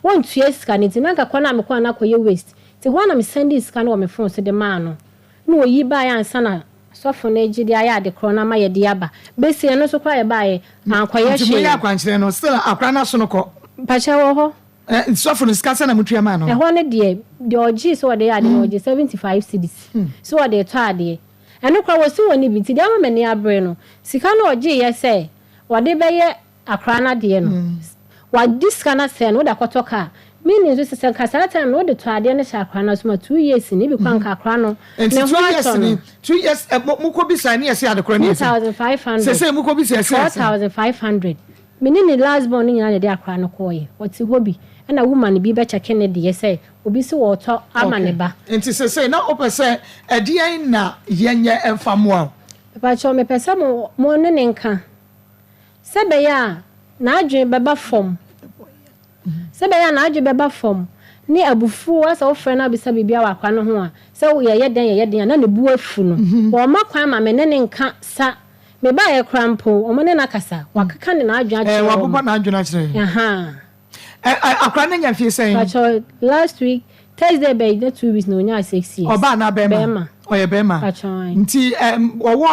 Wɔntua sika no nti na anka kɔ no a mekɔɔ no na akɔyɛ waste. Nti hɔ ara na me sɛndee sika no wɔ me phone so de maa no. Na oyi baeɛ ansa na sɔfo no regye de ayɛ ade korɔ no ama yɛde aba. Bɛsi ɛno nso koraa yɛbaeɛ, ankɔyɛ Nti moyɛ hwee. akwankyerɛ no still akora no aso no kɔ? Mpakyɛ wɔ hɔ. Eh, nti sɔfo no sika sɛn na motua maa no? Ɛhɔ no deɛ, deɛ ɔgyee sɛ ɔde yɛ adeɛ no, ɔgyee 75 cedis sɛ ɔde retɔ adeɛ. Ɛno koraa wɔsi wɔnni bi, nti deɛ ama m'ani abere no, sika no a ɔgyeeɛ sɛ ɔde bɛyɛ Akora no adeɛ no wadi sika no asɛe no wode akɔtɔ car meaning nso sɛ sɛ nka saa time no wode tɔ adeɛ no hyɛ akora no asom a 2 years ni ebi koraa nka akora no Nti ne ho 2 years atɔ ni no. 2 years ɛ mo mokɔ bisa ne yɛse ade korɔ ne yɛse 2500 sɛsɛi mokɔ bisa yɛse yɛse. 4500 me ne ne last born no nyinaa na yɛde akora no kɔɔeɛ ɔte hɔ bi ɛna woman bi bɛkyɛke ne deɛ sɛ obi se wɔɔtɔ ama ne Okay ba. nti sɛsɛi na wopɛ sɛ ɛdeɛn na yɛnyɛ ɛmfa mmoa wo? Mepakyɛw mepɛ sɛ mo mo ne ne nka. Sɛ ɛbɛyɛ a n'adwene bɛba fam, sɛ ɛbɛyɛ a n'adwene bɛba fam, ne abufuo, asɛ wofrɛ no abisa biribi wɔ akwadaa no ho a, sɛ yɛyɛ dɛn yɛyɛ dɛn a, na ne bo afu no. Wɔmma kwan ma me ne no nka sa. Mebaeɛ koraa mpo, wɔn ne no akasa. Wakeka ne n'adwene Eh, akyerɛ wabobɔ wɔn. n'adwene akyerɛ yɛn. Ahaa. Ɛ, ɛ, akwadaa no anya mfie sɛn? Pakyɛ, last week, Thursday bɛyi na 2 weeks na onyaa 6 years. Ɔbaa anaa bɛrima? Bɛrima. Ɔyɛ bɛrima. Pakyɛ, ae. Nti, ɛm, ɔwɔ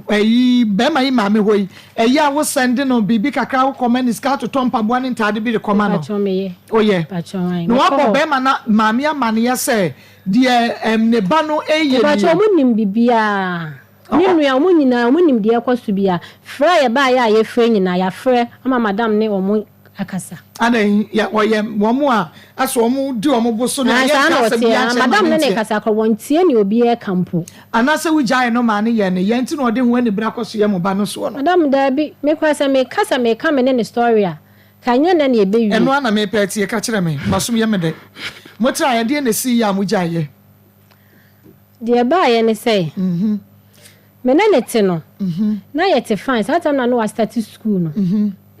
ɛyi, bɛrima yi maame hɔ yi, ɛyɛ a wo sɛnde no biribi kakra, wo kɔma no sika atotɔ mpaboa ne ntaade bi de kɔma no? Pakyɛ, meyɛ. Woyɛ? Pakyɛ, ae. Na Mekɔ wabɔ hɔ. bɛrima no maame amaneɛ sɛ deɛ, ɛm, ne ba no reyɛ Mepakyɛ, nie? wɔn nim biribiara. Me nua, wɔn nyinaa, wɔn nim deɛ ɛrekɔ so biara. Frɛ a yɛbaeɛ a yɛfrɛ nyinaa, yɛafrɛ ama madam ne wɔn akasa. Adɛn, yɛ, wɔyɛ wɔn a asɛ wɔn di wɔn bo so ne Aane, a saa yɛnka na asɛm wɔteɛ. biara Aane, nkyerɛ ma madam no ne no nteɛ. rekasa koraa, wɔntie nea obiara reka mpo. Anaasɛ wogyaee no maa no yɛɛ ne ya nti na ɔde ho anibere akɔ so yɛ mo ba no soɔ no? Madam, daabi. Me koraa sɛ meka sɛ mereka me ne no story a, ka ɛnyɛ nnɛ na yɛbɛwie. Ɛno ara na merepɛ atie, ka kyerɛ me. M'asom yɛ me dɛ. Motraeɛ, ɛdeɛn na ɛsiiɛ a mogyaeɛ? Deɛ ɛbaeɛ ne sɛ, me ne no te no, na yɛte fine. Saa time no na na wastate school no.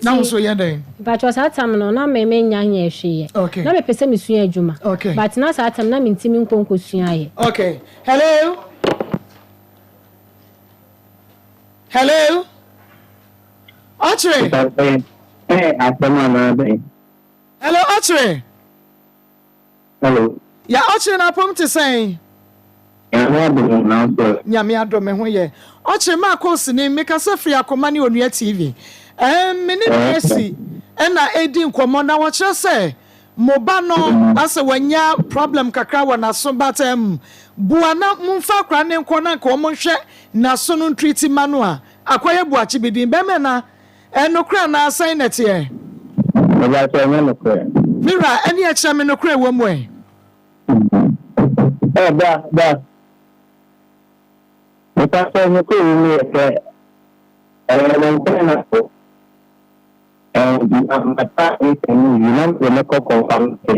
Na wo nso yɛ dɛn? Mpakyɛw saa time no na me mennya nyɛɛ hwee yɛ. Okay. Na mepɛ sɛ mesua adwuma. Okay. But na saa time no na mentumi nkɔ nkɔsua yɛ. Okay. Hello? Hello? Ɔkyere? Ɛɛ asɛm anaa bɛn? Hello, Ɔkyere? Hello. Ya ɔkyere na apom te sɛn? Nyame adom o, na wo nso ɛ? Nyame adom me ho yɛ. Ɔkyere makɔ osini, me kasa firi Akoma ne Onua TV. Ɛɛm me ne Mercy ɛna ɛredi nkɔmmɔ na ɔkyerɛ sɛ mo ba no asɛ wanya problem kakra wɔ n'aso but ɛɛm boa na momfa akwadaa no nkɔ na nka wɔn nhwɛ n'aso no ntreati ma no a akɔyɛ boakye bi din bɛmɛ na Ɛyɛ nokorɛ anaa sɛn na ɛteɛ? Mepakyɛ ɛnyɛ nokorɛ. Me wura, ɛneɛ kyerɛ me nokorɛ ɛwɔ mu ɛ? Ɛ bra bra. Mepakyɛ nokorɛ ɛwɔ mu yɛ sɛ ɛyɛ me nkyɛn na o and ma mata nsɛm no wie na mede no kɔ kɔnfamase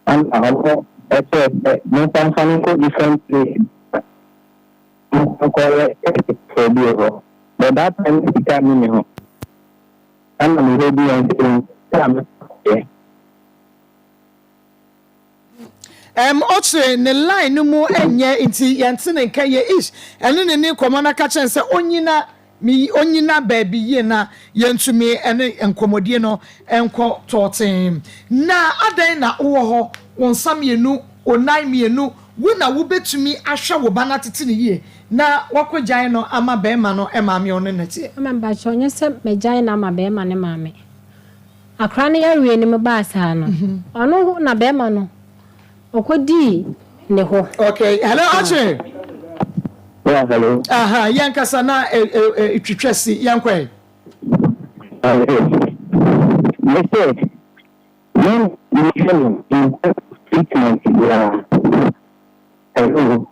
ɛna ɔmo ɛkyerɛ sɛ memfa mfa no nkɔ different place. Monkɔyɛ test foforɔ bi wɔ hɔ but that time na sika nni me ho ɛna me hɔ bi yɛn sɛ sika a mekɔyɛ. Ɛm ɔkyere ne line no mu nyɛ nti yɛnte ne nka yie ish ɛne ne ni nkɔmmɔ na ka kyerɛ no sɛ ɔnyina Me ɔnnyina baabi yie na yɛntumi ne nkɔmmɔdie no nkɔ tɔɔtee. Na adɛn na wowɔ hɔ, wo nsa mmienu, wo nan mmienu, wo na wobɛtumi ahwɛ wo ba no atete no yie na woakɔgyae no ama barima no maame a ɔne no teɛ? Mama mpakyɛw nyɛ sɛ magyae no ama barima no maame. Akora no yareɛ no mu baa saa no, ɔno na barima no Ɔkɔdii ne hɔ. Okay, hello Akyere. Yeah, hello. Aha, yɛn kasa na twitwa si yɛn kɔ ɛ. Me sɛ, me mehwɛ no in terms of treatment biara. Hello.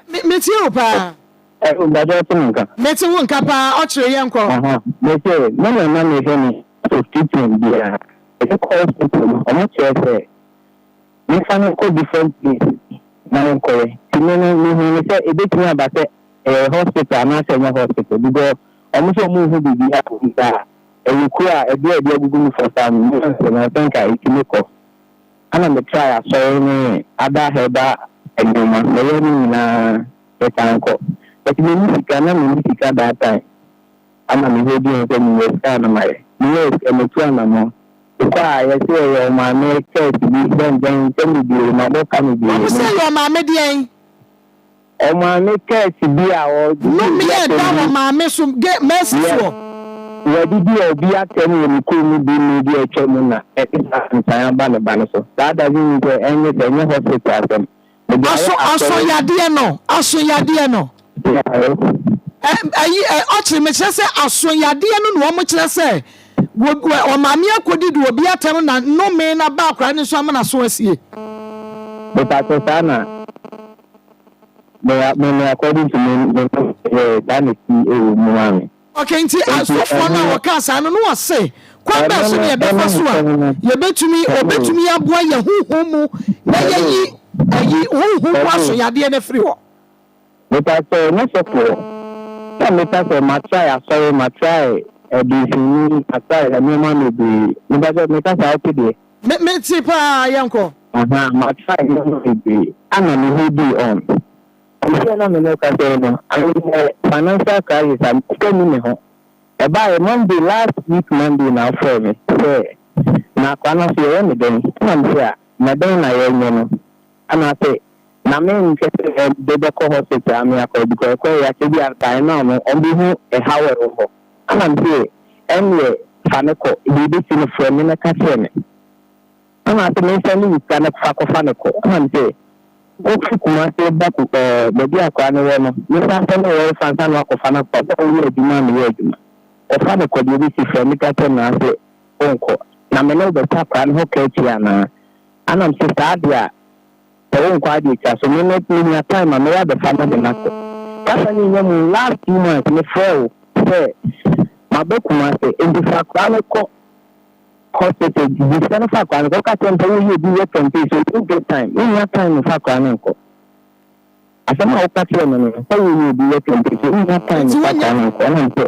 Me me tie wo paa. Hello, Bàjẹ́ ọtí mi nka. Me te wo nka paa, ɔkyere yɛn kɔ. Aha, me sɛ, me na na mehwɛ no in terms of treatment biara. Ɛsɛ kɔ hospital no, ɔmo kyerɛ sɛ. Memfa no nkɔ different place na menkɔyɛ. Nti me no mehuu no sɛ ɛbɛtumi aba sɛ ɛyɛ hospital anaasɛ ɛnyɛ hospital because wɔn nso wɔn nhu biribiara wɔ mu saa. Ɛyɛ kuro a aduro a yɛde agugu mu for some months no I think a ɛtumi kɔ. Ɛna me try asɔre ne other herbal nneɛma mɛyɛ ne nyinaa ɛsan kɔ. But menni sika na menni sika that time. Ama me hɔ bio sɛ menya sika a na mayɛ. Meyɛɛ sika matu anamɔn. Mekɔ a yɛse ɛyɛ ɔmaame church bi dɛn dɛn nsɛm bebree mabɔ ka bebree. Wɔn se ɛyɛ ɔmaame deɛn? Ɔmaame church bi a ɔdidi obi Nnome atɛm ɛda bi. ɔmaame so ge mercy Yes soɔ. Wadidi obi atɛm wɔ ne kurom mu bi mmere bi a atwa mu na ɛde saa nsan aba ne ba no so. Saa doesn't mean sɛ ɛnyɛ sɛ ɛnyɛ hospital asɛm. Mede ayɛ Aso aso asɔre. yadeɛ no aso yadeɛ no. Ɛ ayi ɛ ɔkyere mekyerɛ sɛ aso yadeɛ no na wɔn kyerɛ sɛ wɔ wɔ ɔmaame akɔdi de obi atɛm na nnome no aba akwadaa no so ama n'aso asie. Mepakyɛ saa na me me me according to me me me saa na esi ɛwɔ mu maa me. Ok, nti asɔfoɔ no a wɔkaa saa no, na wɔse, Kwan bɛn so na yɛbɛfa so a yɛbɛtumi, wɔbɛtumi aboa yɛn honhom mu na yɛayi ayi honhom mu asoyadeɛ no afiri hɔ? Mepakyɛw, nyɛ sɔfoɔ. Sɛ meka sɛ ma try asɔre, ma try adinsini, ma try nneɛma bebree. Mepakyɛw, meka saa wote deɛ? Me, mete paa, yɛnkɔ. Ahaa, ma try nneɛma bebree, ana me hold on. Seesei a na me ne wo kasa yi no, I'm in a financial crisis a sika nni me ho. Ɛbaeɛ Monday, last week Monday na wofrɛɛ me sɛ na akwadaa no aso yɛyɛ no dɛn? Ɛna mese a, na dɛn na yɛnyɛ no? Anaasɛ na menhwɛ sɛ yɛde bɛkɔ hospital ame akɔ because ɛkɔyɛ akyɛ bi a by now no wɔbɛhu ɛhaw a ɛwɔ hɔ. Ɛna mese ɛnneɛ fa no kɔ, deɛ ɛbɛsi no frɛ me na ka kyerɛ me. Ɛna ase mensan ne wo sika no fa kɔfa no kɔ. Ɛna mese wofi Kumasi ba ku ɛɛ baabi a akwadaa no wɔ no mensan sɛ ne wɔrefa ansa na wakɔfa no akɔ sɛ woyɛ adwuma a meyɛ adwuma. Kɔfa no kɔ deɛ ɛbɛsi frɛ me ka kyerɛ me na ase wonkɔ na me ne wo bɛkyɛ akwadaa no ho ka atua anaa? Ɛna mese saa deɛ a sɛ wonkɔ a deɛ twa so me me menya time a mɛyɛ abɛfa no de no akɔ. Kasa no nnya mu last 2 months mefrɛɛ wo sɛ maba Kumasi nti fa akwadaa no kɔ hospital gye sika no fa akwadaa no kɔ woka kyerɛ no sɛ woyɛ obi work from place so you don't get time wonnya time mfa akwadaa no nkɔ asɛm a woka kyerɛ me no sɛ woyɛ obi work from place so wonnya time Nti mfa wonya akwadaa no nkɔ ɔnam sɛ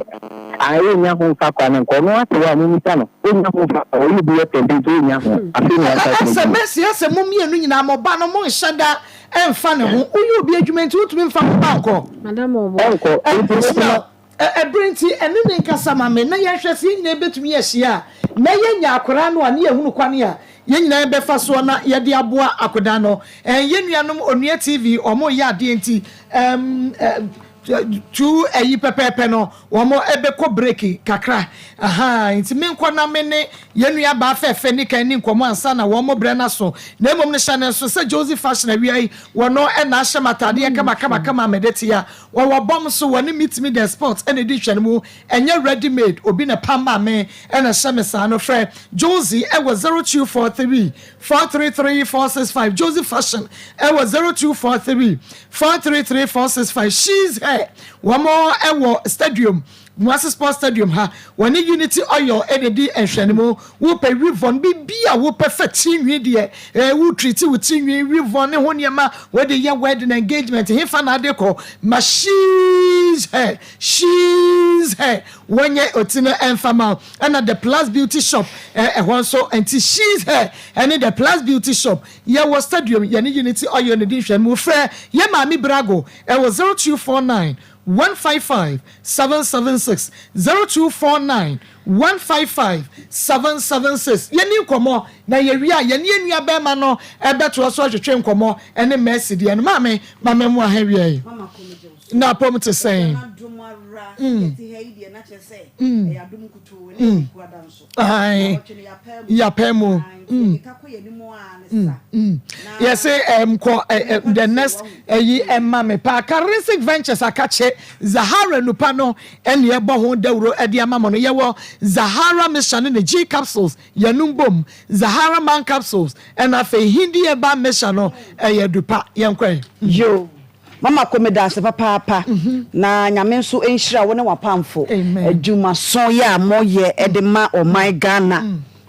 ae wonnya ho mfa akwadaa no nkɔ ɔno ate hɔ a momisa no wonnya ho mfa ɔyɛ obi work from place so wonnya ho afei na wasa Ɛsɛ adwuma. Mercy ɛsɛ mo mmienu nyinaa mo ba no mo nhyɛ da ɛnfa ne ho woyɛ obi adwuma nti wontumi nfa wo ba nkɔ. Madam ɔbɔ. Ɛnkɔ nti Ishmael Ɛberɛ nti, ɛne ne nkasa ma me na yɛnhwɛ sɛ yɛn nyinaa bɛtumi ahyia a, na yɛanya akwadaa no a, ne yɛahunu kwane a yɛn nyinaa bɛfa soɔ na yɛde aboa akwadaa no. Ɛn, yɛn nuanom Onua TV, wɔn reyɛ adeɛ nti, ɛm, ɛ, tu ayi pɛpɛɛpɛ no, wɔn bɛkɔ break kakra. Ahaa, nti menkɔ na me ne yɛn nua baa fɛɛfɛ ni kan ni nkɔmmɔ ansa na wɔn brɛ no aso. Na mmom no, hyɛ no nso sɛ Josie Fashion awia yi, wɔn na ahyɛ m'ataadeɛ kama kama kama a mede te a. Wɔwɔ bɔm so, wɔne Meet Me The Spot na ɛdi nhwɛnimu, ɛnyɛ ready made, obi na ɛpam maa me na ɛhyɛ me saa no. Frɛ Josie wɔ 0243 433 465, Josie Fashion wɔ 0243 433 465, She's Hair, wɔn wɔ Stadium, Kumasi Sports Stadium ha, wɔne Unity Oil na ɛdi nhwɛnimu. Wopɛ weave-on, biribi a wopɛ fa ti nwi deɛ, eh, wo treat wo ti nwi, weave-on ne ho nneɛma, wode yɛ wedding, engagement, hefa na ade kɔ, ma she's hair, she's hair, wɔnyɛ oti no ɛmfa ma wo. Ɛna The Plus Beauty Shop, eh, ɛhɔ nso, nti she's hair ɛne The Plus Beauty Shop, yɛwɔ stadium, yɛne Unity Oil na ɛdi nhwɛnimu. Frɛ yɛn Maame Brago ɛwɔ 0249 155 776, 0249 155 776. Yɛnni nkɔmmɔ, na yɛwie a, yɛne yɛn nuabarima no bɛtoa so atwetwe nkɔmmɔ ne Mercy deɛ no. Maame, ma me mmoa ha awia yi. Na apɔm te sɛn? Mm. Mm. Mm. Ae. Yɛapɛ mu. Mm. Mm. Mm. Yɛse um, kɔ uh, uh, the next ɛyi ɛma me paa. Charistic Ventures akakye Zahara nupa no ɛne ɛbɔ ho dawuro ɛde ama mo no. Yɛwɔ Zahara mixture ne ne G capsules yɛnum bom. Zahara man capsules ɛna afei Hindi herbal mixture no ɛyɛ dupa. Yɛnkɔ ɛ. Yoo mama ko medaase papaapa na nyame nso nhyira wo ne wapamfo adwumaso yɛ a moyɛ de ma ɔman Ghana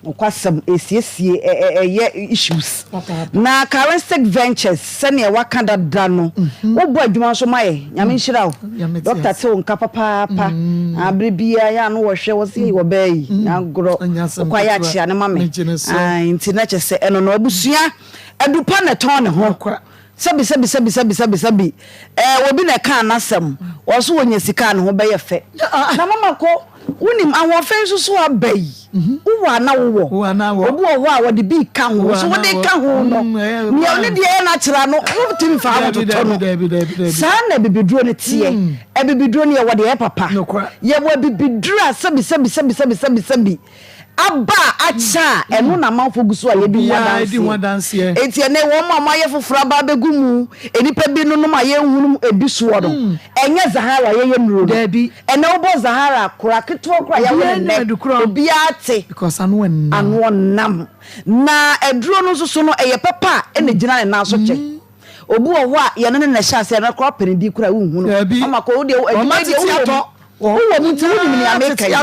nokwasɛm ɛsiesie ɛyɛ issues na Charistic Ventures sɛnea waka dada no wobɔ adwuma nso ma yɛ nyame nhyira wo doctor te wo nka papaapa abere biara yɛ ano wɔhwɛ wɔ sɛ wɔ bɛɛ yi agorɔ wokɔ ayɛ akyea ne ma me nti na kyɛ sɛ ɛno no abusua adupa na ɛtɔn ne ho. Sɛbi sɛbi sɛbi sɛbi sɛbi sɛbi ɛɛ obi na ɛkaa n'asɛm ɔso wɔnya sika a ne ho bɛyɛ fɛ na mama kɔ wonim ahoɔfɛ nso so aba yi wowɔ a na wowɔ obi wɔ hɔ a wɔde bi ka ho so wode ka ho no nea ɔne deɛ ɛyɛ n'akyerɛ no wotumi fa ho totɔ no saa na abibiduro no teɛ abibiduro no yɛwɔ deɛ ɛyɛ papa yɛwɔ abibiduro a sɛbi sɛbi sɛbi sɛbi sɛbi sɛbi aba a akyɛ a, ɛno na amanfoɔ gu so a yɛdi ho adanseɛ. Enti ɛnnɛ wɔn a wɔayɛ foforɔ aba abɛgu mu, nnipa bi nonom a yɛnhunu ebi soɔ no, ɛnyɛ Zahara a yɛyɛ nnuro no. Ɛnnɛ wobɔ Zahara kora ketewa koraa a yɛawo no nnɛ, obiara te ano ɔnam. Na aduro no nso so no, ɛyɛ papa a ɛna ɛgyina ne nan so kyɛ. Obi wɔ hɔ a yɛne no na ɛhyɛ aseɛ, ɛno koraa ɔpɛ ne din koraa a wonhu no. Mama kɔ wo deɛ adwuma yi deɛ wowɔ mu. Wowɔ mu nti wonim nea meka yi.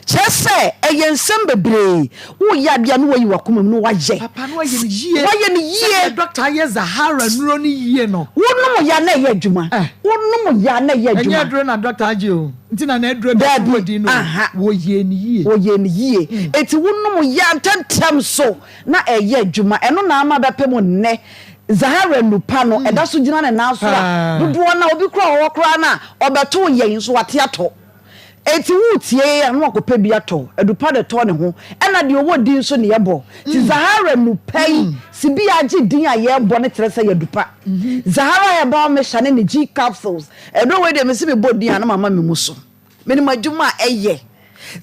Kyerɛ sɛ ɛyɛ nsɛm bebree. Woyɛ adeɛ a na woayi w'akoma mu na woayɛ. Papa na wayɛ no yie. Wayɛ no yie. Sɛdeɛ dɔkta ayɛ Zahara nnuro no yie no. Wonom yɛ a na ɛyɛ adwuma. Wonom yɛ a na ɛyɛ adwuma. Ɛnyɛ aduro na dɔkta agye o. Nti na n'aduro na ɛso wɔ din no o. Wɔyɛɛ no yie. Wɔyɛɛ no yie. Enti wonom yɛ a ntɛmntɛm so na ɛyɛ adwuma. Ɛno na ama bɛpem nnɛ. Zahara nnupa no ɛda so gyina ne nan so a, dodoɔ no a obi koraa wɔ hɔ koraa no a ɔbɛtoo yɛn nso wate atɔ. Enti woretie yɛn a na wakɔpɛ bi atɔ. Adupa de tɔ ne ho ɛna deɛ ɔwɔ din nso ne yɛbɔ. Nti Zahara nnupa yi si bi a agye din a yɛrebɔ no kyerɛ sɛ yɛ adupa. Zahara Herbal Mixture ne ne G capsules. Aduro wei deɛ mese mebɔ din a na mama me mu so. Menim adwuma a ɛyɛ.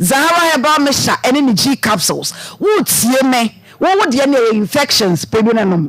Zahara Herbal Mixture ɛne ne G capsules. Woretie me, wo wo deɛ no ɛyɛ infections pɛ bi na nom.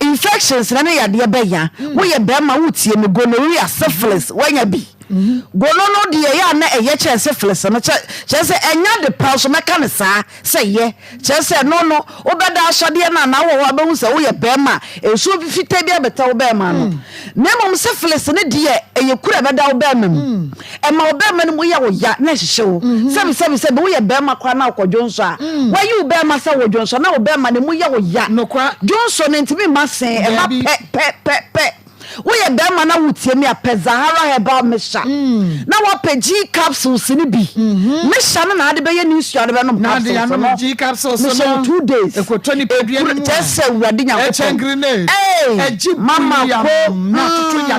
Infections na ne yadeɛ bɛya. Woyɛ bɛrima woretie me, gonorrhea, syphilis, woanya bi. Gono no deɛ ɛyɛ a na ɛyɛ kyɛn syphilis no, kyɛ kyerɛ sɛ ɛnyɛ ade pa nso mɛka no saa sɛ yɛ. Kyerɛ sɛ no no wobɛda asɔdeɛ no anaa wowɔ hɔ a wobɛhu sɛ woyɛ bɛrima a nsuo fitaa bi abɛtɛ wo bɛrima ano. Na mmom syphilis no deɛ ɛyɛ kuru a ɛbɛda wo bɛrima mu. Ɛma wo bɛrima no mu yɛ wo ya na ɛhyehye wo. Sɛbi sɛbi sɛbi woyɛ bɛrima koraa na wokɔ dwonsɔ a, wɔayi wo bɛrima sɛ wo dwonsɔ na wo bɛrima no mu yɛ wo ya. Dwonsɔ no ntumi mma see, ɛba pɛ pɛ pɛ pɛ. Woyɛ bɛrima na wotie me a, pɛ Zahara Herbal Mixture na woapɛ G capsules no bi. Mixture no na ade bɛyɛ ne nsuo a wode bɛnom capsules no. Mehyɛ wo 2 days. Ekuru kyerɛ sɛ Awurade Nyankopɔn. Ee, mama ko mm,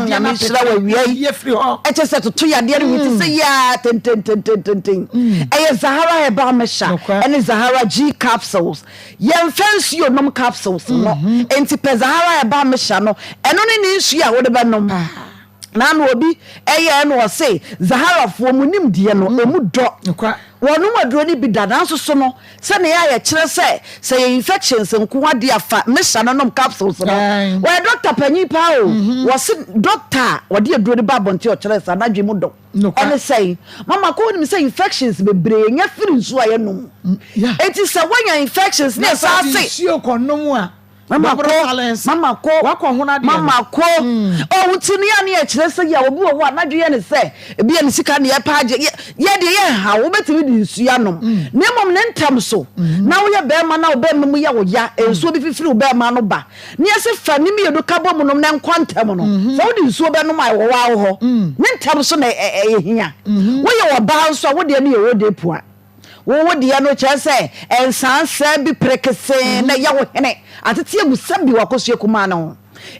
Nyame nhyira wo awia yi. Ɛkyɛ sɛ toto yadeɛ no wi te sɛ yaa tententententen. Ɛyɛ Zahara Herbal Mixture ɛne Zahara G capsules. Yɛmfa nsuo nom capsules no, enti pɛ Zahara herbal mixture no, ɛno ne ne nsuo a wode bɛnom. Na ano obi ɛyɛɛ no ɔse Zaharafoɔ mo nimdeɛ no ɛmu dɔ. Wɔnom aduro no bi da nanso so no sɛnea ɛyɛ a yɛkyerɛ sɛ sɛ yɛ infections nko adeɛ a fa mixture no nom capsules no. Wɔyɛ doctor panyin paa o, wɔse doctor a wɔde aduro no ba abɔnten ɔkyerɛ saa n'adwene mu dɔ. Ɛne sɛn? Mama kɔ wonim sɛ infections bebree nya firi nsuo a yɛnom mu. Enti sɛ woanya infections ne ɛsan se. Nsuo kɔ nom a. Mama kɔ, mama kɔ, mama kɔ. Ɔwo ti no yɛ ne yɛkyerɛ sɛ yɛ obi wɔ hɔ a n'adwene yɛ ne sɛ ebi yɛ ne sika ne yɛpɛ agye yɛ deɛ yɛ ha wobɛtumi de nsuo anom. Na mmom ne ntɛm so na woyɛ bɛrima na wo bɛrima mu yɛ wo ya nsuo bi fifiri wo bɛrima no ba. Ne yɛse fa ne mmienu ka bɔ mu nom na nkɔ ntɛm no, sɛ wode nsuo bɛnom a ɛwɔ waa wo hɔ. Ne ntɛm so na ɛyɛ hia. Woyɛ ɔbaa nso a, wo deɛ no yɛ ode pua. Wo wo deɛ no kyerɛ sɛ nsaansaa bi perekesee na ɛyɛ wo hene. Atete agu sɛbi w'akosua kumaa no ho.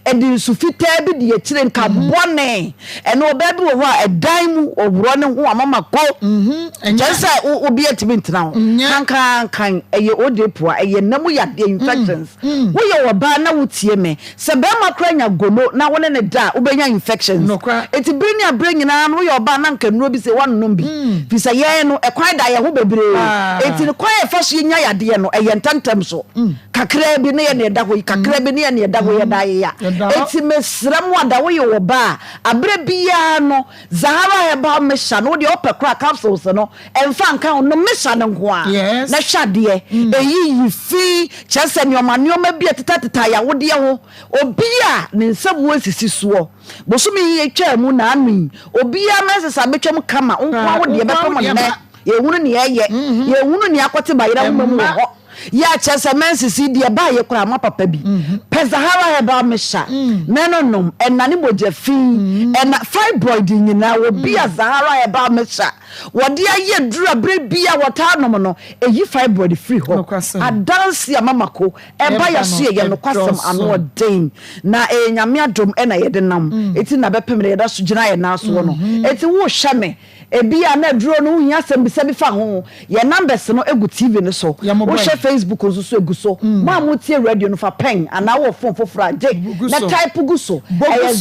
Ɛde nsu fitaa bi di akyire nka bɔne. Ɛno ɔbaa bi wɔ hɔ a ɛdan mu ɔworɔ ne ho a mama ko. Kyerɛ sɛ obi atumi ntena ho. Kankankan ɛyɛ ode pua, ɛyɛ nna mu yadeɛ infections. Woyɛ ɔbaa na wotie me, sɛ barima koraa nya gono na wo ne no da a, wobɛnya infections. Enti bere ne aberɛ nyinaa no woyɛ ɔbaa na anka nnuro bi sei woannom bi. Firi sɛ yɛn no ɛkwan da yɛn ho bebree. Enti no kwan a yɛfa so yɛnya yadeɛ no ɛyɛ ntɛmntɛm so. Kakraa bi ne yɛ na ɛda hɔ yi, kakraa bi ne yɛ na ɛda hɔ yi, ɛda ayea. Enti mesrɛ mo ada woyɛ ɔbaa a, aberɛ biara no Zahara herbal mixture no wodeɛ wopɛ koraa capsules no ɛmfa nka ho, nom mixture no nko ara na hwɛ adeɛ. Ɛyi yi fi, kyerɛ sɛ nnoɔma nnoɔma bi a ɛtetateta yawodeɛ ho. Obi a ne nsa mu asisi soɔ, bosome yi ɛtwaa mu naano yi, obiara menses abɛtwam kama, wo nko ara wo deɛ bɛpem nnɛ. Yɛnhunu nea ɛyɛ. Yɛnhunu nea akɔte bayerɛ nwoma mu wɔ hɔ. Yɛ a kyerɛ sɛ menses yi deɛ ɛbaeɛ koraa ama papa bi. Pɛ Zahara herbal mixture na ɛno nom. Ɛnane mogya fi. Ɛna fibroid nyinaa obi a Zahara herbal mixture wɔde ayɛ duru a berɛ biara wɔtaa nom no, ɛyi fibroid firi hɔ. Adanse a Mama Ko ɛba yɛ so yɛ yɛ nokwasɛm ano ɔden. Na ɛyɛ Nyame adom na yɛde nam. Enti na bɛpem na yɛda so gyina yɛn nan soɔ no. Enti wohwɛ me. Ebia na aduro no wohia asɛmbisa bi fa ho. Yɛn numbers no gu TV no so. Wohwɛ Facebook nso so egu so. Mo a motie radio no fa pɛn anaa wowɔ phone foforɔ a gye na type gu so. Ɛyɛ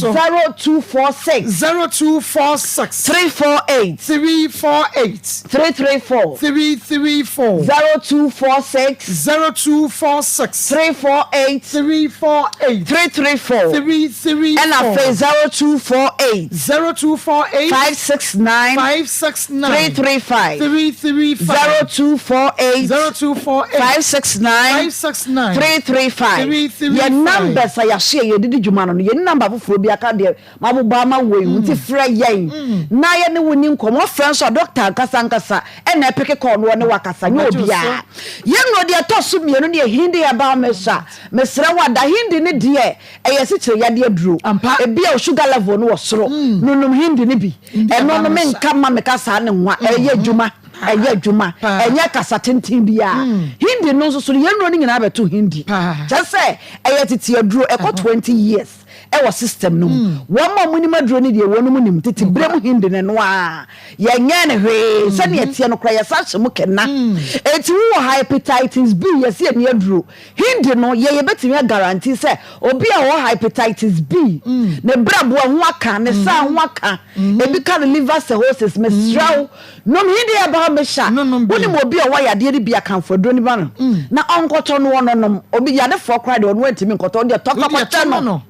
0246. 0246. 348. 348. 334. 334. 0246. 0246. 348. 348. 334. 334. Ɛna afei 0248. 0248. 569. 569. 335. 335. 0248. 0248. 569. 569. 335. 335. Yɛn numbers a yɛahyɛ yɛ yɛde di dwuma no no, yɛnni number foforɔ bi aka deɛ mabobɔ ama wo yi ho nti frɛ yɛn na yɛne wo ni nkɔmmɔ. Frɛ nso a doctor ankasa ankasa ɛna ɛpeke call no ɔne wo akasa nyɛ obiara. Yɛn nnuro deɛ ɛtɔ so mmienu no yɛ Hindi herbal mixture. Mesrɛ wo ada Hindi no deɛ Ɛyɛ asikyire yadeɛ aduro. Ebia wo sugar level no wɔ soro. Nonom hindi no bi. Ɛno no menka mma meka saa ne nwa. Ɛyɛ adwuma. Ɛyɛ adwuma. Ɛnyɛ kasa tenten biara. Hindi. Hindi no nso so no, yɛn nnuro no nyinaa bɛto Hindi. Kyerɛ sɛ ɛyɛ tete aduro, ɛkɔ 20 years ɛwɔ system no mu. Wɔn a wɔnim aduro no deɛ wɔnom nim. Tete berɛ mu Hindi no ɛno ara, yɛnyɛɛ no hwee. Sɛdeɛ ɛteɛ no koraa yɛsan hyɛ mu kena. Enti wowɔ hepatitis B, yɛse yɛnni aduro. Hindi no, yɛ yɛbɛtumi a guarantee sɛ obi a ɔwɔ hepatitis B, ne brɛboɔ ho aka, ne saa ho aka, ebi ka no liver cirrhosis, mesrɛ wo, nom Hindi herbal mixture. Wonim obi a ɔwɔ yadeɛ no bi a, kamfo aduro no ma no na ɔnkɔtɔ no ɔnɔnom. Obi yadefoɔ koraa deɛ ɔno antumi nkɔtɔ, ɔno deɛ tɔ fa kɔkyɛ no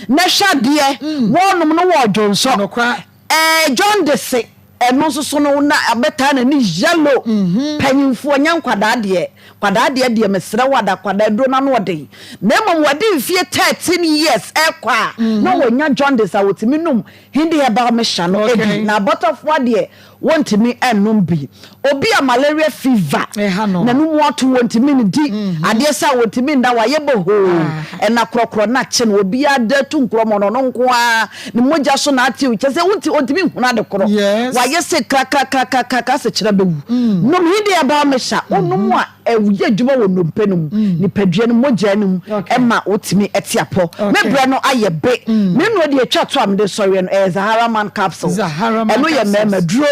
na hwɛ adeɛ, wɔnom no wɔ dwonsɔ. Ɛɛ jaundice ɛno nso so no na abɛtaa n'ani yellow. Panyinfoɔ nyɛ nkwadaa deɛ. Nkwadaa deɛ deɛ mesrɛ wo ada akwadaa aduro no ano ɔden. Na mmom wɔde mfie 13 years ɛkɔ a na wɔnya jaundice a wɔtumi nom Hindi herbal mixture no bi. Na abɔtɔfoɔ deɛ wɔntumi nnom bi. Obi a malaria fever n'anum ato wɔntumi nnidi, adeɛ sa a wɔntumi nna, wayɛ bohoo, ɛna korɔkorɔ no akye no, obiara da atu nkorɔmɔ no, ɔno nko ara, ne mogya so na ate, kyerɛ sɛ wonti ɔntumi nhunu ade korɔ, wayɛ se krakrakrakrakra sɛ kyerɛ bɛwu. Nom Hindi herbal mixture, wonom a ɛyɛ adwuma wɔ nnompe no mu, nipadua no mu, mogya no mu, ɛma wotumi te apɔ. Me berɛ no ayɛ be. Me nnuro deɛ ɛtwa to a mede sɔreɛ no, ɛyɛ Zahara Man capsules. Ɛno yɛ mmarima duro.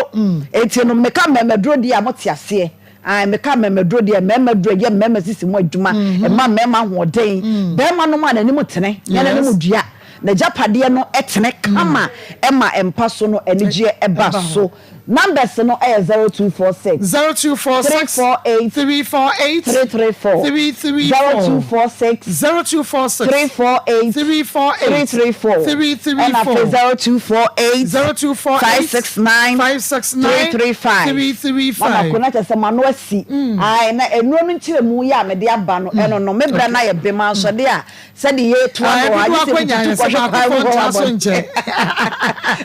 Enti no, meka mmarima duro deɛ a, mote aseɛ. Ae, meka mmarima duro deɛ, mmarima duro, ɛyɛ mmarima sisi mu adwuma, ɛma mmarima ahoɔden. Barima nom a n'anim tene, nyɛ n'anim dua. N'agyapadeɛ no tene kama, ɛma mpa so no anigyeɛ ba so. Numbers no yɛ 0246. 0246. 348. 348. 334. 334. 0246. 0246. 348. 348. 334. 334. Ɛna afei 0248. 0248. 569. 569. 335. 335. Mama ko na kyerɛ sɛ mano asi. Ae na nnuro no nkyerɛmu yi a mede aba no ɛno no me brɛ no ayɛ bem asɔde a Sɛdeɛ yɛreto ano hɔ, agye sɛ metutu kɔhwɛ kwan mu hɔ abɔnten.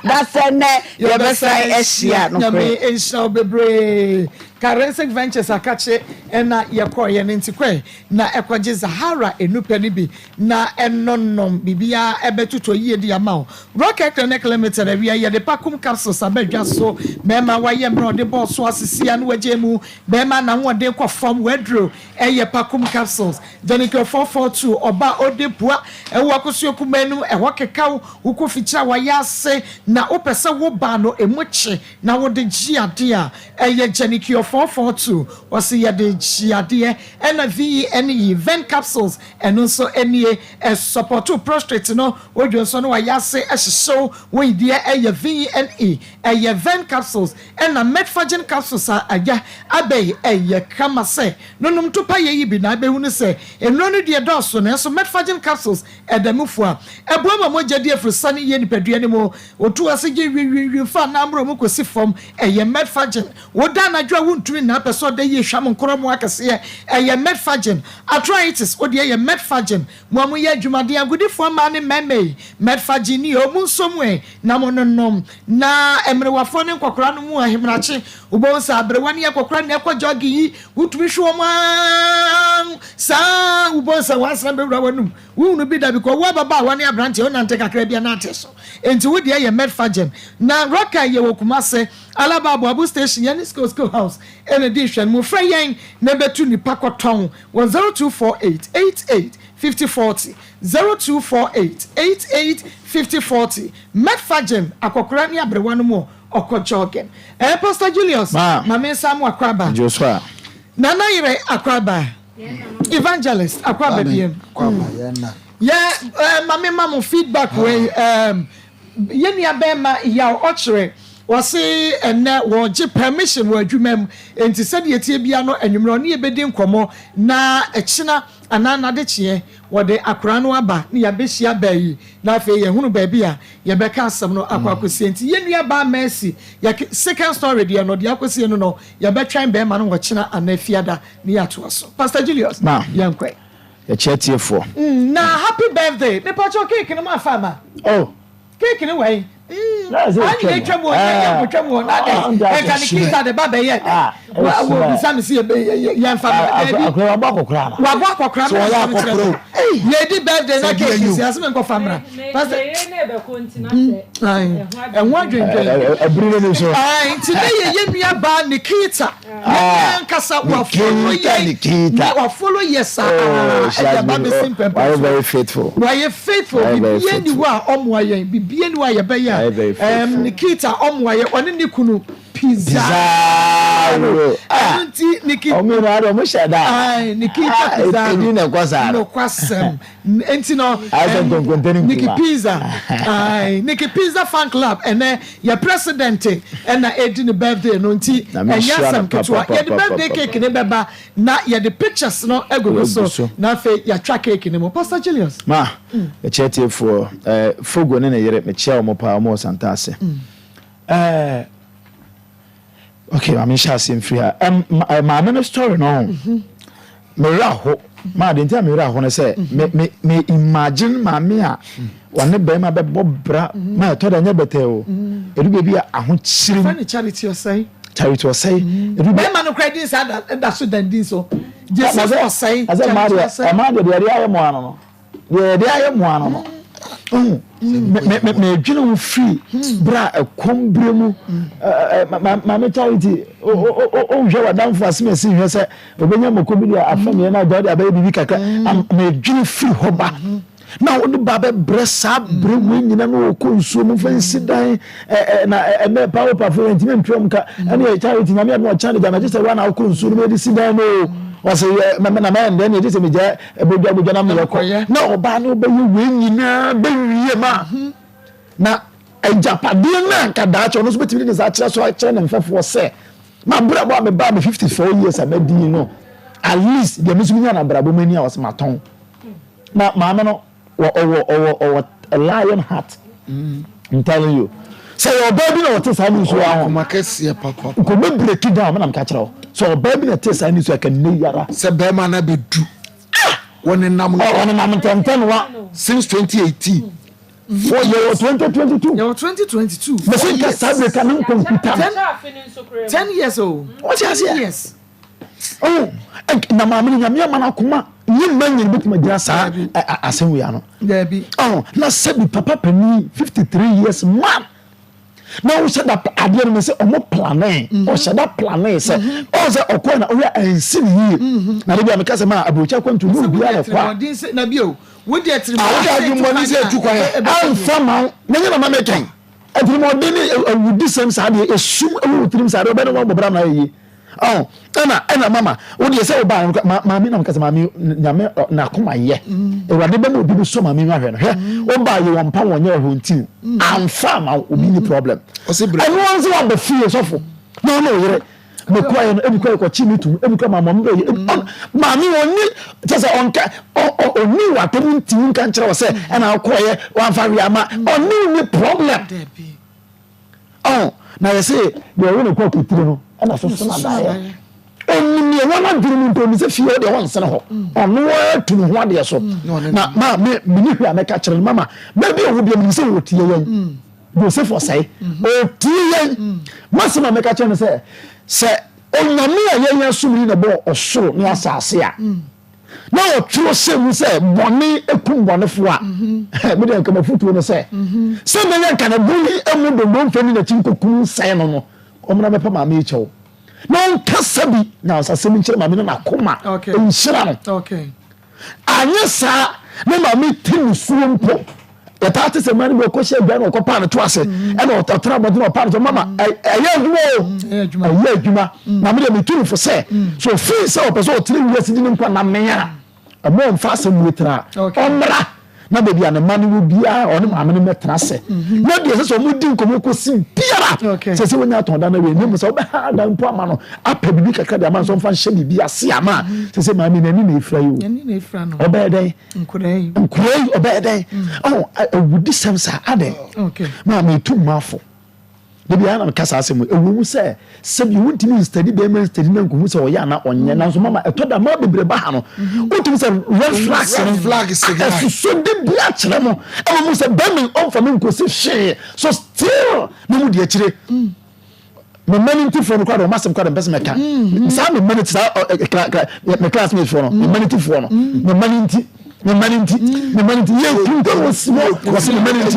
Da sɛ nnɛ yɛbɛsan ahyia nokorɛ. Nyame nhyira wo bebree. Karensic Ventures akakye na yɛkɔeɛ no nti kɔe na ɛkɔgye Zahara enupɛ no bi na ɛnonom biribiara ɛbɛtotɔ yie de ama wo. Rocket Clinic Limited awia yɛde Pakum capsules aba dwa so. Bɛrima wayɛ mmerɛ ɔde bɔɔ so asisi ano wagyae mu. Bɛrima n'ahoɔden kɔ fam waduro ɛyɛ Pakum capsules. Janicure 442, Ɔba a ɔde pua wɔ akosua kumaa no mu, ɛhɔ keka wo, wokɔ fikyiri a wayɛ ase na wopɛ sɛ wo ba no emu kye na wode gye adeɛ a, ɛyɛ Janicure 442. Ɔse yɛde gye adeɛ. Ɛna VENE, Ven Capsules, ɛno nso nie, ɛsɔpɔto prostrate no, wodwo nso no wayɛ ase hyehye wo, woi deɛ ɛyɛ VENE, ɛyɛ Ven Capsules. Ɛna Metforgen Capsules a agya aba yi, ɛyɛ kama sɛ Nonom topaeɛ yi bi na abɛhunu sɛ nnuro no deɛ dɔɔso nanso Metforgen capsules ɛda mu fua. Ɛboa ma mogya di afurusane yie nipadua no mu. Wotu ase gye nwinwinwin fa anaa mu kɔsi fam. Ɛyɛ Metforgen. Woda anadwo a wontumi nna apɛ sɛ ɔda yie hwam nkorɔmo akɛseɛ. Ɛyɛ Metforgen. Arthritis wo deɛ yɛ Metforgen. Mo a moyɛ adwumaden agodifoɔ mmaa ne mmarima yi, Metforgen nie o, monsɔ mu ɛ na mononom. Na mmerewafoɔ ne nkɔkoraa no mu ahemanakye Wobɛhu sɛ aberewa ne akɔkora na ɛkɔ jogging yi, wotumi hwe wɔn ara saa, wobɛhu sɛ wansana bɛwura w'anum. Wohunu bi da because wo ababaawa ne aberanteɛ wonante kakra bi a na ate so. Enti wo deɛ yɛ Medfagen. Na Rocker yɛ wɔ Kumase, Alaba Aboabo station yɛne School School House ɛna ɛdi nhwɛnimu. Frɛ yɛn na bɛtu nnipa kɔtɔn wɔ 0248 88 50 40, 0248 88 50 40. Medfagen akɔkora ne aberewa no mu Ɔkɔ jogging. Eh Pastor Julius, Ma. ma me nsa mo akwaaba. Joshua. Nana yere akwaaba. Evangelist akwaaba Amen. biem. Akwaaba, yɛn na. Yɛ eh, ma me ma mo feedback wei. Um, yɛn nua bɛrima Yaw ɔkyerɛ wɔse ɛnɛ wɔgye permission wɔ adwuma mu nti sɛdeɛ ɛteɛ bia no anwummerɛ ɔne yɛbɛdi nkɔmmɔ na ɛkyena anaa n'adekyeɛ wɔde akwaraa no aba ne yɛabɛhyia baa yi na afei yɛhunu baabi a Yɛbɛka asɛm no akɔ akɔsie nti yɛn nua baa Mercy yɛ second story deɛ no deɛ akɔsie no no yɛbɛtwɛn bɛɛma no wɔ kyena anaa fiada ne yɛatoa so Pastor Julius Ma yɛnkɔ ɛ. yɛkyɛ atiefoɔ. Mm na happy birthday mepakyɛw cake no moafa ama? Oh. Cake no wɔ he? Mm Na ɛsɛ aa ne yɛtwa yɛtwa mu. mu o yɛn yɛn kotwa mu o na Ah, adɛn ɔnda ɛnka ne ase. kita de ba bɛyɛ dɛn Ah. Wɔbisa me sɛ yɛmfa daabi. Akora wabɔ akɔkora ana? Wabɔ akɔkora So ɔyɛ akɔkora o. Yɛdi birthday na cake si ase me nkɔfa mmra. Pastor. Ɛho adwendwen. Ɛbiri ne ni so. Nti ne yɛ yɛ nua baa Nikita. Ah, Yɛn ankasa wafolo Nikita, yɛ. Nikita. Wafolo yɛ saa. Oh, she Ɛde has aba been bɛsi mpɛmpɛ wayɛ so. very faithful. Wayɛ faithful. Wayɛ very Bibie ni faithful. hɔ a ɔmoa yɛn. Bibie ni hɔ a yɛbɛyɛ Wayɛ very a. faithful. Nikita ɔmoa yɛ. Ɔne ne kunu Pizarro. Pizarro. Ah. Ɛno nti Nikita. Ɔmo yɛn adi ɔmo hyɛ da. Ayi Nikita Ah, Pizarro. Edi na ɛkɔ saa no. Nokwasɛm. Nti no. Ayɛ sɛ nkonkonte ne Nikki nkuruma. Pizza. Ayi Nikki Pizza fan club ɛnɛ yɛ president ɛna edi ne birthday no nti Na me ɛnyɛ nhyira no asɛm ketewa. pa, pa, Yɛde pa, pa, birthday pa, cake ne bɛba na yɛde pictures no agugu Agu so so. na afei yɛatwa cake no mu. Pastor Julius. Ma, mekyia tiefoɔ. Eh, Fogo ne ne yere, mekyia wɔn paa, wɔn wɔ Santase. Eh, okay, maame nhyɛ ase mfiri ha. Ɛm, ma, eh, maame no story no ho. Me werɛ aho. Maa de nti a me werɛ aho no sɛ, me, me, me imagine maame a ɔne bɛrima bɛbɔ bra, ma ɛtɔ da nyɛ bɛtɛ o. Ɛdu baabi a ahokyere Fa ne Charity Ɔsɛe. Charity Ɔsɛe. Ɛdu baabi Bɛrima no koraa din saa da, da so da ne din so. Joseph Ɔsɛe, Ɛsɛ mmaa Charity deɛ, Ɔsɛe. mmaa deɛ deɛ yɛde ayɛ mo ano no. Deɛ yɛde ayɛ mo ano no, ɔhu, medwene ho firi berɛ a ɛkɔm berɛ mu, Maame Charity, wonhwɛ w'adamfo asemasi nhwɛ sɛ ɔbɛnya mmɔkɔ bi de afa mmiɛ no agya wode abɛyɛ biribi kakra. Medwene firi hɔ ba na wode ba bɛbrɛ saa berɛ wei nyina na wɔkɔ nsuo mu fa nsi dan na ɛnɛ pawopafo yɛntumi ntua mu ka ɛne yɛ Charity nyame adom ɔkyena de gya na gye sɛ woa na wokɔ nsuo no mu de si dan no o ɔsɛ yɛ na mɛyɛ ndɛ ne gye sɛ megya Ɛbɛdwa bɛdwa na meyɛ kɔ na ɔbaa no bɛyɛ wei nyinaa bɛwie ma na agyapadeɛ no anka daakye ɔno nso bɛtumi de ne nsa akyerɛ so akyerɛ ne mfɛfoɔ sɛ mabrabɔ a mebaa me 54 years a madi no at least deɛ me nso menya no abrabɔ mu ani a ɔsɛ matɔn na maame no ɔwɔ ɔwɔ ɔwɔ a lion heart mm. I'm telling you sɛ yɛ ɔbaa bi na ɔte saa ne nsuo aho nkɔmɛ break down mena meka kyerɛ wo sɛ ɔbaa bi na ɛte saa ne nsuo aka nnɛ yara sɛ bɛrima no abɛdu wɔnenam wɔnenam ntɛntɛn wa since 2018 Four years. Yɛwɔ 2022. Yɛwɔ 2022. Mese nka saa bere ka ne nkɔnkuta. 10 years o. Wɔte aseɛ. Years. Oh, na maame no nyame ama no akoma nye mma nyina bɛtumi agyina saa asɛm wei ano. Dabi. Oh, na sɛbi papa panin 53 years man na wohyɛ da adeɛ no sɛ ɔmo plan ɔhyɛ da plan sɛ ɔwɔ sɛ ɔkɔɛ na ɔyɛ ɛnsi ne yie na de bi a meka sɛ ma aburokyi akwantu mu obiara na ɛkɔ a na bi o wodi atirimɔden sɛ etu kwan amfa ma wo na nyɛ mama mekɛn atirimɔden ne awudi sɛm saa deɛ esum ɛwɔ wo tirim saa deɛ ɔbɛn ne wɔn bɔ bra na ayɛ yie ɔn ɛna ɛna mama wo deɛ sɛ ɔbaa no maame na meka sɛ maame nyame n'akoma yɛ awurade bɛma obi bi sɔ maame no ahwɛ no hwɛ ɔbaa yɛ wɔn mpa wɔn nyɛ ɔhɔ nti amfa ama obi ni problem ɛno wɔn nso waba fie sɔfo na ɔno ɔyere mekɔɛ no ebi kɔ ɛkɔkye mi tum ebi kɔ maame ɔmo bɛyɛ maame ɔni kyɛ sɛ ɔnka ɔni w'atɛm ntumi nka nkyerɛ wɔ sɛ ɛna ɔkɔɛ wamfa wia ama ɔni ni problem ɔn na yɛ sɛ deɛ ɔwɔ ne kɔ akutire no ɛna soso na daeɛ ɔnim deɛ wɔn adwene mu nti ɔnim sɛ fie deɛ ɔnsene hɔ ɔno atu ne ho adeɛ so na maa me mene hwɛ a mɛka kyerɛ no mama baabi a ɔwɔ bia menim sɛ wɔtie yɛn Joseph ɔsɛe ɔtie yɛn masɛm a mɛka kyerɛ no sɛ sɛ onyame a yɛn asom ni na bɔɔ ɔsoro ne asase a na ɔtwerɛ hyɛ mu sɛ bɔne ekum bɔnefoɔ a mede nka mafotuo no sɛ sɛ mɛyɛ nka ne bɔne emu dodo mfa ni n'akyi nkɔkum nsɛe no no ɔmmra bɛpa maame yi kyɛw na ɔnkasa bi na ɔsasɛm nkyerɛ maame no n'akoma nhyira no anyɛ saa ne maame ti nsuo mpo yɛtaa te sɛ mmaa no bi ɔkɔhyɛ adwa na ɔkɔpaa no to ase ɛna ɔtena abɔnten na ɔpaa no to mama ɛyɛ adwuma o ɛyɛ adwuma na me deɛ metu no fo sɛ so ofii sɛ ɔpɛ sɛ ɔtene wiase di ne nkwa na mea ɛmɔ ɔmfa asɛm wei tra ɔmmra na baabi a ne mma no wɔ biara ɔne maame no mɛtena ase na deɛ ɛsɛ sɛ ɔmo di nkɔmmɔ kɔsi biara sɛ sɛ wɔnya atɔn da no awie ne mu sɛ wobɛha da mpo ama no apɛ biribi kakra de ama no sɛ ɔmfa nhyɛ biribi ase ama sɛ sɛ maame n'ani na ɛfira yi o ɔbɛyɛ dɛn nkura yi ɔbɛyɛ dɛn ɔho awudi sɛm saa adɛn maa metu mmafo dabi ara na meka saa asɛm ɛwɔ mu sɛ sɛbi wontumi nstadi bɛrima nstadi na nkohu sɛ ɔyɛ ana ɔnyɛ nanso mama ɛtɔ da maa bebree ba ha no wotumi sɛ red flags no ɛsoso de bi akyerɛ mo ɛwɔ mu sɛ bɛrima ɔmfa me nkosi hwee so still na mu di akyire. Me mma no ntifoɔ no koraa deɛ wɔn asɛm koraa deɛ mpɛ sɛ mɛka. Mm-hmm. Saa me mma no ti saa ɔ kla kla me classmate foɔ no me mma no tifoɔ no mm-hmm. me mma no nti me mma no nti mm-hmm. me mma no nti yɛ kun kɔ wɔ si hɔ wɔ si me mma no nti.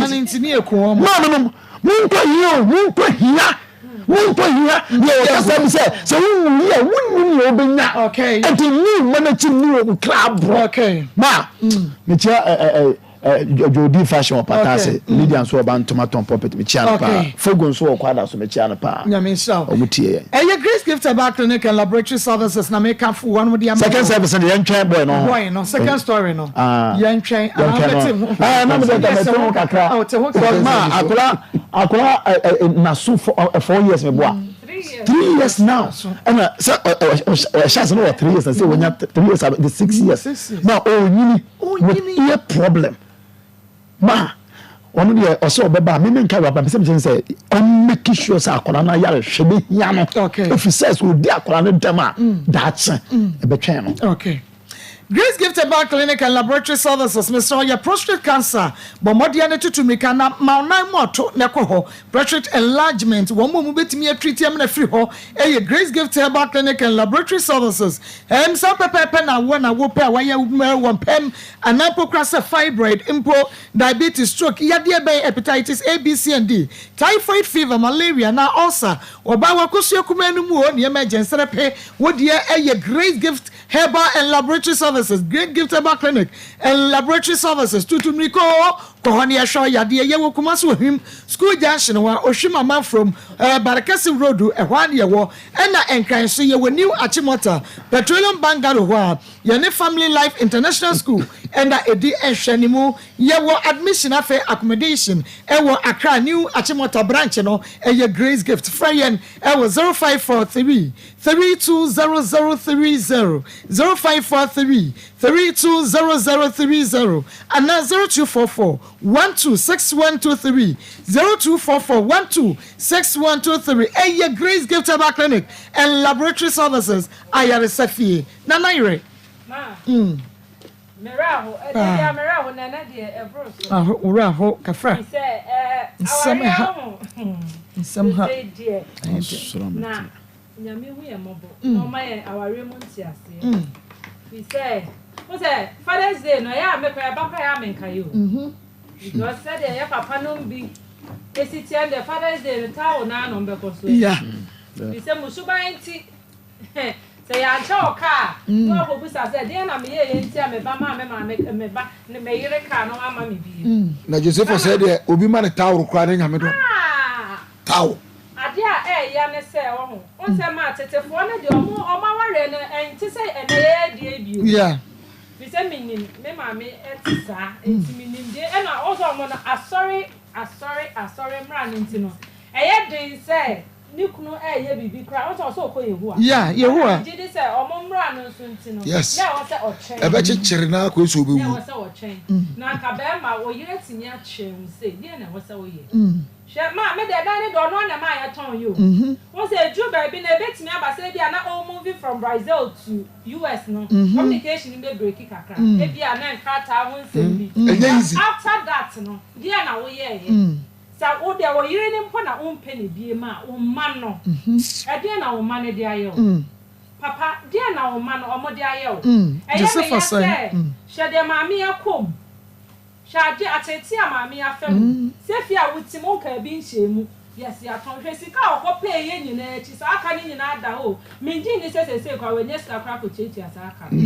Maame no mo nkɔ hia o mo nkɔ hia mo nkɔ hia deɛ wɔkasa bi sɛ sɛ wowu yi a wonnim nea wobɛnya ɛnti nni mma no akyi nni wɔ kra aborɔ ma mekyia ɛ ɛ Jodie fashion wɔ pata ase Lydia nso ɔba ntoma tɔn pulpit mekyia no paa Fogo nso wɔ kwada so mekyia no paa Nyame nhyira wo. Ɔmo tie yɛn. Ɛyɛ Grace Gift Herbal Clinic and Laboratory Services na meka fo wɔnom de ama Second service no deɛ yɛntwɛn boy no ho. Boy no second story no yɛntwɛn anaa Yɛntwɛn wobɛte no ho. Ɛɛ na mede nka mɛte ho kakra. Ɔte ho kakra. Because ma akora akora ɛ naso 4 years meboa. 3 years now ɛna sɛ ɔhyɛ ase no wɔ 3 years na sɛ wɔnya 3 years the 6 years na ɔnyini. With ear problem ma ɔno deɛ ɔsɛ ɔbɛba a meme nka waba mesɛ mekyɛ sɛ ɔmmɛki sure sɛ akwadaa no ayare hwɛ bɛhia no ɛfiri sɛ sɛ ɔdi akwadaa no dɛm a daakye ɛbɛtwɛn no. Okay. Grace Gift Herbal Clinic and Laboratory Services mesrɛ wo yɛ prostate cancer bɔ mmɔden ne tutu mmirika na ma wo nan mu ɔto na ɛkɔ hɔ prostate enlargement wɔn mu bɛtumi atriti amena firi hɔ ɛyɛ Grace Gift Herbal Clinic and Laboratory Services Ɛm saa pɛpɛɛpɛ na wo na wopɛ a wayɛ wɔ mpɛm anaa mpo koraa sɛ fibroid mpo, diabetes, stroke, yadeɛ bɛn, hepatitis A, B, C and D, typhoid fever, malaria anaa ulcer, ɔbaa wakosua kumaa no mu o, nneɛma agyensere pe, wo deɛ ɛyɛ Grace Gift Herbal and Laboratory Services, Great Gift Herbal Clinic and Laboratory Services, tutu mmirika o, kɔ hɔ na yɛhwɛ wo yadeɛ, yɛwɔ Kumasi Ohwim School Junction hɔ a, Ohwim Amanfrom, ɛɛ Barekɛse Road, ɛhɔ ara na yɛwɔ. Ɛna Nkran so yɛwɔ New Achimota, Petroleum Bungalow hɔ a yɛne Family Life International School ɛna ɛdi nhwɛanimu. Yɛwɔ admission afei accommodation ɛwɔ Accra New Achimota branch no ɛyɛ Grace Gift. Frɛ yɛn ɛwɔ 0543 320030, 0543 320030 anaa 0244 126123, 0244 12 6123 Ɛyɛ Grace Gift Herbal Clinic and Laboratory Services Ayaresa Fie. Nana Yere. Ma, me werɛ aho. Ɛda biara me werɛ aho na ɛnɛ deɛ ɛboro so. Aho, wo werɛ aho kafra. Fi sɛ ɛɛ Nsɛm awareɛ ɛha. ho. Nsɛm ha. Sesei deɛ. Ɛyɛ den. Na Nyame hu yɛn mmɔbɔ na ɔma yɛn awareɛ mu nteaseɛ. Fi sɛ, wo sɛ Father's Day no ɛyɛ a mekɔ ɛba koraa ɛyɛ a menkae o. Because sɛdeɛ yɛ papa nom bi esi teɛ no deɛ Father's Day no towel no ara na wɔbɛkɔ so adi. Firi sɛ mo suban nti sɛ yɛankyɛ wo kaa a na wakɔbisa sɛ deɛn na meyɛeɛ nti a me ba maa me maame me ba ne me yere kaa na wamma me bie. Na Joseph sɛ deɛ obi ma no towel koraa ne nyame dɔ towel. Adeɛ a ɛɛya ne sɛ wahu wohu sɛ maa tetefoɔ no deɛ ɔmo ɔmo awareɛ no ɛnte sɛ ɛnɛ yɛyɛ deɛ yi bio. Firi sɛ menim me maame te saa nti menim deɛ ɛna wohu sɛ ɔmo no asɔre asɔre asɔre mmra no nti no ɛyɛ den sɛ ne kunu ɛɛyɛ biribi koraa wohu sɛ ɔsɛ ɔkɔ Yehowa Yeah, Yehowa. Ɛna megye di sɛ ɔmo mmra no nso nti no Yes. na ɛwɔ sɛ ɔtwɛn Ɛbɛkyekyere no ara kɔsi sɛ na ɔbɛwu. ɛwɔ sɛ ɔtwɛn na anka bɛɛma wo yere atumi akyerɛ wo sei deɛn na ɛwɔ sɛ woyɛ Hwɛ, maa me deɛ dan no deɛ ɔno ara na ɛmaa yɛtɔn yi o. Wohu sɛ ɛduru baabi no ɛbɛtumi aba sɛ ebia na ɔremovi from Brazil to US no, communication no bɛbreki kakra. Ebia na nkrataa ho nsɛm bi. Ɛnyɛ easy. But after that no, deɛn na woyɛeɛ? Sɛ wo deɛ wo yere no mpo na wompɛ no biem a, wo mma no, ɛdeɛn na wo mma no de ayɛ wo? Papa, deɛn na wo mma no wɔde ayɛ wo? Ɛyɛ me ya sɛ, hwɛ deɛ maame yi akɔ mu. Hwɛ ade, ateetee a maame yi afa mu. Sɛ fie a wote mu, wonkaa bi nhyɛɛ mu. Yes, yɛatɔn. Hwɛ sika a ɔkɔpɛɛ yɛ nyinaa akyi, saa ka no nyinaa da hɔ o. Mengye nni sɛ seesei koraa wanya sika koraa akɔtuatua saa ka no.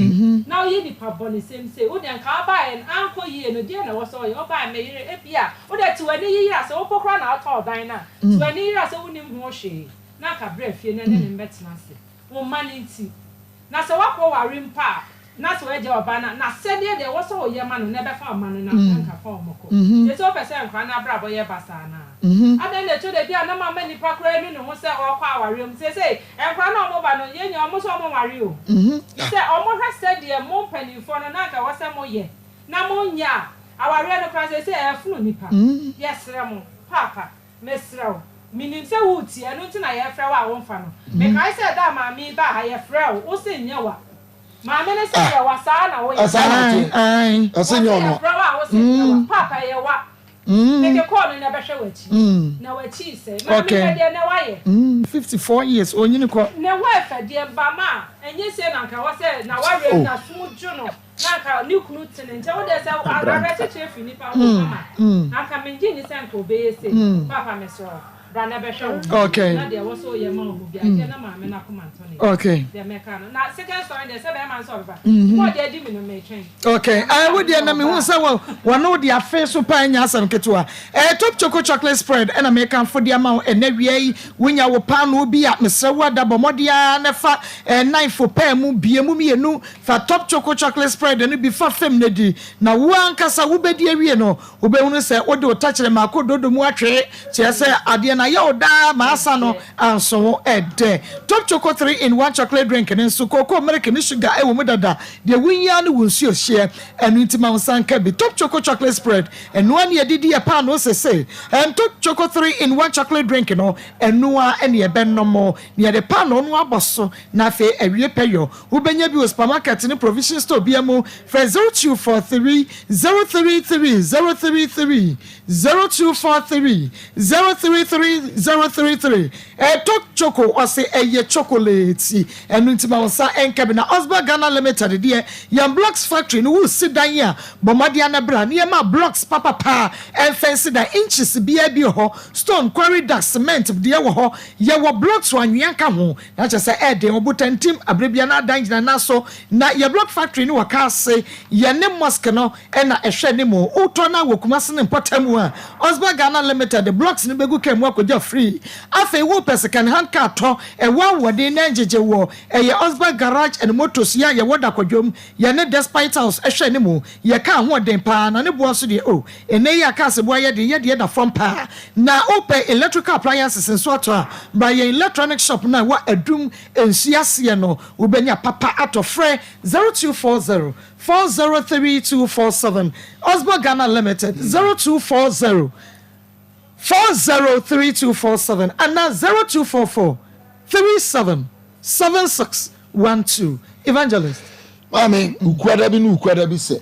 Na woyɛ nipa bɔnesɛm sei. Wo deɛ nka wobaeɛ no, ankɔ yie no, deɛn na ɛwɔ sɛ woyɛ? Wobaeɛ, me yere, ebia wo deɛ te w'ani yera sɛ wo mpo koraa na wotɔɔ dan no a, te w'ani yera sɛ wonnim ho hwee, na anka bra fie na ɛne no mmɛtena ase. Wo mma no nti. Na sɛ woakɔware mpo a, na sɛ woagya ɔba no a, n'asɛdeɛ deɛ ɛwɔ sɛ woyɛ ma no na ɛbɛfa wo mma no na anka fa wɔn kɔ. Seesei wopɛ sɛ nkwadaa no abrabɔ yɛ basaa anaa? Adɛn na ɛtɔ da bi a na moama nipa koraa anu ne ho sɛ ɔrekɔ awareɛ mu? Seesei nkwadaa no a wɔba no, yɛn nyinaa wɔn nso wɔnware o. Sɛ wɔhwɛ sɛdeɛ mo mpanimfoɔ no na anka ɛwɔ sɛ moyɛ na monyɛ a, awareɛ no koraa seesei ɛrefono nnipa. Yɛsrɛ mo, paapa, Mesrɛ wo, menim sɛ woretie, ɛno nti na yɛrefrɛ wo a womfa no. Mekae sɛ da a maame yi baa ha, yɛfrɛɛ wo, wo se nyɛ wa. Maame no se ɛyɛ wa, saa na woyɛ. Saa na ɔteɛ. Ae. Ɔse Ɔse nyɛ ɔno a. yɛfrɛ wo a wo se nyɛ wa. Paapa ɛyɛ wa. Mede kɔɔ no na ɛbɛhwɛ w'akyi. Na w'akyi resɛe. Maame Okay. hwɛ deɛ nɛ wayɛ. 54 years, onyini kɔ. Ne ho ɛfɛ deɛ ba ma a, ɛnyɛ sei na anka ɛwɔ sɛ n'awareɛ mu n'asom dwo no na anka ne kunu te ne nkyɛn. Wo deɛ sɛ awerɛkyekyerɛ firi nipa hɔ mama anka mengye nni sɛ anka ɔbɛyɛ sei. Paapa mesrɛ wo. Bra na bɛhwɛ wo ho Okay. na deɛ ɛwɔ sɛ ɔyɛ ma wo ho biara gye na maame no akoma ntɔ ne yam. Okay. Deɛ mɛka no na second story deɛ sɛ bɛrima no sɛ ɔbɛba mm ɔde adi me no metwɛn. Okay. Eh, wo deɛ na mehu sɛ wɔ wɔne wo de afe so paa nya asɛm ketewa. Eh, Top Choco Chocolate Spread ɛna mekamfo de ama wo ɛnɛ wia yi. Wonya wo paanoo bi a, mesrɛ wo ada bɔ mmɔden ara na fa eh, knife paa mu bie mu mmienu. Fa Top Choco Chocolate Spread no bi fa fam na di. Na wo ankasa wobɛdi awie no, Wobɛhunu sɛ wode wo tɛkyerɛma akɔ dodo mu atwee, kyerɛ sɛ adeɛ no ayɛ wo daa ma asa no anso wo dɛ. Top Choco 3 in 1 Chocolate Drink no nso, kookoo, meleke ne sugar wɔ mu dada. Deɛ wohia ara ne wo nsuo hyeɛ. Ɛno nti ma wo nsa nka bi. Top Choco Chocolate Spread, ɛno ara ne yɛde di yɛn paanoo sese. Ɛm Top Choco 3 in 1 Chocolate Drink no, ɛno ara ne yɛbɛnom na yɛde paanoo no abɔ so na afei awie pɛyɔ. Wobɛnya bi wɔ supermarket ne provision store biara mu. Frɛ 0243 033 033, 0243 033 033. Ɛtɔ choco, ɔse ɛyɛ chocolate, ɛno nti ma wo nsa nka bi. Na Osba Ghana Limited deɛ, yɛn blocks factory no, woresi dan a, bɔ mmɔden ara na bra na yɛma blocks papapa a ɛmfɛnse dan, inches biara bi wɔ hɔ, stone, quarry dust, cement deɛ wɔ hɔ, yɛwɔ blocks wɔ anwea nka ho. Na kyerɛ sɛ ɛyɛ den, ɔbotantim, aberɛ biara na adan gyina nan so. Na yɛ block factory no wɔ car ase, yɛne mosque no na ɛhwɛ anim. Wotɔ no wɔ Kumasi ne mpɔtam a, Osba Ghana Limited de blocks no bɛgu car mu akɔgya free. Afei wopɛ second hand car tɔ, ɛwɔ ahoɔden na ɛngyegye woɔ, ɛyɛ Osba Garage and Motors yi a yɛwɔ Dakwadwom, yɛne Despite House hwɛ anim. Yɛ car ahoɔden paa na ne boɔ nso deɛ oh, ɛnnɛ yi a cars boɔ ayɛ den, yɛ deɛ da fam paa. Na wopɛ electrical appliances nso atɔ a, bra yɛn electronic shop no a ɛwɔ Adum nsuo aseɛ no, wobɛnya papa atɔ. Frɛ 0240 403247, Osborn Ghana Limited, 0240 403247 anaa 0244 37 7612. Evangelist. Maame, Ukuada bi ne Ukuada bi sɛ.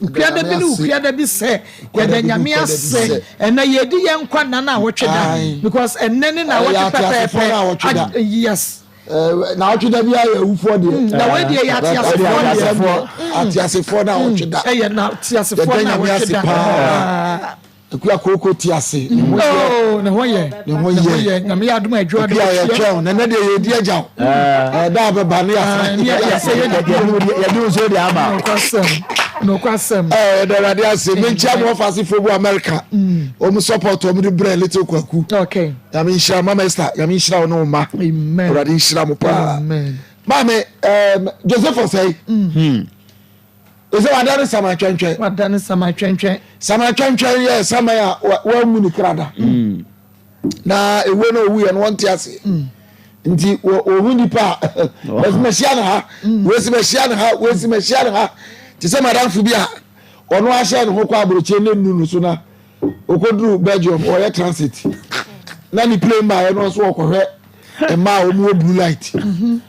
Ukuada bi ne Ukuada bi sɛ. Yɛda Nyame ase. Ɛnɛ yɛdi yɛn nkwa nna na awɔtwe da. Because ɛnɛ ne na awɔtwe pɛpɛɛpɛ. Yes. Na awɔtwe da bi ayɛ awufoɔ deɛ. Na wei deɛ yɛ ateasefoɔ deɛ. Ateasefoɔ na awɔtwe da. Ɛyɛ na ateasefoɔ na awɔtwe da. Yɛda Nyame ase paa. Akua kooko te ase. Ne ho yɛ. Oh, ne ho yɛ. Ne ho yɛ. Nyame yɛ adom adwuma de. Akua yɛ twɛn. Na ne deɛ yɛ di agya o. Ɛda abɛba ne yasa. Ne yasa yɛ di. Yɛ di nso de ama. Nokwasɛm. Nokwasɛm. Ɛɛ yɛda Awurade ase. Me nkyia mo ɔfa fo bu America. Wɔn support wɔn de brɛ little Kwaku. Okay. Nyame nhyira Mama Esther. Nyame nhyira wo ne wo mma. Amen. Awurade nhyira mo paa. Amen. Maame, Joseph Osei. Ɛsɛ wada ne saman twɛntwɛn. Wada ne saman twɛntwɛn. Saman twɛntwɛn yɛ saman a wɔamu ne kra da. Mm. Na ewuo na owu yɛ no wɔnte ase. Mm. Nti wɔhu nipa a wɔsi mɛhyia ne ha, mm. wɔsi mɛhyia ne ha, wɔsi mɛhyia ne ha. Te sɛ madamfo bi a ɔno ahyɛ ne ho kɔ aburokyire ne nnu no so na okoduru Belgium ɔyɛ transit na ne plane baayɛ no nso ɔkɔhwɛ mmaa a wɔn wɔ blue light. Mm -hmm.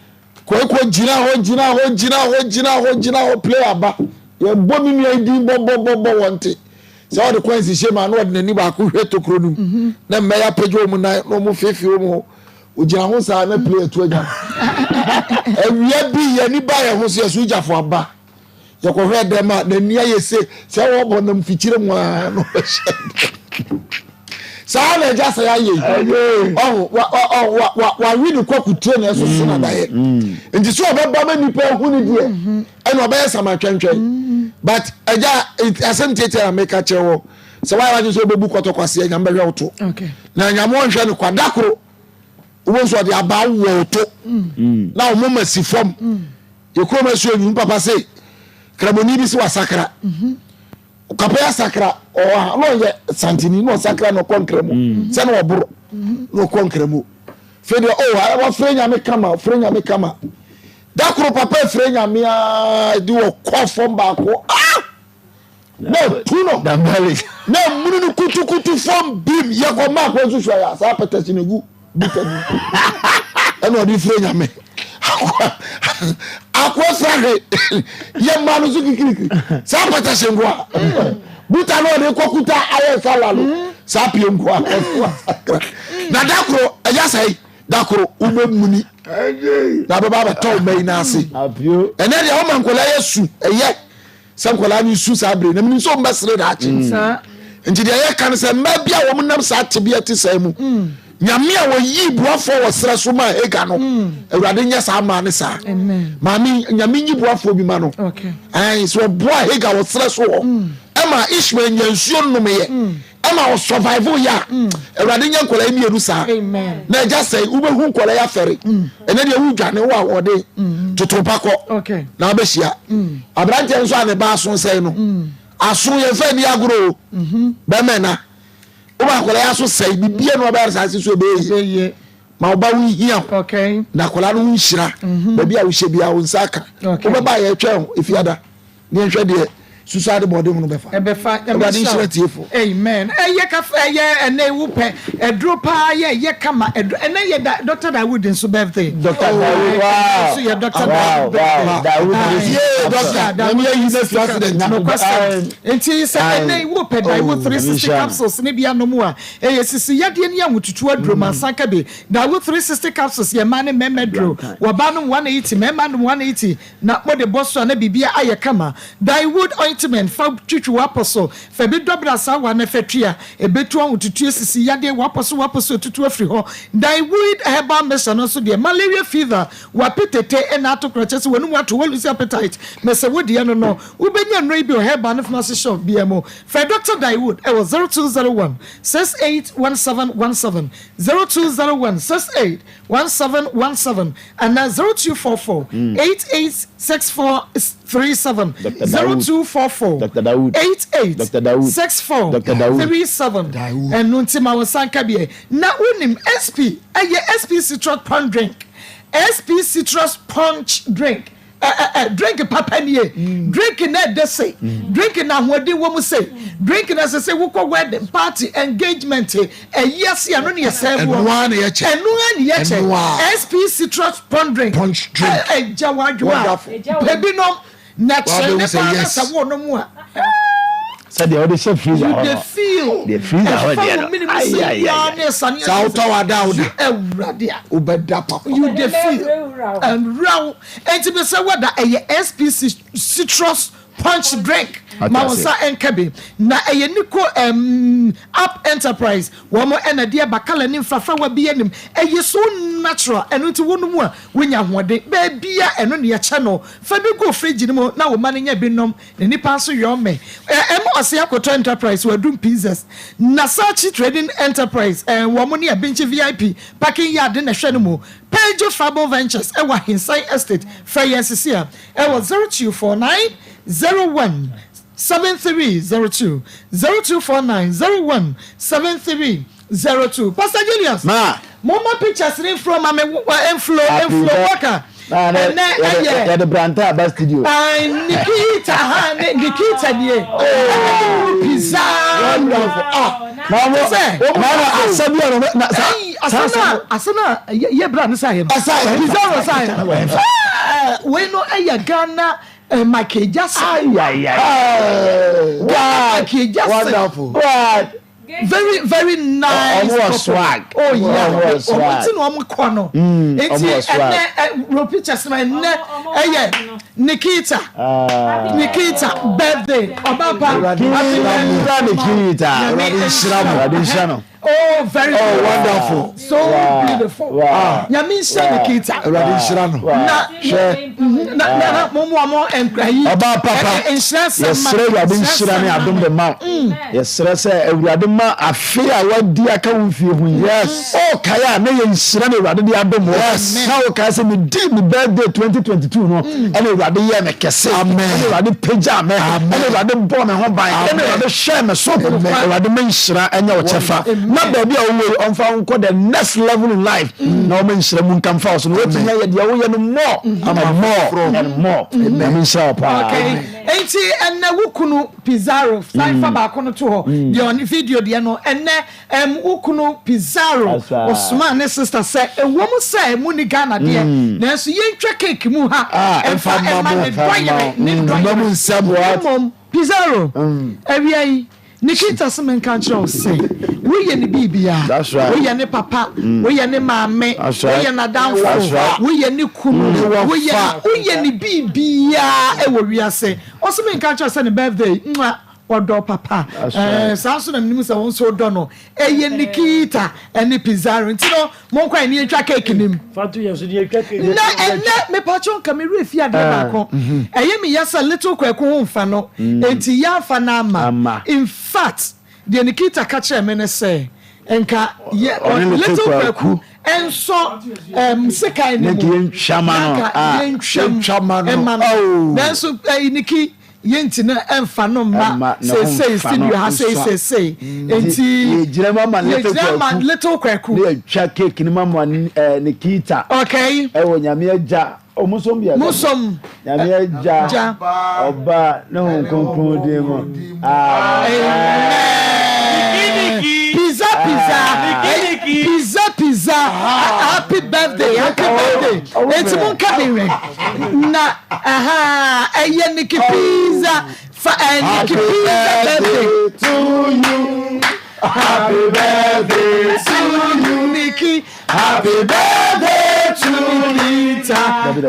Kweku gyina hɔ gyina hɔ gyina hɔ gyina hɔ gyina hɔ play aba yɛbɔ me nua yi din bɔbɔbɔbɔ wɔn te sɛ ɔde coins hyɛ mu a na ɔde n'ani baako hwɛ tokuro no mu mhm. na mmɛyɛ apagya wɔn nan na wɔn feefee wɔn ho ogyina ho saa na play atu agya awia bi yɛn ani ba yɛn ho so yɛ so gyafo aba. Yɛkɔhwɛɛ dɛm a, n'ani ayɛ se sɛ wɔbɔ nam fikyire mu ara na ɔbɛhyɛ dɛm. Saa na agya sɛ ayɛ yi. Ɔho, wa, wa, wawe ne kwakutire na ɛsoso na daeɛ. Mm. Nti sɛ ɔbɛba ma nnipa ahu ne deɛ, mm-hmm. ɛna ɔbɛyɛ samatwɛntwɛn. Mm. But agya, asɛm tietia na meka kyerɛ wɔ, sɛ wayɛ wadwe sɛ wobɛbu kɔtɔkwaseɛ, nyame bɛhwɛ wo to. Na nyame ɔnhwɛ no kwa, da koro, wobɛhu sɛ ɔde abaa wɔ wo to, mm. na wo moma si fam. Yɛ kurom asuo nyi papa se kramoni bi se wasakra mhm. papa yɛ asakra ɔha na ɔyɛ santini na ɔsakra na ɔkɔ nkramu mm. sɛ na ɔboro mhm. na ɔkɔ nkramu fɛ deɛ o oh, wafrɛ nyame kama ɔfrɛ nyame kama da koro papa efrɛ nyame aa de ɔkɔ fam baako ah na etu no na emunu no kutukutu fam bim yɛ kɔ maa kɔ nso sua yɛ saa pɛtɛsi na egu buta mu ɛna ɔde fira nyame akoa fira hwe yɛ mmaa no so kikirikiri saa pɛtɛsi nko a. Buta no ɔde kɔ kuta ayɛ sala no saa pie nko a ɔsakra na da koro ɛyɛ sɛe da koro wobɛmuni na bɛba abɛtɔ wo mma yi no ase ɛnɛ deɛ woma nkwadaa yɛ su ɛyɛ sɛ nkwadaa no su saa bere na menim sɛ wɔmbɛsere daakye mm. nti deɛ yɛka no sɛ mmaa bi a wɔn nam saa tebea te saa mu mm. Nyame a ɔyii boafoɔ wɔ serɛ so maa Hagar no, Awurade nyɛ saa maa ne saa. Maame, Nyame nyi boafoɔ bi ma no. Ae, sɛ ɔboa Hagar wɔ serɛ so hɔ, ɛma Ishmael nya nsuo nnomeyɛ, ɛma ɔsurvive yɛ a, Awurade nyɛ nkwadaa yi mmienu saa. Na agya sɛe, wobɛhu nkwadaa yi afɛre. Ɛnɛ deɛ wodwane wo ahoɔden, toto pa kɔ, na wobɛhyia. Aberanteɛ nso a ne ba aso sɛe no, aso yɛmfa nni agorɔ o, bɛmɛ na. Woma akwadaa yi aso sɛe bibia na ɔbɛyɛ asase so ɛbɛyɛ yie ma ɔba wo hia wo na akwadaa no ho nhyira mhm. baabi a wohyɛ bia wo nsa aka wobɛba a yɛtwɛn wo efiada ne yɛnhwɛ deɛ susu ade bɔɔde ho no bɛfa ɛbɛfa awurade nhyira tiefo amen ɛyɛ kafa ɛyɛ ɛnɛ ewu pɛ ɛduro paa yɛ ɛyɛ kama ɛduro ɛnɛ yɛ da Dr. Dawood nso birthday Dr. Dawood wow nso yɛ Dr. Dawood birthday Dawood yee Dr. Nyame ayi na fi accident nokwasɛm Enti sɛ ɛnnɛ yi wopɛ Daewoo 360 capsules no bi anom a, ɛyɛ sisi yadeɛ ne ahotutuo aduro ma nsa ka bi. Daewoo 360 capsules yɛ mmaa ne mmarima aduro. Wɔbaa nom 180, mmarima nom 180 na mode bɔ so a na biribiara ayɛ kama. Daewood ointment fa twitwi w'apɔ so, fa bi dɔ bra saa wa na fa twi a, ɛbɛtu ahotutuo, sisi yadeɛ, w'apɔ so w'apɔ so atutu afiri hɔ. Daewood herbal mixture no nso deɛ, malaria fever, w'ape tete na ato korɔ kyerɛ sɛ w'anum ato, wo lose appetite, mese wo deɛ no no. Wobɛnya nnuro yi bi wɔ herbal ne pharmacy shop biara mu. Frɛ Dɔkta Daewood wɔ 0201 681717, 0201 681717 anaa 0244 886437, 0244 886437. Ɛno nti ma wo nsa nka bi ɛ. Na wonim SP ɛyɛ SP Citrus Punch Drink, SP Citrus Punch Drink. Ɛ ɛ ɛ drink papa nie drink na ɛdɛ sei drink na ahoɔden wɔ mu sei drink na ɛsɛ sɛ wokɔ wedding party engagement ɛyi ase ɛno ne yɛsɛ ɛno ara na yɛkyɛ ɛno ara ne yɛkyɛ SP citrus pond drink punch drink ɛ ɛgya wadwoa pɛ bi nom na kyerɛ ne paa na sɛ wo nom a. Sɛdeɛ wode hyɛ freezer hɔ no. You dey feel. Deɛ freezer hɔ deɛ no. Ɛfa wo mene mu sɛ biara ne ɛsane Sɛ wotɔ wada a woda. Awurade a. Wobɛda papa. You dey feel. Ɛnwura wo. Enti mesɛ wada ɛyɛ SPC citrus punch drink. Ma wo nsa nka bi. Na ɛyɛ Nico um, Up Enterprise. Wɔn ɛna ɛde ɛba kala ne mfrafrawa bi anim. Ɛyɛ so natural. Ɛno nti wonom a wonya ahoɔden. Baabia ɛno ne yɛkyɛ no. Fa bi gu fridge no mu na wo mma no nya bi nom. Na nipa nso yɔn mɛ. Ɛm ɔse akoto enterprise wadum pizzas. Nasachi trading enterprise ɛɛ wɔn ne Abinkyi VIP parking yard na ɛhwɛ no mu. Peugeot Fable Ventures ɛwɔ Ahinsan Estate. Frɛ yɛn sisi a ɛwɔ 0249 01 7302, 0249 01 73 02 Pastor Julius Ma. Momma pictures no mflow ma me mflow Happy mflow birth- waka Na ne ɛnɛ yɛde ɛyɛ yɛde branta aba studio. Ae, Nikita ha ne Nikita nie ɛna ne kunu Pizarro Wonderful. Ah, Na ɔmo Sɛ. na ɔmo asa bi a na ɔmo na sa Ɛyi, saa asɛm asɛm a asɛm a yɛ yɛ bra ne sa yɛ no Ɛsa yɛ. Pizarro sa yɛ no Ɛɛ, wei no ɛyɛ Ghana eh, Michael Jackson Ayayaya. Michael Jackson Wonderful. What? Very very nice Ɔmo wɔ couple. swag. Oh yeah. Ɔmo wɔ Ɔmo swag. ti na ɔmo kɔ no. Mm, Nti ɔmo wɔ swag. ɛnɛ ɛ ro pictures no ɛnɛ ɛyɛ Nikita. Ah. Nikita birthday. Ɔba pa. Awurade Happy nhyira mo. birthday. Nikita. Nyame Awurade nhyira mo. Awurade nhyira no. Oh very Oh, beautiful. wonderful. So Wow. beautiful. Wow. Nyame nhyira Wow. Nikita. Awurade nhyira no. Wow. Na Hwɛ. na na na mo mo mo nkura yi. Ɔbaa papa, Ɛnɛ nhyira nsɛm ma. yɛsrɛ Awurade nhyira ne adom de ma wo. Yɛsrɛ sɛ Awurade ma afe a wadi aka wo mfie ho yi. Yes. Ɔkae a na yɛ nhyira na Awurade de adom wo. Yes. Na wokae sɛ medii me birthday 2022 no, ɛna Awurade yɛɛ me kɛse. Amen. Ɛna Awurade pagyaa me. Amen. Ɛna Awurade bɔɔ me ho ban. Ɛna Awurade hwɛɛ me so. Awurade ma nhyira ɛnyɛ wo kyɛfa. Na baabi a wowɔ yi, ɔmfa wo nkɔ the next level in life. Na ɔma nhyira mu nka mfa wo so. Na woatumi ayɛ deɛ woyɛ no more and more and more. Nyame nhyira wo paa. Okay. Enti ɛnɛ wo kunu Pizarro san fa baako no to hɔ deɛ ɔne video deɛ no ɛnɛ ɛm wo kunu Pizarro ɔsomaa ne sister sɛ ɛwom sɛ mo ni Ghana deɛ nanso yɛntwa cake mu ha Ah, ɛmfa ɛmfa mma ɛma mo. ne dɔyere ne Mma mu dɔyere nsɛm. mmom. Pizarro, awia yi, Nikita se menka nkyerɛ wo sɛ, woyɛ ne biribiara. Woyɛ ne papa, woyɛ ne maame, woyɛ n'adamfo, woyɛ ne kunu, woyɛ woyɛ ne biribiara wɔ wiase. Ɔse menka nkyerɛ wo sɛ ne birthday, mwah, ɔdɔ wo papa. Ɛɛ, saa nso na menim sɛ wo nso wodɔ no. Ɛyɛ Nikita ne Pizarro. Nti no, Monkɔ ɛ ne yɛntwa cake no mu. Na ɛnɛ mepakyɛw nka me werɛ fi adeɛ baako. Ɛyɛ me ya sɛ little Kwaku ho mfa no enti yɛamfa no amma. In fact deɛ Nikita ka kyerɛɛ me ne sɛ nka yɛ little Kwaku nsɔ ɛɛm sekan no mu na nka yɛntwa mu mma no. Nanso ɛyi Niki Yɛnti no ɛnfa no mma seesei studio ha sei seesei nti yɛgyina mu ama little yɛgyina ma little kwaku ne yɛtwa cake no ma ma eh, Nikita okay ɛwɔ nyame agya ɔmo som bi mo som nyame agya ɔba ne ho kronkron din mu amen pizza pizza pizza pizza happy birthday happy birthday eti mo nka bi nwɛ na Ahaa ɛyɛ Nikki Pizza fa ɛɛ Nikki Pizza birthday. to you. Happy birthday to you. Nikki. Happy birthday to Nita.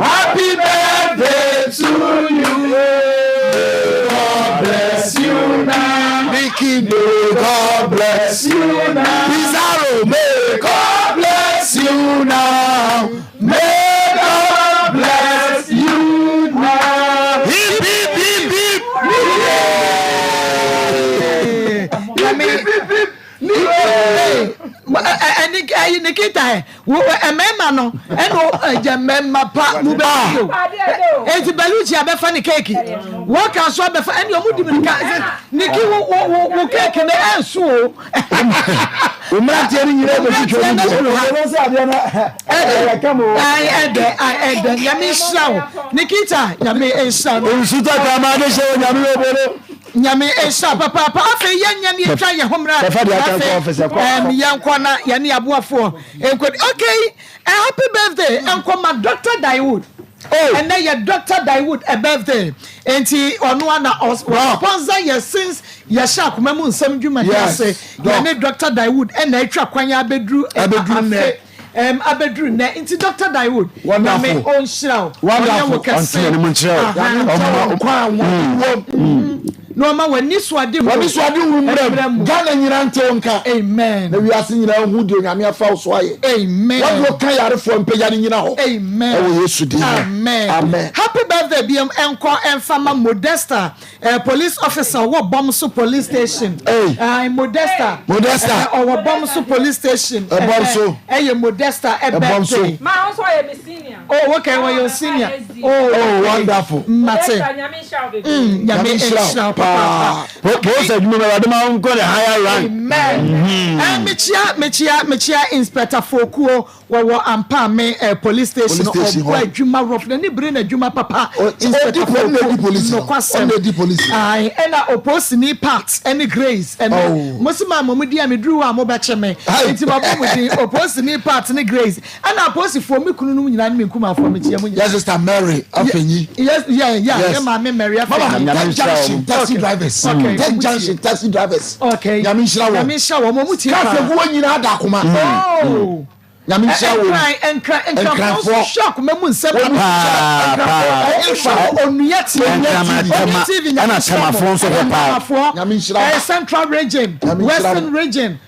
Happy birthday to you. May God bless you now. Nikki, may God bless you now. Pizarro, may God bless you now. May God bless you now. Hip hip hip hip. Hip hip hip. Ɛyi Nikita ɛ wo mmarima no ɛna ɛgya mmarima pa mu bɛ fi o eti Baluchi abɛfa ne keeki wɔka so abɛfa ɛni ɔmo di mi ka Niki wo wo wo keeki no ɛnso o. Wo mmeranteɛ no nyinaa bɛtwitwa mu deɛ. Ɛbɛ sɛ adeɛ no ɛyɛ kam o. Ɛdɛ ɛdɛ nyame nhyira wo Nikita nyame nhyira no. Nsu tata ma de hyɛ onyame obolo. Nyame nhyira papaapa afei yɛnyɛ ne yɛtwa yɛn ho mmra afei yɛnkɔ na yɛne aboafoɔ nkɔdi okay A happy birthday nkɔ ma Doctor Daewood. Oh. Ɛnɛ yɛ Doctor Daewood a birthday. Nti ɔno ana ɔ sponsor yɛ since yɛhyɛ akoma mu nsɛm dwumadi ase. Yɛne Doctor Daewood ɛna atwa kwan abɛduru Abɛduru nnɛ. afe ɛm abɛduru nnɛ. Nti Doctor Daewood Wonderful. Nyame ɔnhyira wo. Ɔnyɛ wo Wonderful. kɛse. Ɔnte n'anim nkyerɛ wo. Aha. Nyame nkyɛ wo nkwa a wɔde wom. Na ɔma w'ani so ade hunu. W'ani so ade hunu mmerɛ mmerɛ mu. Ghana nyinaa nte wo nka. Amen. Na wiase nyinaa nhu deɛ Onyame afa wo so ayɛ. Amen. Wɔde wo ka yarefoɔ mpagya no nyina hɔ. Amen. Ɛwɔ Yesu din mu. Amen. Amen. Happy birthday biom nkɔ mfa ma Modesta eh, police officer ɔwɔ Bomso police station. Hey. Eh, Modesta. Modesta. Eh, ɔwɔ Bomso police station. Ɛbɔmso. Eh, ɛyɛ Modesta eh, Ɛbɔmso. birthday. Ma wo nso ɔyɛ me senior. Oh, okay, wɔyɛ wo senior. Oh, Oh, wonderful. Mate. Nyame nhyira wo bebree. Mm, Nyame nhyira wo papaapa. Post adwuma mu awurade ma wo nkɔ the higher rank. Amen. Eh, mekyia, mekyia, mekyia Inspector Fokuo wɔwɔ Ampaame eh, police station. Police station Ɔbɔ hɔ. adwuma rough n'ani bere n'adwuma papa. Ɔ- Inspector ɔdi poli- Fokuo ɔdi polisi no. nokwasɛm. Ɔno na ɔdi polisi no. Ae, ɛna oposini Pat ɛne Grace ɛnɛ. Oh. Mo si maa mo mo di a meduru hɔ a mobɛkye me. Hai. Nti mabɔ mo din oposini Pat ne Grace. Ɛna apolisifoɔ me kunu nom nyinaa ne me nkumafoɔ mekyia mo nyinaa. Yɛ sister Mary Afenyi. Yes, yeah, yeah, Yes. yɛ maame Mary Mama, Afenyi. Nyame Tech nhyira Junction wɔn. taxi Okay. drivers. Okay. Tech Junction taxi drivers. Okay. Nyame nhyira wɔn. Nyame nhyira wɔn, wɔn tie Cars paa. egu hɔ nyinaa da akoma. Oh. Nyame nhyira wɔn. Nkran, nkran, nkranfoɔ Nkranfoɔ. nso hwɛ akoma mu nsɛm Wɔn Paa, paa. Ɛfa Onua TV. Nkrama, Onua Tema, TV, Nyame ɛna nhyira mo. Temafoɔ nso hwɛ paa. Temafoɔ. Nyame nhyira mo. Eh, Central Region, Nyame nhyira mo. Western Region.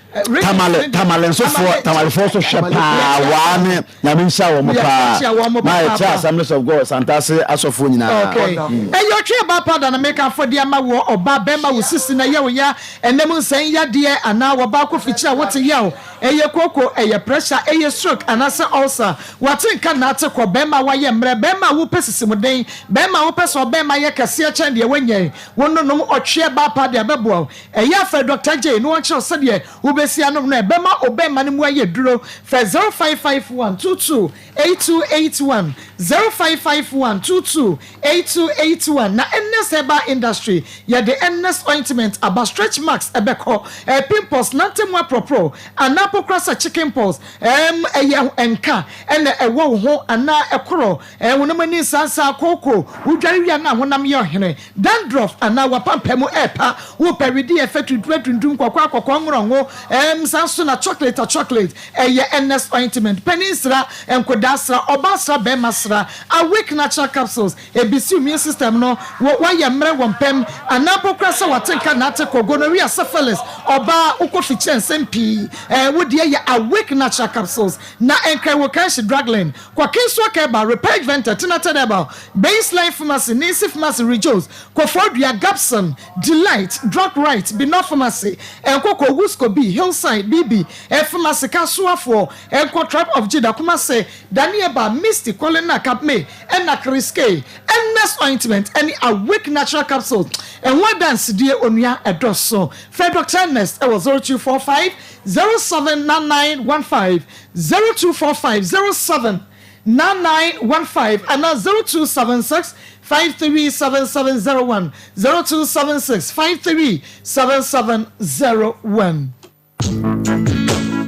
Tamale Tamale nso foɔ Tamalefoɔ nso hwɛ paa waa ne nyame nhyira wɔn paa na yɛkyɛ Assemblies of God Santase asɔfoɔ nyinaa. Okay. Ɛyɛ ɔtwe ɛba powder na meka afɔ de ama wɔ ɔba bɛma wo sisi na yɛ wo ya ɛnam nsɛn yadeɛ anaa wɔba akɔ fikyiri a wote yaw ɛyɛ kooko ɛyɛ pressure ɛyɛ stroke anaasɛ ulcer wate nka na ate kɔ bɛma wayɛ mmerɛ bɛma wopɛ sisimuden bɛma wopɛ sɛ ɔbɛma yɛ kɛseɛ kyɛn deɛ wanya yi wo nonom ɔtwe ɛba powder bɛboa wo ɛyɛ afɛ Dr. J na wɔnkyerɛ wo sɛdeɛ wobɛsi. wobɛsi anom no a ɛbɛma wo bɛmma no mu ayɛ duro. Frɛ 0551 22 8281, 0551 22 8281. Na Ernest Herbal Industry, yɛde Ernest Ointment aba, stretch marks ɛbɛkɔ, ɛɛ pimples, nante mu aprɔprɔ, anaa mpo koraa sɛ chicken pox, ɛɛm ɛyɛ nka ɛna ɛwɔ wo ho anaa ɛkorɔ, ɛɛ honam ani nsansaa, kooko, wodware wie a na honam yɛ ɔhene, dandruff anaa w'apampamu ɛɛpa, wopɛ wedeɛ ɛfɛ tuntum atuntum, kɔkɔɔ akɔkɔɔ, nworɔnwo, ɛɛm saa nso na chocolate a chocolate, ɛyɛ Ernest Ointment, panin sra, nkodaa sra, ɔbaa sra, bɛɛma sra, Awake Natural Capsules, Ebisi immune system no, wɔ wayɛ mmerɛ wɔ mpam, anaa mpo koraa sɛ wate nka na ate kɔ, gonorrhea, syphilis, ɔbaa, wokɔ fikyerɛ nsɛm pii, ɛɛ wo deɛ yɛ Awake Natural Capsules, na Nkran wɔ Kanshi Drug Lane, kɔ Kingswalk Herbal, Repage Venter, Tinated Herbal, Baseline Pharmacy, Ninsi Pharmacy, Rejoice, Koforidua, Gabson, Delight, Drug Right, Binor Pharmacy, Nkoko, Wusco B, Hillside, BB, Pharmacy, Kasoafoɔ, Nkɔ, Tribe of Judah, Kumase, Danieba, Misty, Colina, Kapme, ɛna Kriske, Ernest Ointment, ɛne Awake Natural Capsules. Ɛho adansedie onua ɛdɔso. Frɛ Doctor Ernest ɛwɔ 0245 079915, 0245 079915 anaa 0276 537701, 0276 537701.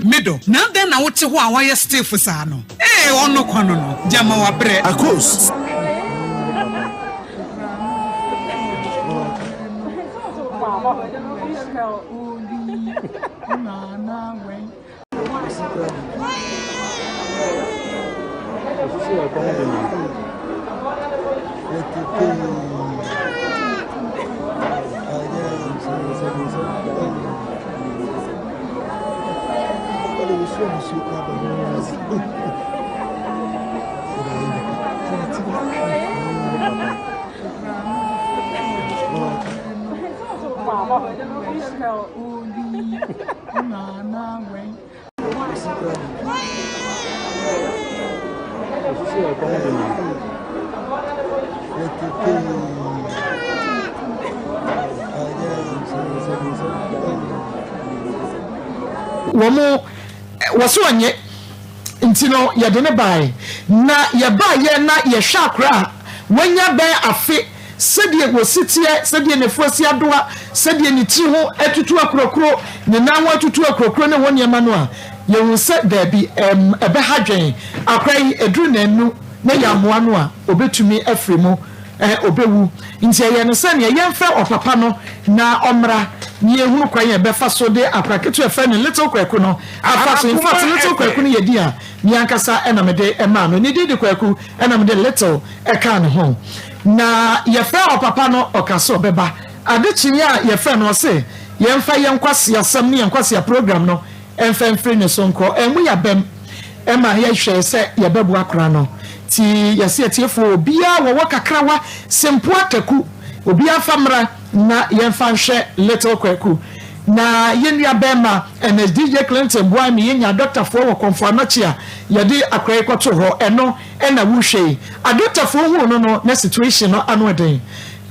Me dɔ, na adɛn na wote hɔ a woayɛ stiff saa no? Ee, ɔno kwa no no, gyama wabrɛ. Akos. Wɔn wɔso ɔnye nti no yɛde no baeɛ na yɛbaeɛ na yɛhwɛ akora a wanya bɛyɛ afe Sɛdeɛ wɔsi teɛ, sɛdeɛ n'afu asi adoa, sɛdeɛ ne tiri ho atutu akurokuro, ne nan ho atutu akurokuro ne ho nneɛma no a, yɛhu sɛ daabi, ɛm, ɛbɛha dwen. Akora yi, ɛduru nnanu na yɛammoa no a, ɔbɛtumi afiri mu, ɛ, ɔbɛwu. Nti ɛyɛ no sɛ neɛ yɛmfrɛ ɔpapa no na ɔmmra na yɛnhunu kwan a yɛbɛfa so de akora ketewa a yɛfrɛ no Little Kwaku no afa so. In fact, Little Kwaku no yɛ din a me ankasa na mede maa no. Ne din de Kwaku, ɛna mede Little kaa ne ho. Na yɛfrɛɛ ɔpapa no, ɔka sɛ ɔbɛba. Ade kyee a yɛfrɛɛ no, ɔse yɛmfa yɛn nkwaseasɛm ne yɛn nkwasea program no mfa mfiri ne so nkɔ. Ɛmmu yɛn abam ma yɛhwɛe sɛ yɛbɛboa akora no. Nti yɛse atiefoɔ, obiara wɔwɔ kakrawa, sempoa, taku, obiara mfa mmra na yɛmfa nhwɛ Little Kwaku. Na yɛn nua bɛɛma Ernest DJ Clinton boae me yɛnyaa dɔktafoɔ wɔ Kɔmfo Anɔkye a yɛde akora yi kɔtoo hɔ. Ɛno na wohwɛ yi. Adɔktafoɔ huu no no na situation no ano den.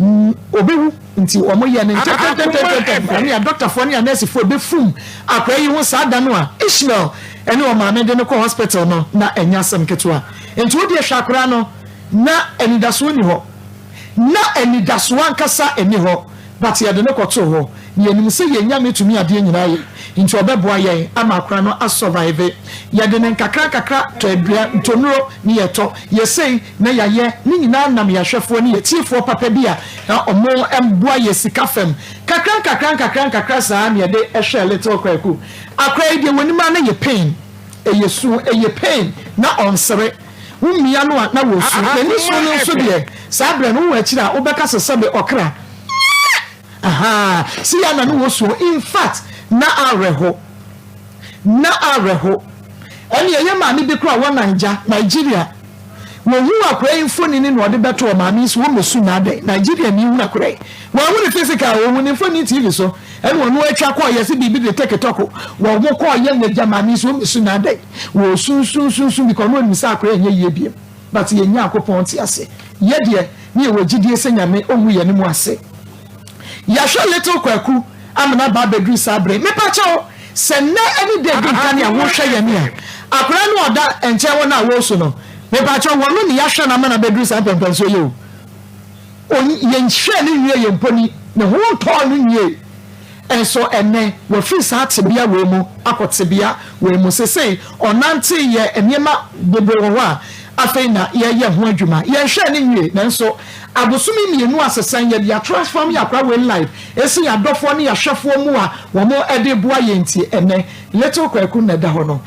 Ɔbɛwu nti wɔn yɛ no ntɛntɛntɛntɛntɛm. Ɛne adɔktafoɔ ne anɛɛsefoɔ bɛfum akora yi ho saa da no a Ishmael ne ɔmaame de no kɔ hospital no na ɛnyɛ asɛm ketewa. Nti wodeɛ hwɛ akora no na anidasoɔ nni hɔ. Na anidasoɔ ankasa nni hɔ but yɛde no kɔtoo hɔ na yɛnim sɛ yɛn Nyame tumi adeɛ nyinaa yɛ nti ɔbɛboa yɛn ama akora no a survive. Yɛde no nkakra nkakra tɔ aduan, ntɔnuro ne yɛtɔ, yɛ sei na yɛayɛ, ne nyinaa nam yɛn ahwɛfoɔ ne yɛn atiefoɔ papa bi a wɔn boa yɛ sika fam. Kakra nkakra nkakra nkakra saa na yɛde hwɛɛ little Kwaku. Akora yi deɛ wɔnim ara no yɛ pain, ɛyɛ su, ɛyɛ pain na ɔnsere. Wo mmea no a na wɔresu. N'ani so no nso deɛ, saa berɛ no wowɔ akyiri a wobɛka sɛ sɛbe ɔkra. Ahaa, sei ara na ne wɔsuo. In fact, na awerɛho. Na awerɛho. Ɛnneɛ yɛn maame bi koraa wɔ Naija, Nigeria. Wɔhuu akwadaa yi mfonini na ɔde bɛtoo maame yi so, wɔmmɛsu na adɛn? Nigeriani hunu akwadaa yi. Wanhu no physical, ɔhuu ne mfonini TV so. Ɛna ɔno atwa kɔɔ yɛ sɛ biribi de teketɔko. Wɔn kɔɔ yɛ n'agya maame yi so, wɔmmɛsu na adɛn? Wɔresunsunsunsun because na ɔnim sɛ akora ɛnyɛ yie biom but yɛn Nyankopɔn te ase. Yɛ deɛ ne yɛwɔ gyidie sɛ Nyame ɔngu yɛn mu ase. Yɛahwɛ little Kwaku amena aba abɛduru saa berɛ yi. Mepakyɛw, Sɛ nnɛ ne da edi nkan a worehwɛ yɛn a, akwadaa no a ɔda nkyɛn hɔ no a wɔresu no, mepakyɛw, wɔno ne yɛahwɛ no ama no abɛduru saa mpɛnpɛnsoɔ yi o. On, yɛnhwɛɛ no nwiee mpo ni, ne ho ntɔɔ no nwiee. Nso ɛnnɛ, wafiri saa tebea wei mu akɔ tebea wei mu. Seesei ɔnante yɛ nneɛma bebree wɔ hɔ a afei na yɛreyɛ ho adwuma. Yɛnhwɛɛ no nwiee, nanso abosome mmienu asesa yi, yɛde atransform yɛn akwadaa wei life ɛsi yɛn adɔfoɔ ne yɛn ahwɛfoɔ mu a wɔde reboa yɛn nti, ɛnnɛ Little Kwaku na ɛda hɔ no.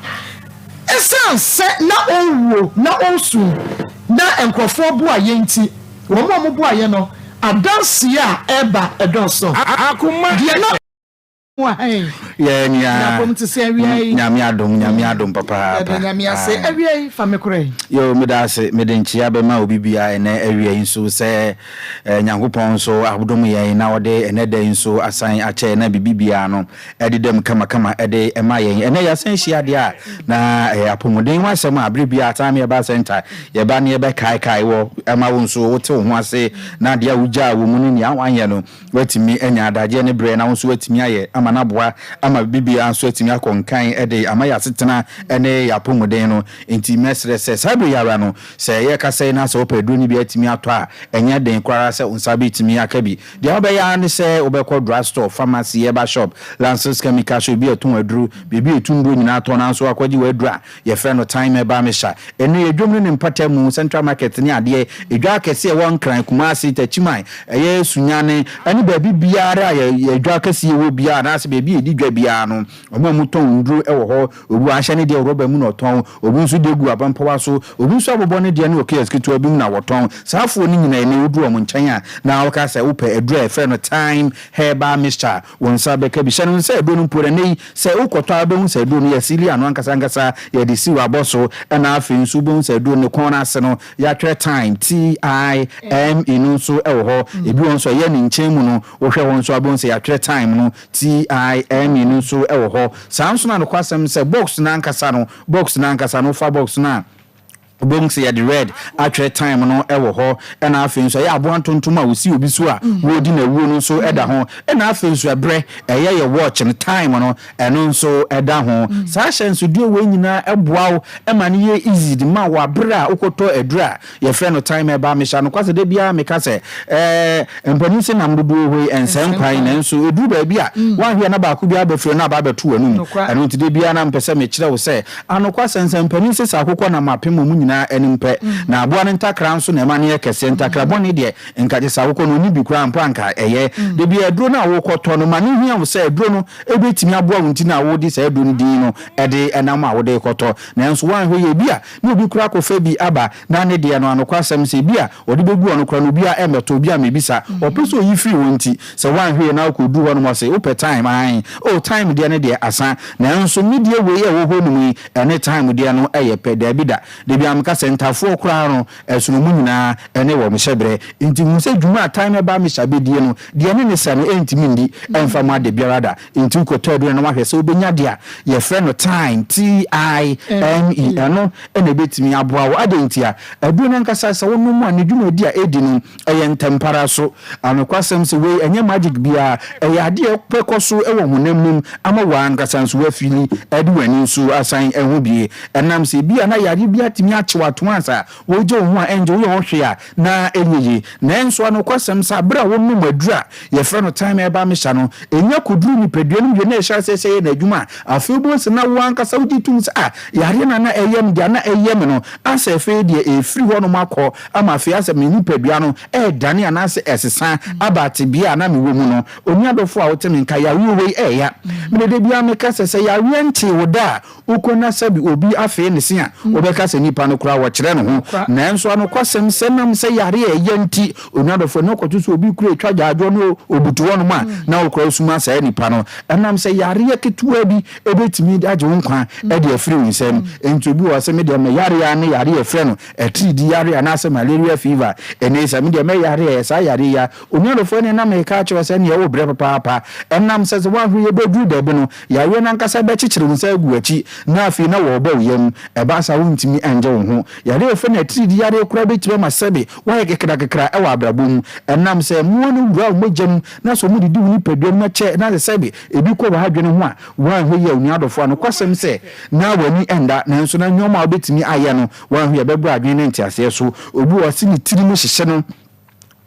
Ɛsiane sɛ na ɔrewuo na ɔresu na nkurɔfoɔ boa yɛn nti, Wɔn a wɔboaeɛ no, adanseɛ a ɛreba dɔɔso. Deɛ na. Yɛ nua. Nyapom te sɛ awia yi. Nyame adom, Nyame adom papaapa. Yɛda Nyame ase. Awia yi, fa me korɛ. Yo, meda ase. Mede nkyea bɛma obi biara ɛnɛ awia yi nso sɛ Nyankopɔn nso adom yɛn na ɔde ɛnɛ da yi nso asan akyɛ yɛn na biribi biara no ɛdeda mu kamakama de ma yɛn. Ɛnnɛ yɛasan ahyia adeɛ a na ɛyɛ apɔmuden ho asɛm a bere biara time yɛba center yɛba ne yɛbɛkaekae wɔ ɛma wo nso wote wo ho ase na adeɛ a wogyaa wɔ mu ne nea woanyɛ no woatumi anya adagyeɛ ne berɛ na wo nso woatumi ayɛ ama no aboa ama biribiara nso atumi akɔ nkan de ama yɛn asetena ne yɛn apɔmuden no. Enti mɛsrɛ sɛ saa bere yi ara no sɛ yɛrekasa yi na sɛ wopɛ aduro no bi atumi atɔ a ɛnyɛ den koraa sɛ wo nsa bɛtumi aka bi. Deɛ wobɛyɛ ara ne sɛ wobɛkɔ drug store, pharmacy, herbal shop, Lances chemical shop, baabi a yɛtɔn aduro, baabi a yɛtu nnuro nyinaa tɔn nanso woakɔgye w'aduro a yɛfrɛ no Thyme Herbal Mixture. Ɛno yɛ dwom no ne mpata mu, Central Market ne adeɛ, edwa akɛseɛ a ɛwɔ Nkran, Kumasi, Techiman, ɛyɛ Sunyani, ɛne baabi biara a yɛ dwa akɛseɛ wɔ biara anaasɛ baabi a yɛdi dwa biara no. Wɔn a wɔtɔn nnuro wɔ hɔ, obi wahyɛ ne deɛ wɔ rɔba mu na ɔtɔn, obi nso deɛ gu apampawa so, obi nso abobɔ ne deɛ no wɔ kiosk ketewa bi mu na wɔtɔn. Saa afoɔ no nyinaa ɛnnɛ woduru wɔn nkyɛn a, na woka sɛ wopɛ aduro a yɛfrɛ no Thyme Herbal Mixture a, wo nsa bɛka bi. Hyɛ no nso sɛ aduro no mpo no, ɛnnɛ yi sɛ wokɔtɔ a wobɛhu sɛ aduro no yɛasili ano ankasa ankasa, yɛde siw abɔ so, ɛnna afei nso wobɛhu sɛ aduro no ne kɔn no ase no yɛatwerɛ Thyme, T-I-M-E, no nso wɔ hɔ. Ebi wɔ hɔ nso a ɛyɛ ne nkyɛn mu no, wohwɛ hɔ nso a wobɛhu sɛ yɛatwerɛ Thyme no TIME no nso wɔ hɔ. Saa nso na nokwasɛm sɛ box no ankasa no, box no ankasa no, wofa box no a, wobɛhu sɛ yɛde red atwerɛ time no wɔ hɔ. Ɛna afei nso ɛyɛ aboa ntontom a wɔsi obi so a wɔredi no awuo no nso da ho. Ɛna afei nso ɛberɛ, ɛyɛ yɛ watch no, time no, ɛno nso da ho. Saa ahyɛnsodeɛ wei nyinaa boa wo ma no yɛ easy de ma wo berɛ a wokɔtɔ aduro a Yɛfrɛ no time ɛba mehyɛ anokwasɛ da biara meka sɛ ɛɛ mpanin se nam dodoɔ hɔ yi ɛnsɛ nkwan nanso ɛduru baabi a woanhwɛ a na baako biara bɛfiri na aba abɛto w'anum ɛno nti da biara na mepɛ sɛ mekyerɛ wo sɛ anokwasɛ nsɛ mpanin se sɛ akokɔ nam apem wɔn nyinaa anim pɛ na aboa no ntakra nso na ɛma no yɛ kɛseɛ ntakra bɔne deɛ nka gye sɛ akokɔ no ɔnni bi koraa mpo anka ɛyɛ da biara aduro no a wokɔtɔ no ma no hia wo sɛ aduro no ɛbɛtumi aboa wo nti na wode saa aduro no din no ɛde ɛnam a wode rekɔtɔ nanso woanhwɛ yie bi a Na obi koraa akɔfa bi aba, na ne deɛ no, anokwasɛm sɛ, ebia ɔde bɛgu ɔno koraa no, obiara ɛmmɛtɔ, obiara mmɛbisa. Ɔpɛ sɛ ɔyi firi hɔ nti, sɛ woanhwɛ yie na wokɔduru hɔ nom ɔse, wopɛ time? Aane. Oh, time deɛ no deɛ, asa. Nanso me deɛ wei a ɛwɔ hɔ nom yi, ɛne time deɛ no yɛ pɛ. Daabi da. Da biara meka sɛ, ntafoɔ koraa no, ɛsono wɔn nyinaa ne wɔn hyɛberɛ. Nti hu sɛ dwuma a time ɛba Mesha bɛdie no, deɛ ɛne no sɛ no, ɛntumi nni ɛmfa mu ade biara da. Nti wokɔtɔ aduro no na woahwɛ sɛ wobɛnya deɛ a yɛfrɛ no thyme, T-I-M-E, ɛno na ɛbɛtumi aboa wo. Adɛn ntia? Aduro no ankasa sɛ wonom a ne dwumadi a ɛdi no ɛyɛ ntɛmpara so. Anokwasɛm sɛ wei ɛnyɛ magic biara, ɛyɛ adeɛ a ɛkɔ so wɔ honam no mu ama wo ankasa nso woafili de w'ani nso asan ahu bie. Ɛnam sɛ ebia na yareɛ bi atumi akye wo ato ansa Wogye wo ho a ɛngye, woyɛ ho hwee a na ɛnyɛ yie. Nanso anokwasɛm sɛ bere a wonom aduru a yɛfrɛ no thyme herbal mixture no, ɛnya kɔduru nipadua no mu wie na ɛhyɛ aseɛ sɛ ɛyɛ n'adwuma a, afei wobɛhu sɛ na wo ankasa wogye tom sɛ, ah, yareɛ no a na ɛyɛ me deɛ a na ɛyɛ me no, asɛ afei deɛ ɛrefiri hɔnom akɔ ama afei asɛ me nipadua no ɛredane anaasɛ ɛresesa aba tebea a na mewɔ mu no. Onua dɔfo a wote me nka, yareɛ wei ɛreya. Mede da biara meka sɛ, sɛ yareɛ ntee wo da a, Wokɔ na sɛbi obi afee ne se a, wobɛka sɛ nipa no koraa wɔkyerɛ ne ho. Nanso anokwasɛm sɛ nam sɛ yare a ɛya nti, onua dɔfo, ɛno kɔto sɛ obi kura etwa gyaadwoɔ na obutu hɔnom a, na wo koraa wosuma saa nipa no. Ɛnam sɛ yareɛ ketewa bi bɛtumi de agye wo nkwa de afiri wo nsam. Enti obi wɔ hɔ sɛ me deɛ me yareɛ ara ne yareɛ a yɛfrɛ no atiridii yareɛ anaasɛ malaria fever. Ɛnnɛ yi sɛ me deɛ mɛyare a ɛyɛ saa yareɛ yi ara. Onua dɔfo, ɛnneɛ na mereka akyerɛ wo sɛ ɛnneɛ wobrɛ papaapa. Ɛnam sɛ sɛ woanhwɛ yie bɛduru baabi no, Yareɛ no ankasa bɛkyekyere wo nsa agu w'akyi na afei na wɔrebɔ wo yam. Ɛba saa a wontumi nnye wo ho. wo ho. Yareɛ a yɛfrɛ no atiridii yareɛ koraa bɛtumi ama sɛbe woayɛ kekrakekra wɔ abrabɔ mu. Ɛnam sɛ mmoa no wura wo mogya mu na sɛ wɔdidi wo nipadua no mu kyɛ na sɛ sɛbe ebi kɔ w'adwene ho a, woanhwɛ yie a onua adɔfoɔ a, nokwasɛm sɛ na w'ani nda nanso na nneɛma a wobɛtumi ayɛ no woanhwɛ yie a ɛbɛbrɛ adwene ne nteaseɛ so. Obi wɔ hɔ ɔse ne tiri mu hyehye no.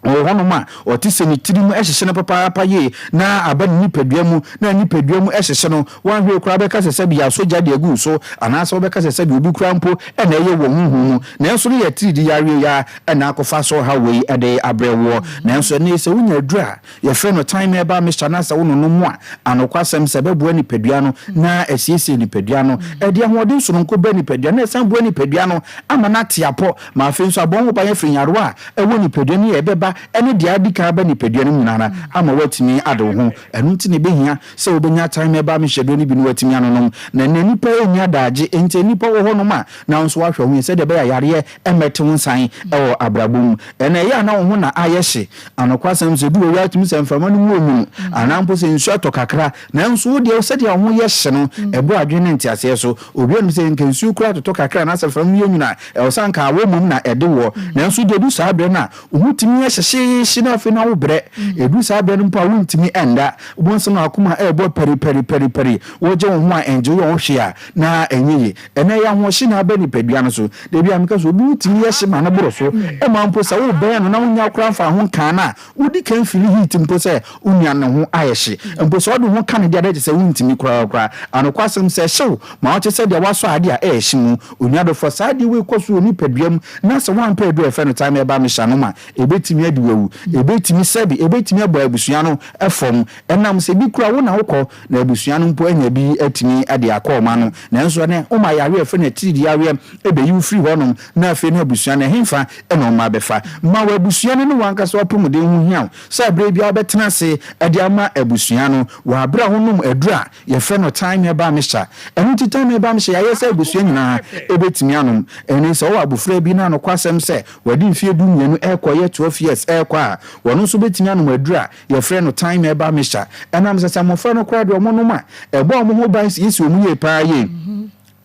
Ɔwɔ hɔnom a, ɔte sɛ ne tirim hyehye no papaapa yie na aba ne nipadua mu, na ne nipadua mu hyehye no. Woanhwɛ yie koraa wobɛka sɛ sɛbi yɛasɔ gya de agu wo so, anaasɛ wobɛka sɛ sɛbi obi koraa mpo na ɛyɛ wɔ honhom mu. Nanso no yɛ atiridii yareɛ yi ara na akɔfa saa ɔhaw wei de abrɛ woɔ. Nanso ɛnnɛ yi sɛ wonya aduru a yɛfrɛ no thyme herbal mixture na sɛ wononom a, anokwasɛm sɛ ɛbɛboa nipadua no na asiesie nipadua no. Ɛde ahoɔden sononko ba nipadua no na ɛsan boa nipadua no ama no ate apɔ ma afei nso abɔ ho ban afiri nyarewa a ɛwɔ nipadua no mu a ɛbɛba ne deɛ adi kan aba nipadua no mu nyinaa no ama woatumi ade wo ho. Ɛno nti na ɛbɛhia sɛ wobɛnya thyme herbal mixture aduro no bi na woatumi anonom. Na ɛnnɛ nnipa nni adaagye, enti nnipa wɔ hɔnom a na wo nso woahwɛ wo ho yie sɛdeɛ ɛbɛyɛ a yareɛ mmɛte wo nsan wɔ abrabɔ mu. Ɛnna ɛyɛ a na wo ho na ayɛ hye. Anokwasɛm sɛ, edu hɔ yi ara tumi sɛ mframa no mu onwunu anaa mpo sɛ nsu atɔ kakra. Nanso wo deɛ, sɛdeɛ wo ho yɛ hye no, ɛbɔ adwene ne nteaseɛ so. Obiara nim sɛ nka nsuo koraa totɔ kakra anaasɛ mframa mu yɛ nwunu a, ɛwɔ sɛ anka awɔ mmom na ɛde woɔ. Nanso wo deɛ, ɛdu saa berɛ no a, wo ho tumi yɛ hyehyeehye na afei na wobrɛ. Ɛdu saa berɛ no mpo a, wontumi nna. Wobɛhu sɛ na w'akoma rebɔ pariparipari. Wogye wo ho a, ɛngye wo yɛ wo hwee a, na ɛnyɛ yie. Ɛnnɛ, ɛyɛ ahoɔhye na aba nipadua no so. Da bi a meka sɛ obi ho tumi yɛ hye ma no boro so ma mpo sɛ wobɛn no na wonnya koraa mfaa ho nkaa no a, wodi kan fili heat mpo sɛ wo nua no ho ayɛ hye. Mpo sɛ ɔde wo ho ka no deɛ a, na kyerɛ sɛ wontumi koraa koraa. Anokwasɛm sɛ ɛhye wo ma wote sɛ deɛ woasɔ ade a ɛyɛ hye mu. Onua dɔfoɔ, saa adeɛ wei kɔ so wɔ nipadua mu na sɛ woampɛ aduru a yɛfrɛ no thyme herbal mixture nom a, ɛbɛtumi adi wo awu. Ɛbɛtumi, sɛbe, ɛbɛtumi abɔ abusua no fam. Ɛnam sɛ bi koraa wo na wokɔ na abusua no mpo anya bi atumi de akɔ wɔn ano. Nanso ɛnnɛ, woma yareɛ a yɛfrɛ no atiridii yareɛ bɛyi wo firi hɔnom, na afei na abusua no, ɛhefa na wɔn abɛfa? Ma w'abusua no ne w'ankasa w'apɔmuden ho hia wo sɛ berɛ biara wobɛtena ase de ama abusua no wɔ berɛ a wonom aduro a yɛfrɛ no thyme herbal mixture. Ɛno nti thyme herbal mixture yɛayɛ sɛ abusua nyinaa bɛtumi anom. Ɛno sɛ wowɔ abofra bi na nokwasɛm sɛ wadi mfeɛ 12 rekɔ yɛ 12 years rekɔ a, ɔno nso bɛtumi anom aduro a Yɛfrɛ no thyme herbal mixture. Ɛnam sɛ sɛ mmɔfra no koraa deɛ wɔnom a, ɛbɔ wɔn ho ban siesie wɔn yie paa yie.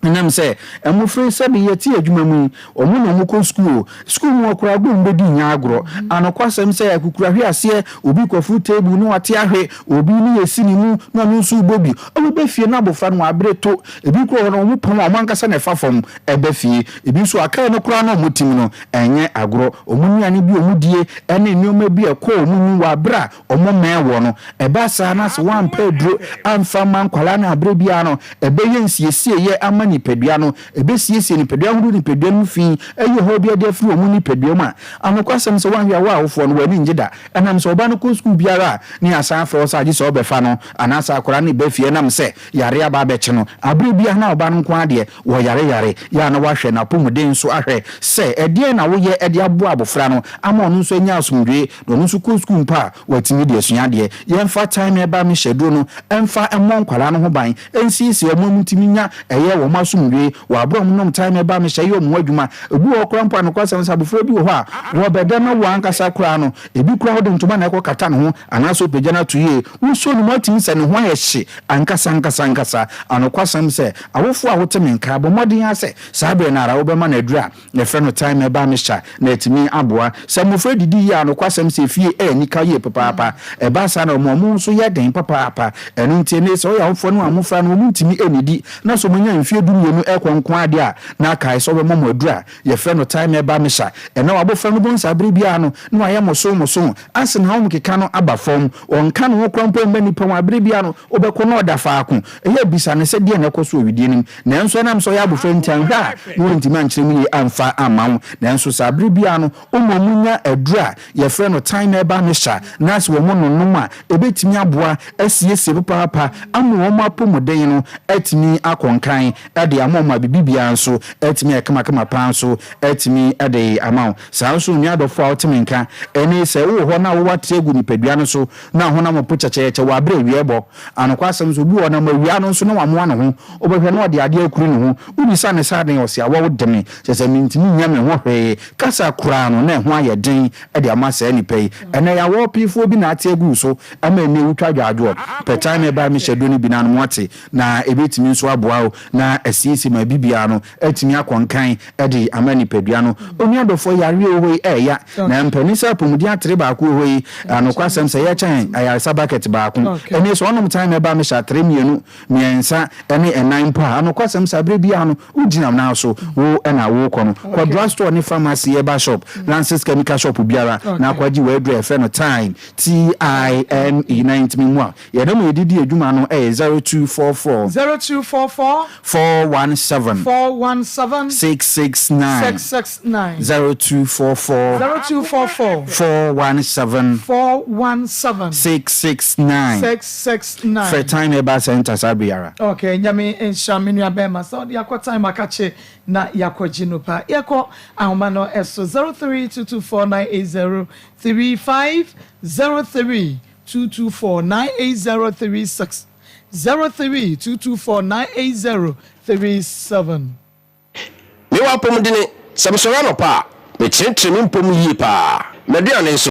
Ɛnam sɛ mmɔfra yi sɛbe yɛte adwuma mu yi, wɔn na wɔkɔ sukuu o, sukuu mu hɔ koraa agorɔ a wɔbɛdi nyɛ agorɔ. Anokwasɛm sɛ akukuru ahwe aseɛ, obi kɔforo table na wate ahwe, obi ne yɛsi ne mu na ɔno nso rebɔ bi. Wɔba fie na abɔfra no wabere to. Ebi koraa wɔ hɔ no wɔpɔn a wɔn ankasa na ɛfa fam ba fie. Ebi nso akae no koraa na wɔte mu no, Ɛnyɛ agorɔ. Wɔn nnuane bi a wɔdie ne nneɛma bi a ɛkɔ wɔn mu wɔ aberɛ a wɔmmɛn woɔ no, ɛba saa na sɛ woampɛ aduro amfa amma nkwadaa no a, berɛ biara no, ɛbɛyɛ nsiesieeɛ ama nipadua no. Ɛbɛsiesie nipadua ahodoɔ nipadua no mu fi, ayi ɔhaw biara de afiri wɔn nipadua mu a, anokwasɛm sɛ woanhwɛ a wo awofoɔ no, w'ani nnye da. Ɛnam sɛ ɔba no kɔ sukuu biara a, ne yɛasan afrɛ wo sɛ agye sɛ wobɛfa no anaasɛ akwadaa no reba fie ɛnam sɛ yareɛ aba abɛkye no. Aberɛ biara na ɔba no nko ara deɛ, Wɔyareyare yɛ a na wɔahwɛ n'apɔmuden nso ahwɛ sɛ ɛdeɛn na woyɛ de aboa abɔfra no ama ɔno nso anya asomdwoeɛ na ɔno nso kɔ sukuu mpo a watumi de asua adeɛ. Yɛmfa time ɛba me hyɛ duro no mfa mmɔ nkwadaa no ho ban nsiesie wɔn ma wɔntumi nya ɛyɛ wɔn asomdwoeɛ wɔ aberɛ a wɔnom time ɛba me hyɛ yɛ wɔn ho adwuma. Ebi wɔ hɔ koraa mpo a nokwasɛm sɛ abɔfra bi wɔ hɔ a wɔbɛda na wo ankasa koraa no ebi koraa wode ntoma na ɛkɔ kata ne ho anaasɛ wopagya no ato yie wosɔ ne mu atumi sɛ ne ho ayɛ hye ankasa ankasa ankasa. Anokwasɛm sɛ Awofo a wote me nka, bɔ mmɔden ara sɛ saa bere no ara wobɛma no aduru a wɔfrɛ no thyme herbal mixture na atumi aboa. Sɛ mmofra didi yie a, nokwasɛm sɛ efie yɛ anika yie papaapa. Ɛba saa na wɔn ho nso yɛ den papaapa. Ɛno nti, ɛnnɛ yi sɛ woyɛ awofoɔ ne wɔn mmofra no wɔntumi nnidi na sɛ wɔnya mfeɛ dumienu rekɔ nko ara deɛ a, na kae sɛ wobɛma wɔn aduru a wɔfrɛ no thyme herbal mixture. Ɛnnɛ w'abofra no bohu sɛ bere biara no na wayɛ mosommoso, ase na ahomkeka no aba fam. Ɔnka ne ho koraa mpo mma nnipa ho a, bere biara no wobɛkɔ na ɔda faako. Ɛyɛ a bisa no sɛ deɛn na ɛkɔ so wɔ wedeɛ no mu. Nanso ɛnam sɛ ɔyɛ abofra nti, anhwɛ a na wantumi ankyerɛ mu yie amfa amma wo. Nanso saa bere biara no, woma wɔnya aduru a yɛfrɛ no thyme herbal mixture na sɛ wɔnonom a, ɛbɛtumi aboa asiesie papaapa ama wɔn apɔmuden no atumi akɔ nkan de ama wɔn a biribiara nso atumi ayɛ kamakama paa nso atumi de ama wo. Saa nso onua dɔfo a wote me nka ɛne sɛ wowɔ hɔ na wowɔ ate agu nipadua no so na honam po kyɛkyɛkyɛ wɔ abere awia ɛbɔ. Anokwasɛm nso obi wɔ hɔ nam awia no nso na wamoa ne ho. Wobɛhwɛ na ɔde adeɛ akuru ne ho. Wobisa no sɛ aden ɔse awɔw de me kyerɛ sɛ mentumi nyɛ me ho hwee. Kasa koraa no na ɛho ayɛ den de ama saa nipa yi. Ɛnɛ yɛ awɔw peefoɔ bi na ate agu wo so ama ɛnɛ wotwa adwaadwoɔ. Pɛ time ɛbaa mehyɛ duro no bi na ano ate na ɛbɛtumi nso aboa wo na. asiesie ma biribiara no atumi akɔ nkan de ama nipadua no. Onua dɔfoɔ, yareɛ wɔ hɔ yi ɛɛya, na mpanin sɛ apɔmuden atere baako wɔ hɔ yi, nokwasɛm sɛ yɛkyɛn ayaresa bucket baako. Ɛnneɛ sɛ ɔnom time ɛba mehyɛ atere mmienu, mmiɛnsa ne ɛnan mpo a, nokwasɛm sɛ aberɛ biara no wogyina wo nan so, wo na wokɔ no. Kɔ drug store ne pharmacy, herbal shop, Lances chemical shop biara na akɔgye w'aduro a yɛfrɛ no Thyme, T-I-M-E, na ɛntumi mmoa wo. Yɛn nɔma yɛde di adwuma no yɛ 0244. 0244. 417. 417. 669. 669. 0244. 0244. 417. 417. 669. 669. Frɛ Time Herbal Centre saa bere yi ara. Ok, Nyame nhyira me nua bɛɛma sɛ ɔde akɔ time akakye na yakɔ gye no pa. Yɛkɔ ahoma no so 0322498035 03 224 98036 03 224 98037. Mewɔ apɔmudene. Sɛ mesɔre anɔpa a, mekyerekyere me mpɔ mu yie paa. M'aduane nso.